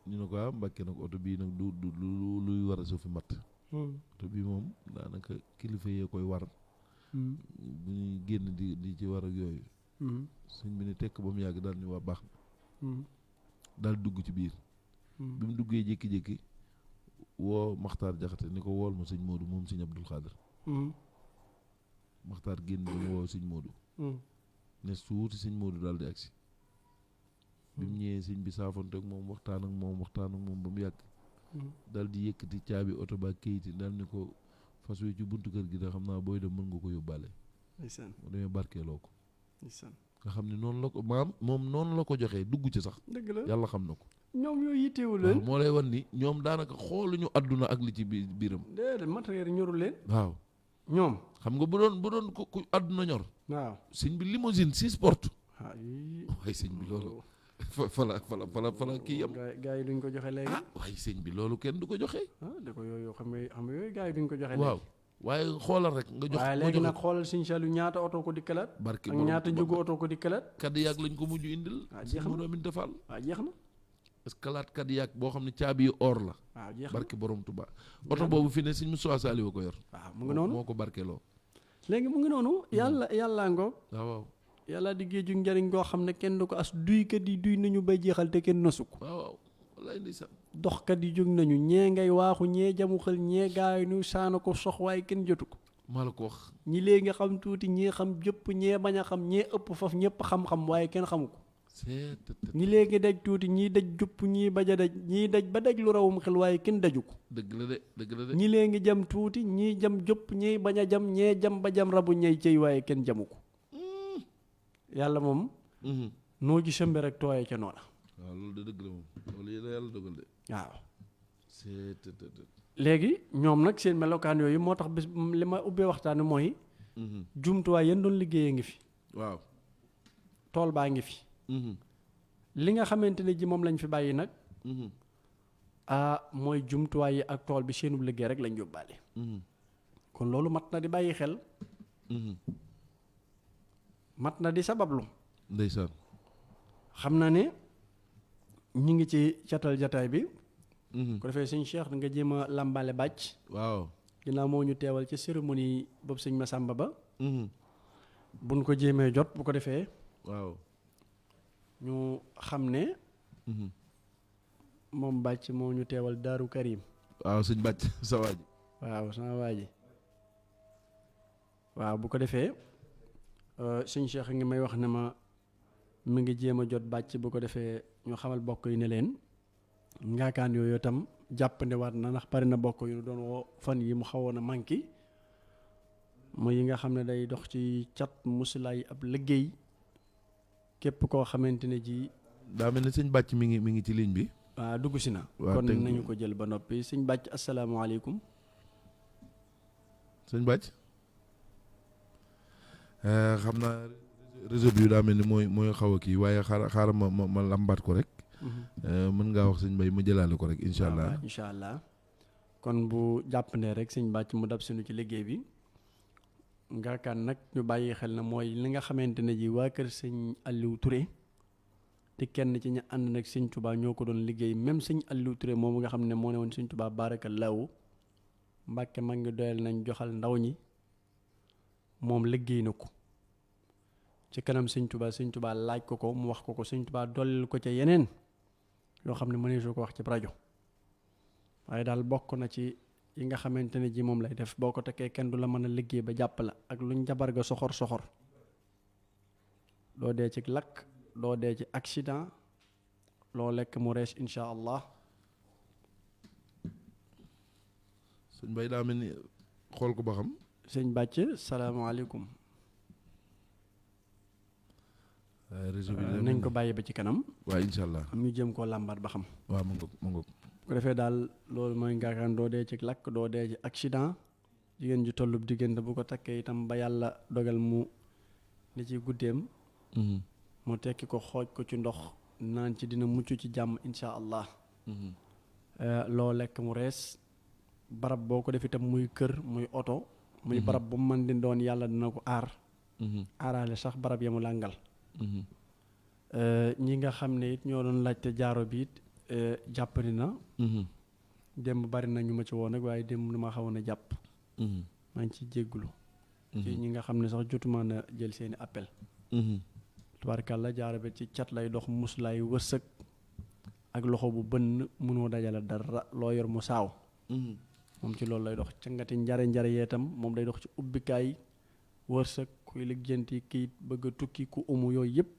ñu ne ko Mbàkke nag oto bii nag du luy war a safi matt. oto bii moom daanaka kilifa yee koy war. bu ñuy génn di ci war ak yooyu. sëñ bi ne tekk ba mu yàgg daal ni waa baax na. daal dugg ci biir. bi mu duggee jékki-jékki woo Maxtaar Jaxate ni ko wool ma sëñ Modou moom sëñ Abdul Xaadir. Maxtaar génn mu woo sëñ Modou. ne suuti sëñ Modou daal di agsi. bi mu ñëwee sëñ bi saafonte ak moom waxtaan ak moom ba mu yàgg. daal di yëkkati caabi oto ba kayiti daal ni ko fas wi ci buntu kër gi da xam naa booy dem mën nga ko yóbbaale. moo demee barkeeloo ko. nga xam ne noonu la ko moom noonu la ko joxee dugg ci sax. dëgg la yàlla xam na ko. ñoom yooyu yittewu leen. moo lay wan ni ñoom daanaka xooluñu àdduna ak li ci biiram. déedéet matériel ñorul leen. waaw ñoom. xam nga bu doon ku àdduna ñor. waaw sëñ bi limousine si sport. waaye sëñ bi loolu. fala kii yam. gaa yi duñ ko joxe léegi. waaye sëñ bi loolu kenn du ko joxe. da ko yooyu xam nga yooyu gaa yi duñ ko joxe. waaw waaye xoolal rek nga jox. waaye léegi nag xoolal sëñ Saliou ñaata oto ko dikkalaat. barke ak ñaata jógu oto ko dikkalaat. Cadillac lañ ko mujj indil. jeex na Amin Tafal. jeex na. Escalade Cadillac boo xam ne caabi or la. jeex na barke borom Touba. oto boobu fi ne sëñ Moussa Saliou ko yor. mu ngi noonu moo ko barkeeloo. léegi mu ngi noonu. yàllaa ngoog. waaw. yàlla di géeju njariñ goo xam ne kenn du ko as duykat yi duy nañu bay jeexal te kenn nasu ko. waaw wallaay ndeysaan. doxkat yi jóg nañu ñee ngay waaxu ñee jamu xel ñee gaay nu saana ko sox waaye kenn jotu ko. maa la ko wax. ñi léegi xam tuuti ñee xam jëpp ñee bañ a xam ñee ëpp faf ñëpp xam-xam waaye kenn xamu ko. ñi léegi daj tuuti ñii daj jupp ñii bañ a daj ñii daj ba daj lu rawum xel waaye kenn daju ko. dëgg la de. ñi léegi jam tuuti ñii jam jëpp ñii bañ a jam ñee jam ba jam rabu ñey cey waaye kenn jamu ko. yàlla moom. noo ji sëmbe rek tooyee ca noona. waaw loolu de dëgg la moom loolu yàlla dogal de. waaw. léegi ñoom nag seen melokaan yooyu moo tax bis li ma ubbee waxtaan mooy. jumtuwaay yéen doon liggéeyee ngi fi. waaw. tool baa ngi fi. li nga xamante ne ji moom lañ fi bàyyi nag. mooy jumtuwaay yi ak tool bi seenub liggéey rek lañ yóbbaale. kon loolu mat na di bàyyi xel. mat na di sabablu. ndeysaan. xam na ne ñu ngi ci catal jataay bi. ko defee sëñ Cheikh nga jéem a làmbale bàcc. waaw. ginnaaw moo ñu teewal ci cérémonie boobu sëñ Massamba ba. buñ ko jéemee jot bu ko defee. waaw. ñu xam ne. moom bàcc moo ñu teewal Daaru Karim. waaw sëñ bàcc sa waa ji. waaw sama waa ji. waaw bu ko defee. sëñ Cheikh ngi may wax ne ma mi ngi jéem a jot bàcc bu ko defee ñu xamal bokk yi ne leen ngaakaan yooyu itam jàppande waat na ndax bari na bokk yu doon woo fan yi mu xawoon a manqué mooy yi nga xam ne day dox ci cat musulaay ab liggéey képp koo xamante ne ji. daa mel ne sëñ bàcc mi ngi ci ligne bi. waaw dugg si na. waaw kon nañu ko jël ba noppi sëñ bàcc asalaamaaleykum. sëñ bàcc. xam naa réseau bi daa mel ni mooy xaw a kii waaye xaaral ma lambaat ko rek. mën ngaa wax sëñ Mbaye ma jëlaale ko rek incha allah. incha allah kon bu jàppandee rek sëñ bàcc mu dab sinu ci liggéey bi. ngaakaan nag ñu bàyyi xel na mooy li nga xamante ne ji waa kër sëñ Aliou Touré. te kenn ci ña ànd nag sëñ Touba ñoo ko doon liggéey même sëñ Aliou Touré moomu nga xam ne moo ne woon sëñ Touba baarakallaahu Mbàkke mag ngi doyal nañ joxal ndaw ñi. moom liggéey na ko ci kanam sëñ Tuubaa laaj ko mu wax ko sëñ Tuubaa dollil ko ca yeneen yoo xam ne mënee soo ko wax ci rajo waaye daal bokk na ci yi nga xamante ne ji moom lay def boo ko tekkee kenn du la mën a liggéey ba jàpp la ak luñ jabar ga soxor doo dee ci lakk doo dee ci accident loo lekk mu rees insha allah. sëñ Mbaye daa mel ni xool ko ba xam. sëñ bàcc salaamaaleykum. réseau bi nañ ko bàyyi ba ci kanam. waaw incha allah ñu jëm koo làmbaat ba xam. waaw ma ngoog. bu ko defee daal loolu mooy ngaakaan doo dee ci lakk doo dee ci accident jigéen ji tollub diggante bu ko takkee itam ba yàlla dogal mu ni ci guddeem. mu tekki ko xooj ko ci ndox naan ci dina mucc ci jàmm insha allah. loo lekk mu rees barab boo ko def itam muy kër muy oto muy barab bu mu mën di doon yàlla dina ko aar aaraale sax barab ya mu làngal ñi nga xam ne it ñoo doon laajte jaaro bi it jàppandi na démb bari na ñu ma ci woon nag waaye démb dama xawoon a jàpp maa ngi ciy jéggulu ci ñi nga xam ne sax jotuma na jël seeni appel tubaarkàlla jaaro bi ci cat lay dox mus lay wërsëg ak loxo bu bënn mënoo dajale dara loo yor mu saaw moom ci loolu lay dox cangati njare yee tam moom day dox ci ubbikaay wërsëg kuy lijjanti kayit bëgg a tukki ku umu yooyu yëpp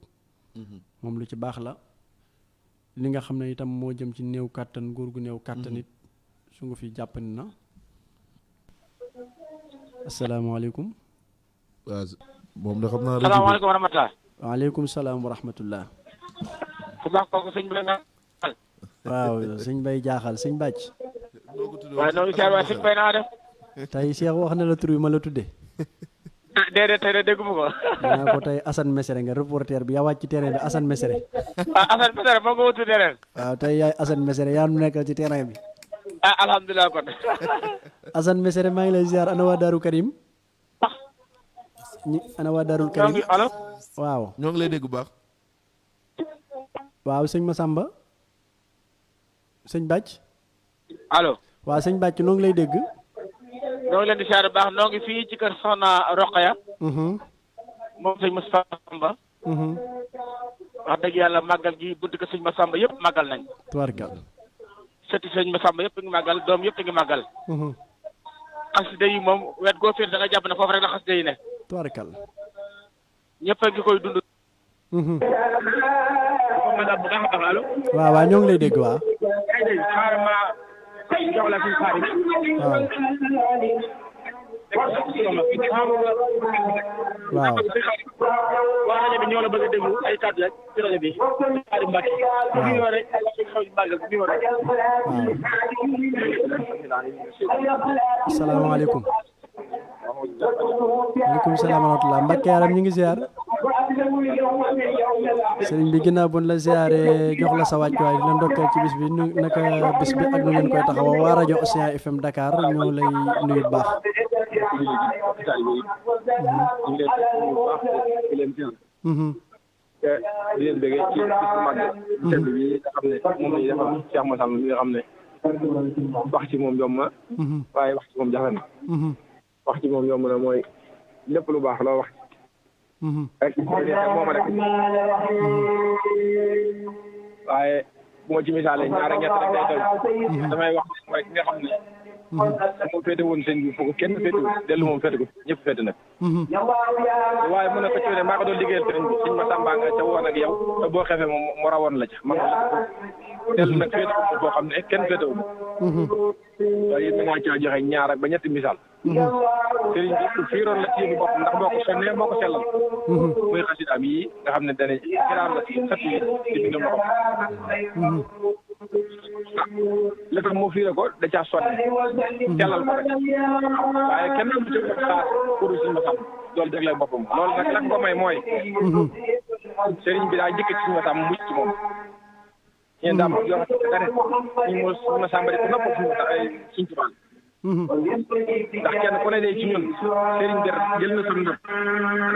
moom lu ci baax la li nga xam ne itam moo jëm ci néew kàttan góor gu néew kàttan it su nga fi jàppandi na asalaamaaleykum waaw moom da xam naa salaamaaleykum wa rahmatulah waaleykum salaam wa rahmatullah ku baax kooku sëñ bi la nga waaw sëñ bay jaaxal sëñ bàcc waaye noonu seer waaye sëñ bay naa def tey Cheikh wax na la tur bi ma la tudde ah déedéet tey de dégguma ko naa ko tey Assane Mesere nga reporter bi yaa wàcc ci terrain bi Assane Mesere ah Assane Mesere moo ko tuddee ren waaw tey yaay Assane Mesere yaa nu nekkal ci terrain bi ah alhamdulilah kon Assane Mesere maa ngi lay ziar ana waa Daaru Karim ana waa Daarul Karim allo waaw ñoo ngi lay dégg bu baax waaw sëñ Massamba sëñ Bàcc allo waaw sëñ Bàcc noo ngi lay dégg ñoo ngi leen di siyaare baax noo ngi fii ci kër Soxna Roqaya moom sëñ Massamba wax dëgg yàlla màggal gi buntu ko sëñ Massamba yëpp màggal nañ tubaarkal sëti sëñ Massamba yëpp ngi màggal doom yëpp ngi màggal xasida yi moom wet goo féer da nga jàpp ne foofu rek la xasida yi ne tubaarkal ñëpp a ngi koy dund ko màggal bu baax a baax allo waaw waaw ñoo ngi lay dégg waaw xaaral ma jox la suñu xarit waaw waaw waa rajo bi ñoo la bëgg a déglu ay kàddu rek ci rajo bi Xaadim Mbàkke bi ñoo rek xew ci màggal bi ñoo rek asalaamaaleykum waaleykum salaam wa rahmatulah Mbàkke yaram ñu ngi ziar sëriñ bi ginnaaw bu ñu la ziare jox la sa wàccuwaay di la ndokkeel ci bis bi naka bis bi ak nu ngeen koy taxawoo waa rajo Océan FM Dakar ñoo lay nuyu bu baax di leen bëggee ci bis bu mag tedd bi nga xam ne moom la ñuy defal Cheikh Massamba mi nga xam ne wax ci moom yomb na waaye wax ci moom jafe na wax ci moom yomb na mooy lépp lu baax loo wax rek mooma rek waaye bu ma ci misaalee ñaar ak ñett rek day doy damay wax mooy ki nga xam ne moom féete woon sëñ bi foofu kenn féete dellu moom féete ko ñëpp féete nag waaye mën na ko ci ne maa ko doon liggéeyal sëriñ bi sëñ Massamba nga ca woon ak yow te boo xefee moom mu rawoon la ca man dellu nag féete ko boo xam ne kenn féete wu waaye it ngaa caa joxe ñaar ak ba ñetti misaal sëriñ bi ku fiiroon la ci yëngu bopp ndax boo ko sonnee moo ko sellal muy xasidaam yi nga xam ne dane kiraam la ci xët yi di bindam la ko li tax mu fiire ko da caa sonne sellal ko rek waaye kenn am ci xaar pour suñu Massamba loolu dëgg la boppam loolu nag la ko may mooy sëriñ bi daa njëkk ci suñu Massamba mucc ci moom ñeen daa yoo xam ne dane ñu mo suñu Massamba di ko nopp suñu tubaab ndax kenn ku ne dee ci ñun sëriñ bi jël na suñu ndëpp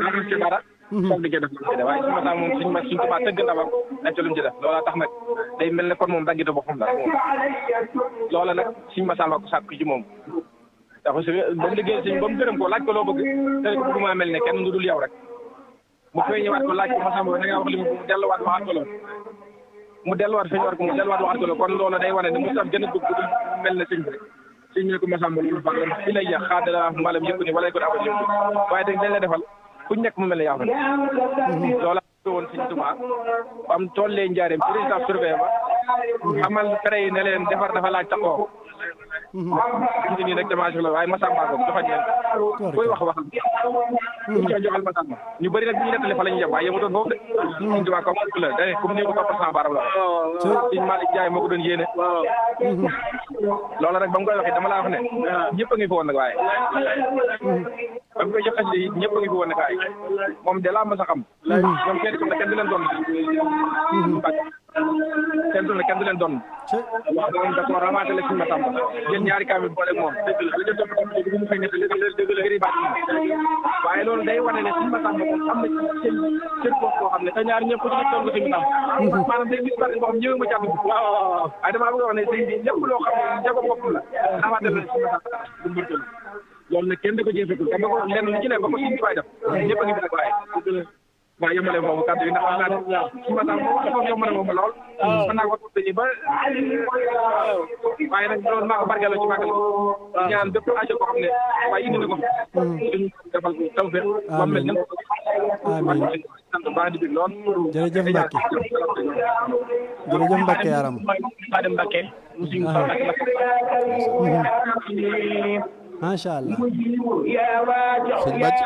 raxas ci dara soog di ko def lu ci def waaye suñu Massamba moom suñu tubaab tëgg ndabam dañ ca lu mu ci def loola tax nag day mel ne kon moom daggite boppam la moom loola nag suñu Massamba ko sàkk ci moom ndax ba mu liggéey sëñ ba mu gërëm ko laaj ko loo bëgg te ko bëgguma mel ne kenn du dul yow rek mu fay ñëwaat ko laaj ko Massamba da nga wax li mu delluwaat waxaat ko loolu mu delluwaat feeñ war ko mu delluwaat waxaat ko loolu kon loolu day wane ne mu tam gën a bëgg du mel ne sëñ bi rek sëñ ne ko Massamba loolu baax la fi lay yàq xaadala mbalam yëpp ni wala ko abal yëpp waaye dañ la defal ku nekk mu mel ne yaa fa loola woon sëñ Tuubaa am tollee njaareem ci résidence surveillée ba xamal fere yi ne leen defar dafa laaj taxoo ñu nii nag damage la waaye Massamba ko joxañ leen koy wax waxal ñu ci joxal Massamba ñu bëri nag ñu nettali fa la ñuy jëm waaye yemutoon foofu de sëñ Tuubaa comme la dane comme ni ko toppal sama baram la sëñ Malick Ndiaye moo ko doon yéene loola nag ba mu koy waxee dama laa wax ne ñëpp a ngi fi woon nag waaye ba mu koy jox xasida yi ñëpp a ngi fi woon nag waaye moom de laa mas a xam ñoom kenn du leen doon kenn du leen doon waaw moom da ko ramatale suñu Masamba jël ñaari kaamil boole moom dëgg la li topp bu mu fay nekk dëgg la baat waaye loolu day wane ne suñu Masamba moom am na ci cër koo xam ne te ñaar ñëpp ci doon nga suñu Masamba maanaam day gis boo xam ñëw ma ci àdduna waaw waaye damaa bëgg wax ne sëñ bi lépp loo xam ne jago bopp la ramatale suñu Masamba du mbërtal loolu nag kenn da ko jëfetul te ba ko lenn lu ci ne ba ko suñu tubaay def ñëpp a ngi fi nag waaye waaw yëmale foofu kàddu yi ndax xam naa ne su ma tax moom yomb na moom lool mën naa ko tuddee ba waaye nag loolu maa ko barkeeloo ci màggal ñaan bépp aajo boo xam ne waaye indi na ko dañu defal ko tawfeex ba mel ne amiin sant baax di bir lool jërëjëf Mbacke jërëjëf Mbacke yaram Adama Mbacke musim macha allah sëñ Bàcc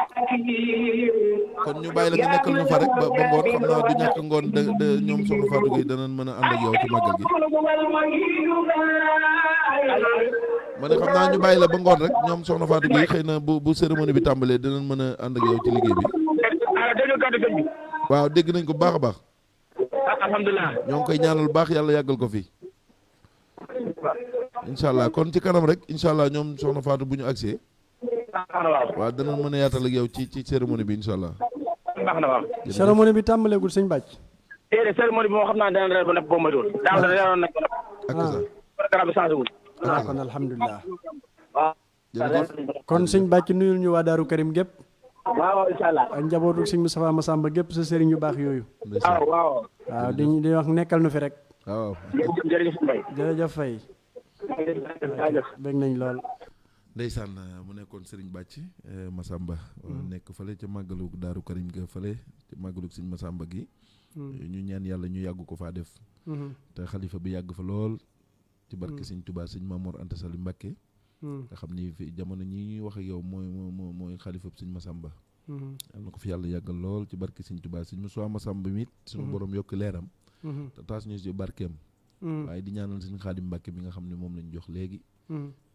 kon ñu bàyyi la nga nekkal ñu fa rek ba ngoon xam naa du ñàkk ngoon de ñoom soxna Fatou Gueye danañ mën a ànd ak yow ci màggal gi ma ne xam naa ñu bàyyi la ba ngoon rek ñoom soxna Fatou Gueye xëy na bu cérémonie bi tàmbalee danañ mën a ànd ak yow ci liggéey bi waaw dégg nañ ko bu baax a baax alhamdulilah ñoo ngi koy ñaanal baax yàlla yàggal ko fi incha allah kon ci kanam rek incha allah ñoom soxna Fatou bu ñu agsee waaw danañ mën a yaatal ak yow ci cérémonie bi incha allah. baax na waaw. cérémonie bi tàmbaleegul sëñ Bàcc. déedéet cérémonie bi moo xam naa dana reer ba nekk boo moytuwul. daaw dana reeroon nag ba nekk. ak ça. programme bi changé wul. kon alhamdulilah. waaw. jërëjëf kon sëñ Bàcc nuyul ñu waa Daaru Karim gépp. waaw incha allah. ak njabootu sëñ Moustapha Massamba gépp sa sëriñ yu baax yooyu. waaw. waaw di wax nekkal nu fi rek. waaw. jërëjëf Mbaye. jërëjëf Faye. bëgg nañ lool. ndeysaan mu nekkoon Serigne Bàcc Massamba nekk fële ca màggalu Daaru Karim ga fële ca màggalu Serigne Massamba gi ñu ñaan yàlla ñu yàgg ko faa def te xalifa bi yàgg fa lool ci barke Serigne Touba Serigne Mamour Anta Sali Mbacké nga xam ni fi jamono ñi ñuy wax ak yow mooy xalifa bi Serigne Massamba yàlla na ko fi yàlla yàggal lool ci barke Serigne Touba Serigne Moussa Massamba mit suñu borom yokk leeram te taas ñu ci barkeem waaye di ñaanal Serigne Khadim Mbacké mi nga xam ne moom lañ jox léegi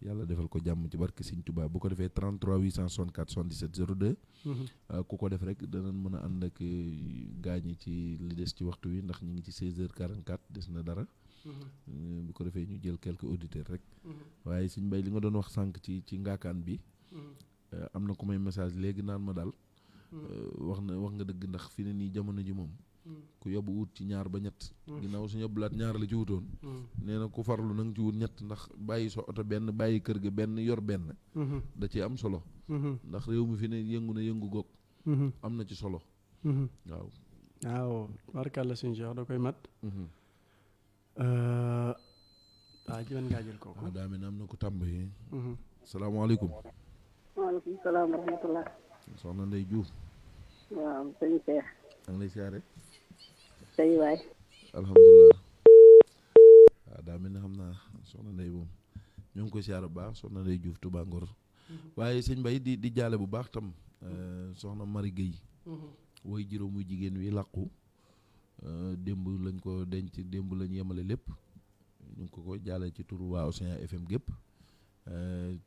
yàlla defal ko jàmm ci barke Serigne Touba bu ko defee 33 864 77 02 ku ko def rek danañ mën a ànd ak gaañi ci li des ci waxtu wi ndax ñu ngi ci 16h44 des na dara bu ko defee ñu jël quelques auditeurs rek waaye Serigne Mbaye li nga doon wax sànq ci ngaakaan bi am na ku may message léegi naan ma daal wax nga dëgg ndax fi ne nii jamono ji moom ku yóbbu wut ci ñaar ba ñett ginnaaw suñu yóbbulaat ñaar la ci wutoon nee na ku farlu na nga ci wut ñett ndax bàyyi sa oto benn bàyyi kër ga benn yor benn da ci am solo ndax réew mi fi ne yëngu na yëngu goog am na ci solo waaw barkalla suñu Cheikh da koy mat jiwen ngaa jël kooku waaw daa mel ne am na ko tàmbayi salaamaaleykum waaleykum salaam wa rahmatullah soxna Ndey Diouf waaw sëñ Cheikh maa ngi lay siyaare tey waay alhamdulilah waaw daa mel ne xam naa soxna Ndey moom ñoo ngi koy siyaare bu baax soxna Ndey Diouf Touba Ngor waaye sëñ Mbaye di jaale bu baax tam soxna Marie Guèye woy juróom muy jigéen wi làqu démb lañ ko denc démb lañ yemale lépp ñu ngi ko jaale ci turu waa Océan FM gépp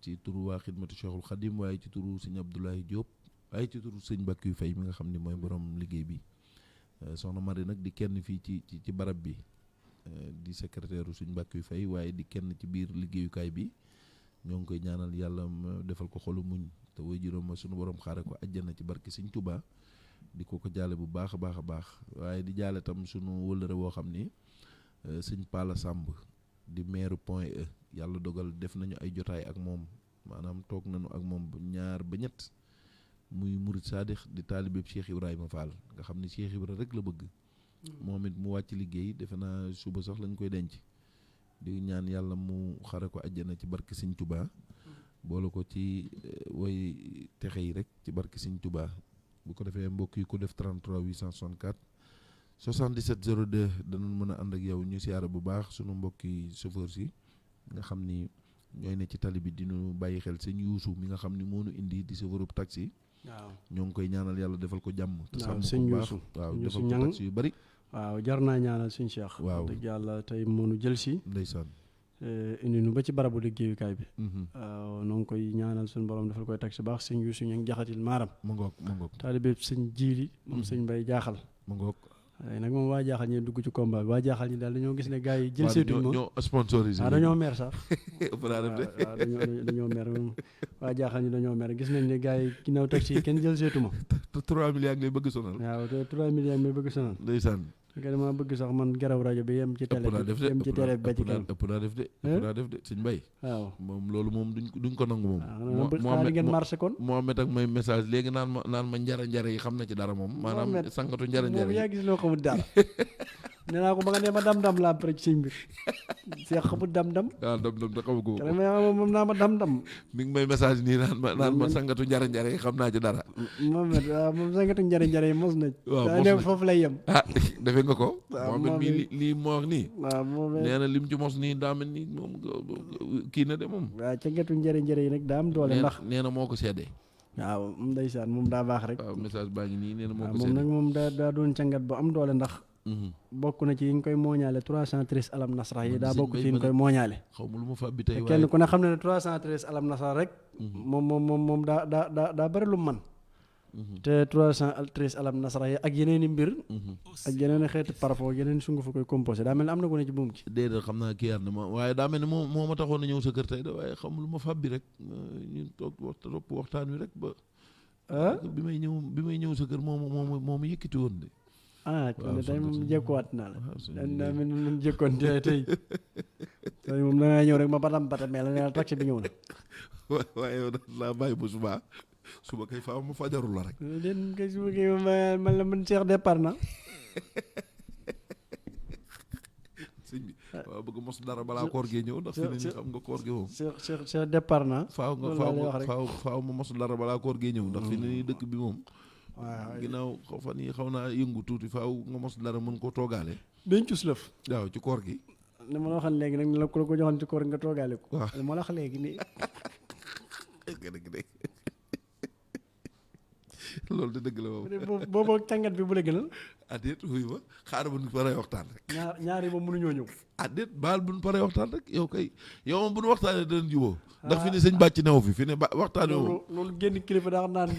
ci turu waa xidmatu Cheikhul Khadim waaye ci turu sëñ Abdoulaye Diop waaye ci turu sëñ Bakkiou Faye mi nga xam ne mooy borom liggéey bi soxna Marie nag di kenn fii ci barab bi di secrétaire u sëñ Bakkiou Faye waaye di kenn ci biir liggéeyukaay bi ñoo ngi koy ñaanal yàlla defal ko xolu muñ te way juróom ma sunu borom xaare ko àjjana ci barke sëñ Touba di ko jaale bu baax a baax a baax waaye di jaale tam sunu wëllëre woo xam ni sëñ Pala Samb di maire Point E yàlla dogal def nañu ay jotaay ak moom maanaam toog nañu ak moom ñaar ba ñett muy murid saadix di taalibeeb Cheikh Ibrahima Fall nga xam ne Cheikh Ibrahima rek la bëgg moom it mu wàcc liggéey defe naa suba sax lañ koy denc di ñaan yàlla mu xare ko àjjana ci barke Sëñ Touba boole ko ci way texe yi rek ci barke Sëñ Touba bu ko defee mbokk yi ko def 33 864 77 02 danañ mën a ànd ak yow ñu siyaare bu baax sunu mbokki chauffeur si nga xam ni ñooy ne ci tali bi dinu bàyyi xel sëñ Yuusu mi nga xam ni moo nu indi di chauffeurub taxi waaw ñoo ngi koy ñaanal yàlla defal ko jàmm te sàmm ko bu baax waaw defal ko taxi yu bari waaw jar naa ñaanal suñu Cheikh waaw dëgg yàlla tey moonu jël si ndeysaan indi nu ba ci barabu liggéeyukaay bi. waaw noo ngi koy ñaanal suñu borom dafal koy teg si baax sëñ Yuusu ñu ngi jaxatil maaram. mu ngoog taalibe sëñ Jiili moom sëñ Mbay jaaxal. mu ngoog. waaye nag moom waa jaaxal ñi dugg ci combat bi waa jaaxal ñi daal dañoo gis ne gars yi jël seetuñ moom ñoo sponsorisé. dañoo mer sax. ëpp naa def de. waaw dañoo mer moom waa jaaxal ñi dañoo mer gis nañ ne gars yi ginnaaw taxi yi kenn jël seetu ma. te 3 milliards ngay bëgg sonal. waaw te 3 milliards may bëgg sonal. ndeysaan. nga dama bëgg sax man garaw rajo bi yem ci télé bi yem ci télé bi ba ci kanam. ëpp naa def de sëñ Mbay. waaw moom loolu moom duñ ko nangu moom. waaw ngeen marché kon. Mohamed ak may message léegi naan ma njara yi xam na ci dara moom. maanaam sangatu njara moom yi yaa gis loo xamul dara. nee naa ko ba nga nee ma dam-dam laa pare ci sëñ bi. Seex xamul dam-dam. waaw dam-dam da xamu ko. moom naa ma dam-dam. mi ngi may message nii naan ma sangatu njara yi xam naa ci dara. moom sangatu njara yi mos na. waaw mos na foofu lay yem. defe nga ko. moom mii lii moo wax nii. waaw moom nee na lim ci mos nii daa mel ni moom kii na de moom. waaw cangatu njëriñ yi nag daa am doole ndax. nee na moo ko seede. waaw ndeysaan moom daa baax rek. waaw message baa ngi nii nee na moo ko moom seede. nag moom daa doon cangat bu am doole ndax. bokk na ci yi ñu koy mooñaale 313 alam nasra yi daa bokk ci yi ñu koy mooñaale. xaw ma lu ma fa bi tey kenn ku ne xam ne 313 alam nasra rek. moom daa bari lu man te 313 alam nasara yi ak yeneen i mbir. ak yeneen i xeeti parfum ak yeneen i sungu fa koy composé daa mel ni am na ko ne ci buum ci. déedéet xam naa kii yaat na ma waaye daa mel ni moo ma taxoon a ñëw sa kër tey de waaye xam lu ma fab bi rek ñu toog waxtaan wi rek ba. bi may ñëw sa kër moo ma yëkkati woon de. kon de tey moom jékkuwaat naa la. daa mel ni moom jékkoon tey moom da ngay ñëw rek ma batam mais la ne la taxi bi ñëw na. waaye yow daal laa bàyyi ba suba kay faaw ma fajarul la rek. den kay suba kay man la man Cheikh départ na. sëñ bi waaw bëgg mos dara balaa koor gee ñëw ndax fi ne nii xam nga koor gi moom. Cheikh départ na. faaw ma mos dara balaa koor gee ñëw ndax fi ne nii dëkk bi moom. waaw ginnaaw fan yi xaw naa yëngu tuuti faaw nga mos dara mën koo toogaale. dañ cus lëf. waaw ci koor gi. li ma la waxoon léegi nag la ko joxoon ci koor nga toogaale ko. waaw li ma la wax léegi nii. loolu de dëgg la moom. boobu càngat bi bu la gënal. déet wuy ma xaaral bu ñu paree waxtaan rek. ñaari moom mënuñoo ñëw. déet baal bu ñu paree waxtaan rek yow moom bu ñu waxtaanee danañ jubóo. ndax fi ne sëñ bàcc newu fi ne waxtaanee woo. loolu génn kilifa daa naan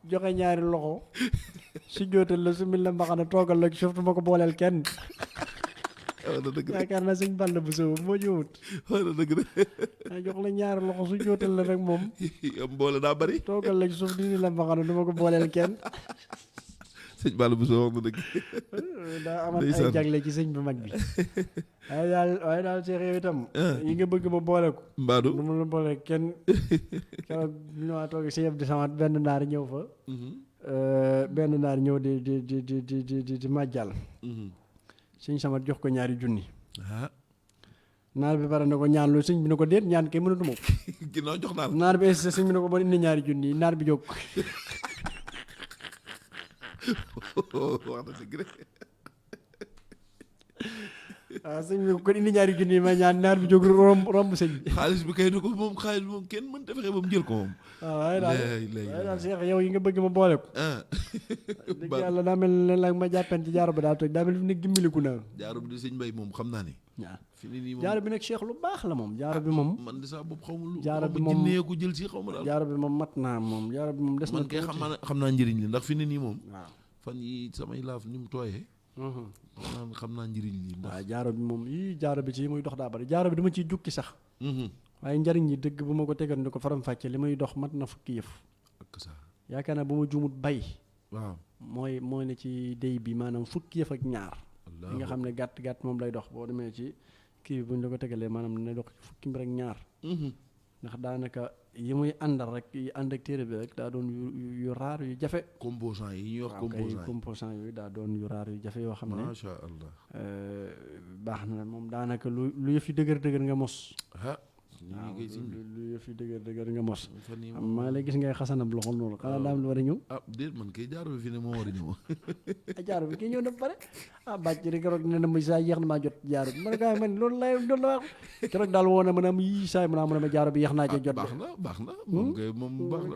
joxe ñaari loxo su jootal la su mil la mbaxana toogal la surtout ma ko booleel kenn. dëgg la yaakaar naa sëñ Balla bu sëw moo ñëwut. dëgg la. jox la ñaari loxo su jootal la rek moom. mboole daa bari. toogal la suuf di la mbaxana du ma ko booleel kenn. sëñ Balla bu sëw wax na dëgg. daa amat ay jagle ci sëñ bu mag bi. waaye daal Cheikh yow itam. yi nga bëgg ma boole ko. mbaadu du ma la boole kenn. keroog ñu ma toog si yëpp di samat benn naar ñëw fa. benn naar ñëw di màjjal. sëñ samat jox ko ñaari junni. naar bi pare na ko ñaan loolu sëñ bi ne ko déet ñaan kay mënatu moom. ginnaaw jox naa la. naar bi insisté sëñ bi ne ko bon indi ñaari junni naar bi jóg. wax na dëgg de. waaw sëñ bi kon indi ñaari junni ma ñaan naar bi jóg romb sëñ bi. xaalis bi kay du ko moom xaalis bi moom kenn mënta fexe ba mu jël ko moom. waaw waaye daal Cheikh yow yi nga bëgg ma boole ko. dëgg yàlla daa mel ne la ma jàppeen ci jaaro ba daa toj daa mel ni gimmiliku naa. jaaro bi di sëñ Mbay moom xam naa ni. waaw fi ne nii moom jaaro bi nag Cheikh lu baax la moom jaaro bi moom. man de saa bopp xaw ma lu. jaaro bi moom jinnee ko jël si xaw ma daal. jaaro bi moom mat naa moom jaaro bi moom des na. man kay xam naa njëriñ li ndax fi ne nii moom. waaw fan yi samay laaf ni mu tooyee. xam naa njëriñ li ndax. waaw jaaro bi moom jaaro bi ci muy dox daa bari jaaro bi dama ciy jukki sax. waaye njariñ yi dëgg bu ma ko tegal ni ko faram fàcce li muy dox mat na fukki yëf. ak sa yaakaar naa bu ma juumut bay. waaw mooy ne ci déy bi maanaam fukki yëf ak ñaar. li nga xam ne gàtt moom lay dox boo demee ci kii bi bu ñu la ko tegalee maanaam dina dox ci fukki mbir ak ñaar. ndax daanaka yi muy àndal rek yi ànd ak téere bi rek daa doon yu raar yu jafe. composant yi ñuy wax composant yooyu daa doon yu raar yu jafe yoo xam ne. macha allah. baax na moom daanaka lu yëf yi dëgër nga mos. waaw lu yëf yi dëgër nga mos. maa ngi lay gis ngay xasanab loxo loolu xanaa daam lu war a ñëw. déet man kay jaaro bi fi ne moo war a ñëw. jaaro bi kii ñëw na ba pare bàcc rek keroog ne na ma saa yéex na maa jot jaaro bi man gaa man loolu la wax keroog daal woo na ma ne am yii saa mu ne ma jaaro bi yéex naa ca jot. baax na moom kay moom baax na.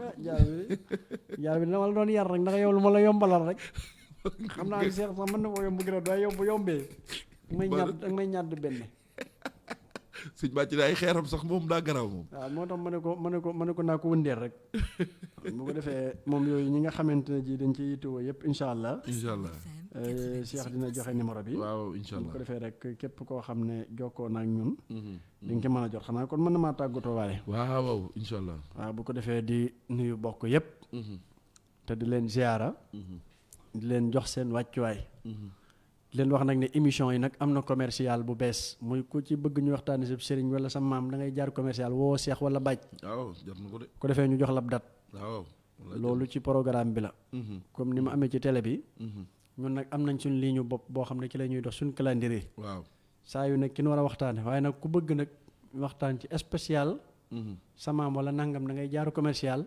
jaaro bi dama la doon yar rek ndax yow lu ma la yombalal rek xam naa ne Cheikh sax mën na koo yomb gën a doy yombee may ñàdd benn. sëñ bàcc ne ay xeeram sax moom daa garaaw moom. waaw moo tax ma ne ko naa ko wëndeel rek bu ko defee moom yooyu ñi nga xamante ne ji dañ ci yittewoo yëpp incha allah. incha allah. Cheikh dina joxe numéro bi. waaw incha allah bu ko defee rek képp koo xam ne jokkoo na ak ñun. di nga ko mën a jot xanaa kon mën na maa tàggatoo waaye. waaw incha allah. waaw bu ko defee di nuyu bokk yëpp. te di leen ziara. di leen jox seen wàccuwaay. di leen wax nag ne émission yi nag am na commercial bu bees muy ku ci bëgg ñu waxtaanee sa sëriñ wala sa maam da ngay jaar commercial woo Cheikh wala Baaj. waaw jar na ko de. ko defee ñu jox la dat. waaw. loolu ci programme bi la. comme ni ma amee ci télé bi. ñun nag am nañ suñ ligne bopp boo xam ne ci la ñuy dox suñ calendrier. waaw saa yu nekk ki ñu war a waxtaane waaye nag ku bëgg nag waxtaan ci spécial. sa maam wala nangam da ngay jaar commercial.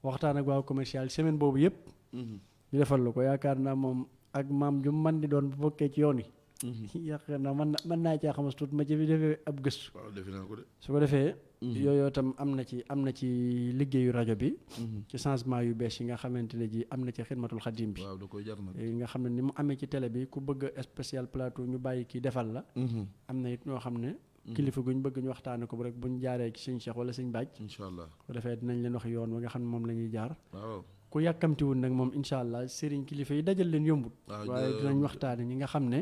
waxtaan ak waaw commercial semaine boobu yëpp. ñu defal la ko yaakaar naa moom ak maam ju man di doon bu bokkee ci yoon yi. yaakaar naa mën naa caa xamas tuut ma ci fi defee ab gëstu. waaw defe naa ko de. su ko defee. yooyu itam am na ci liggéeyu rajo bi. ci changement yu bees yi nga xamante ne ji am na ci xidmatul xadim bi. waaw da koy jar nag. nga xam ne ni mu amee ci télé bi ku bëgg spécial plateau ñu bàyyi kii defal la. am na it ñoo xam ne. kilifa guñ bëgg ñu waxtaane ko bu rek buñ jaaree ci sëñ Cheikh wala sëñ Baaj. incha allah ko defee dinañ leen wax yoon wa nga xam ne moom la ñuy jaar. waaw. ku yàkkamtiwul nag moom incha allah sëriñ kilifa yi dajal leen yombut. waaye dinañ waxtaane ñi nga xam ne.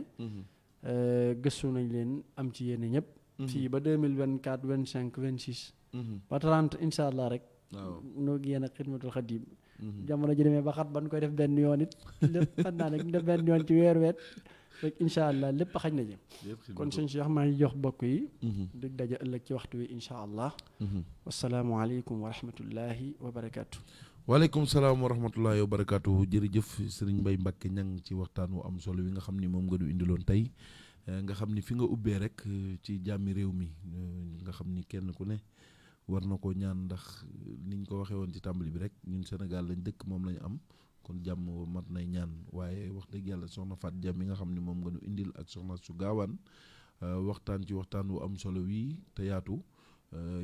gëstu nañ leen am ci yéen ñëpp. fii ba 2024 25 26. ba 30 incha allah rek. waaw noo gi yéen ak xidmatul xadim. jamono ji demee ba xat ban koy def benn yoon it lépp xam naa nag def benn yoon ci weer weet rek incha allah lépp xaj na ji. kon sëñ Cheikh maa ngi jox bokk yi. dig daje ëllëg ci waxtu wi incha allah. wasalaamualeykum wa rahmatullahi wa barakaatu. waaleykum salaam wa rahmatullahi wa barakaatu jërëjëf sëriñ Mbaye Mbacke ñang ci waxtaan wu am solo wi nga xam ni moom nga du indiloon tey nga xam ni fi nga ubbee rek ci jàmmi réew mi nga xam ni kenn ku ne war na ko ñaan ndax niñ ko waxee woon ci tàmbali bi rek ñun Sénégal lañ dëkk moom lañu am kon jàmm mat nay ñaan waaye wax dëgg yàlla soxna Faat Jam mi nga xam ni moom nga nu indil ak soxna su gaawaan waxtaan ci waxtaan wu am solo wii te yaatu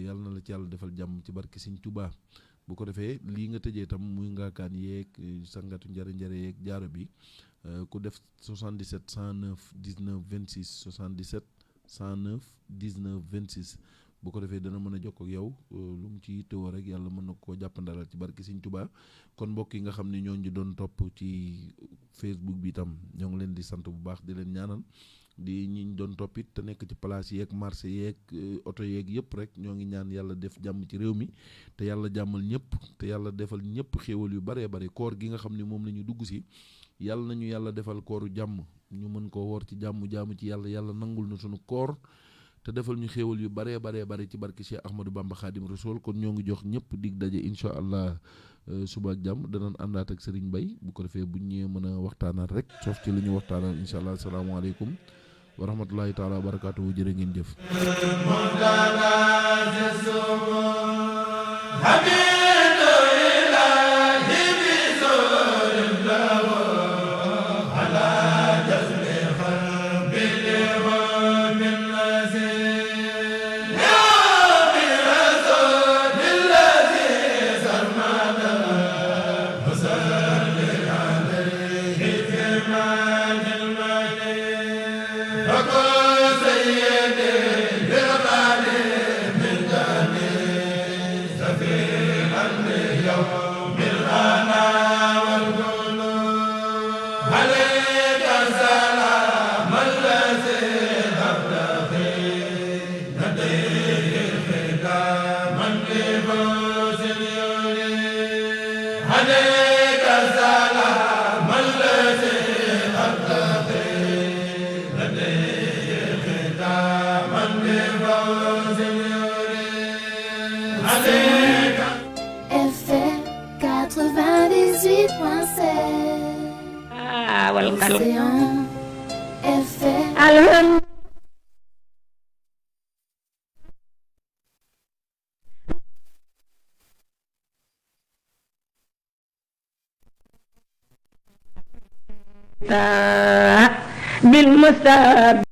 yàlla na la ci yàlla defal jàmm ci barke Sëñ Tuubaa bu ko defee lii nga tëjee tam muy ngaakaan yeeg sangatu njare yeeg jaaro bi ku def 77 109 19 26 77 109 19 26 bu ko defee dana mën a jokkoo ak yow lu mu ci yittewoo rek yàlla mën na koo jàppandalal ci barki Sëñ Tuubaa kon mbokk yi nga xam ne ñoo ñu doon topp ci Facebook bi itam ñoo ngi leen di sant bu baax di leen ñaanal di ñi ñu doon toppit te nekk ci place yeeg marché yeeg oto yeeg yëpp rek ñoo ngi ñaan yàlla def jàmm ci réew mi te yàlla jàmmal ñëpp te yàlla defal ñëpp xéewal yu baree bari koor gi nga xam ne moom la ñu dugg si yàlla nañu yàlla defal kooru jàmm ñu mën koo woor ci jàmm ci yàlla nangul na sunu koor te defal ñu xéewal yu baree bari ci barki Cheikh Ahmadou Bamba Khadim Rasoul kon ñoo ngi jox ñëpp dig daje incha allah suba ak jàmm danañ àndaat ak Serigne Mbaye bu ko defee buñ ñëwee mën a waxtaanaat rek soof ci li ñu waxtaanaat incha allah asalaamaaleykum wa rahmatullahi taala wa barakaatuhu jërë ngeen jëf FM 98.7. Océan FM. بالمستقبل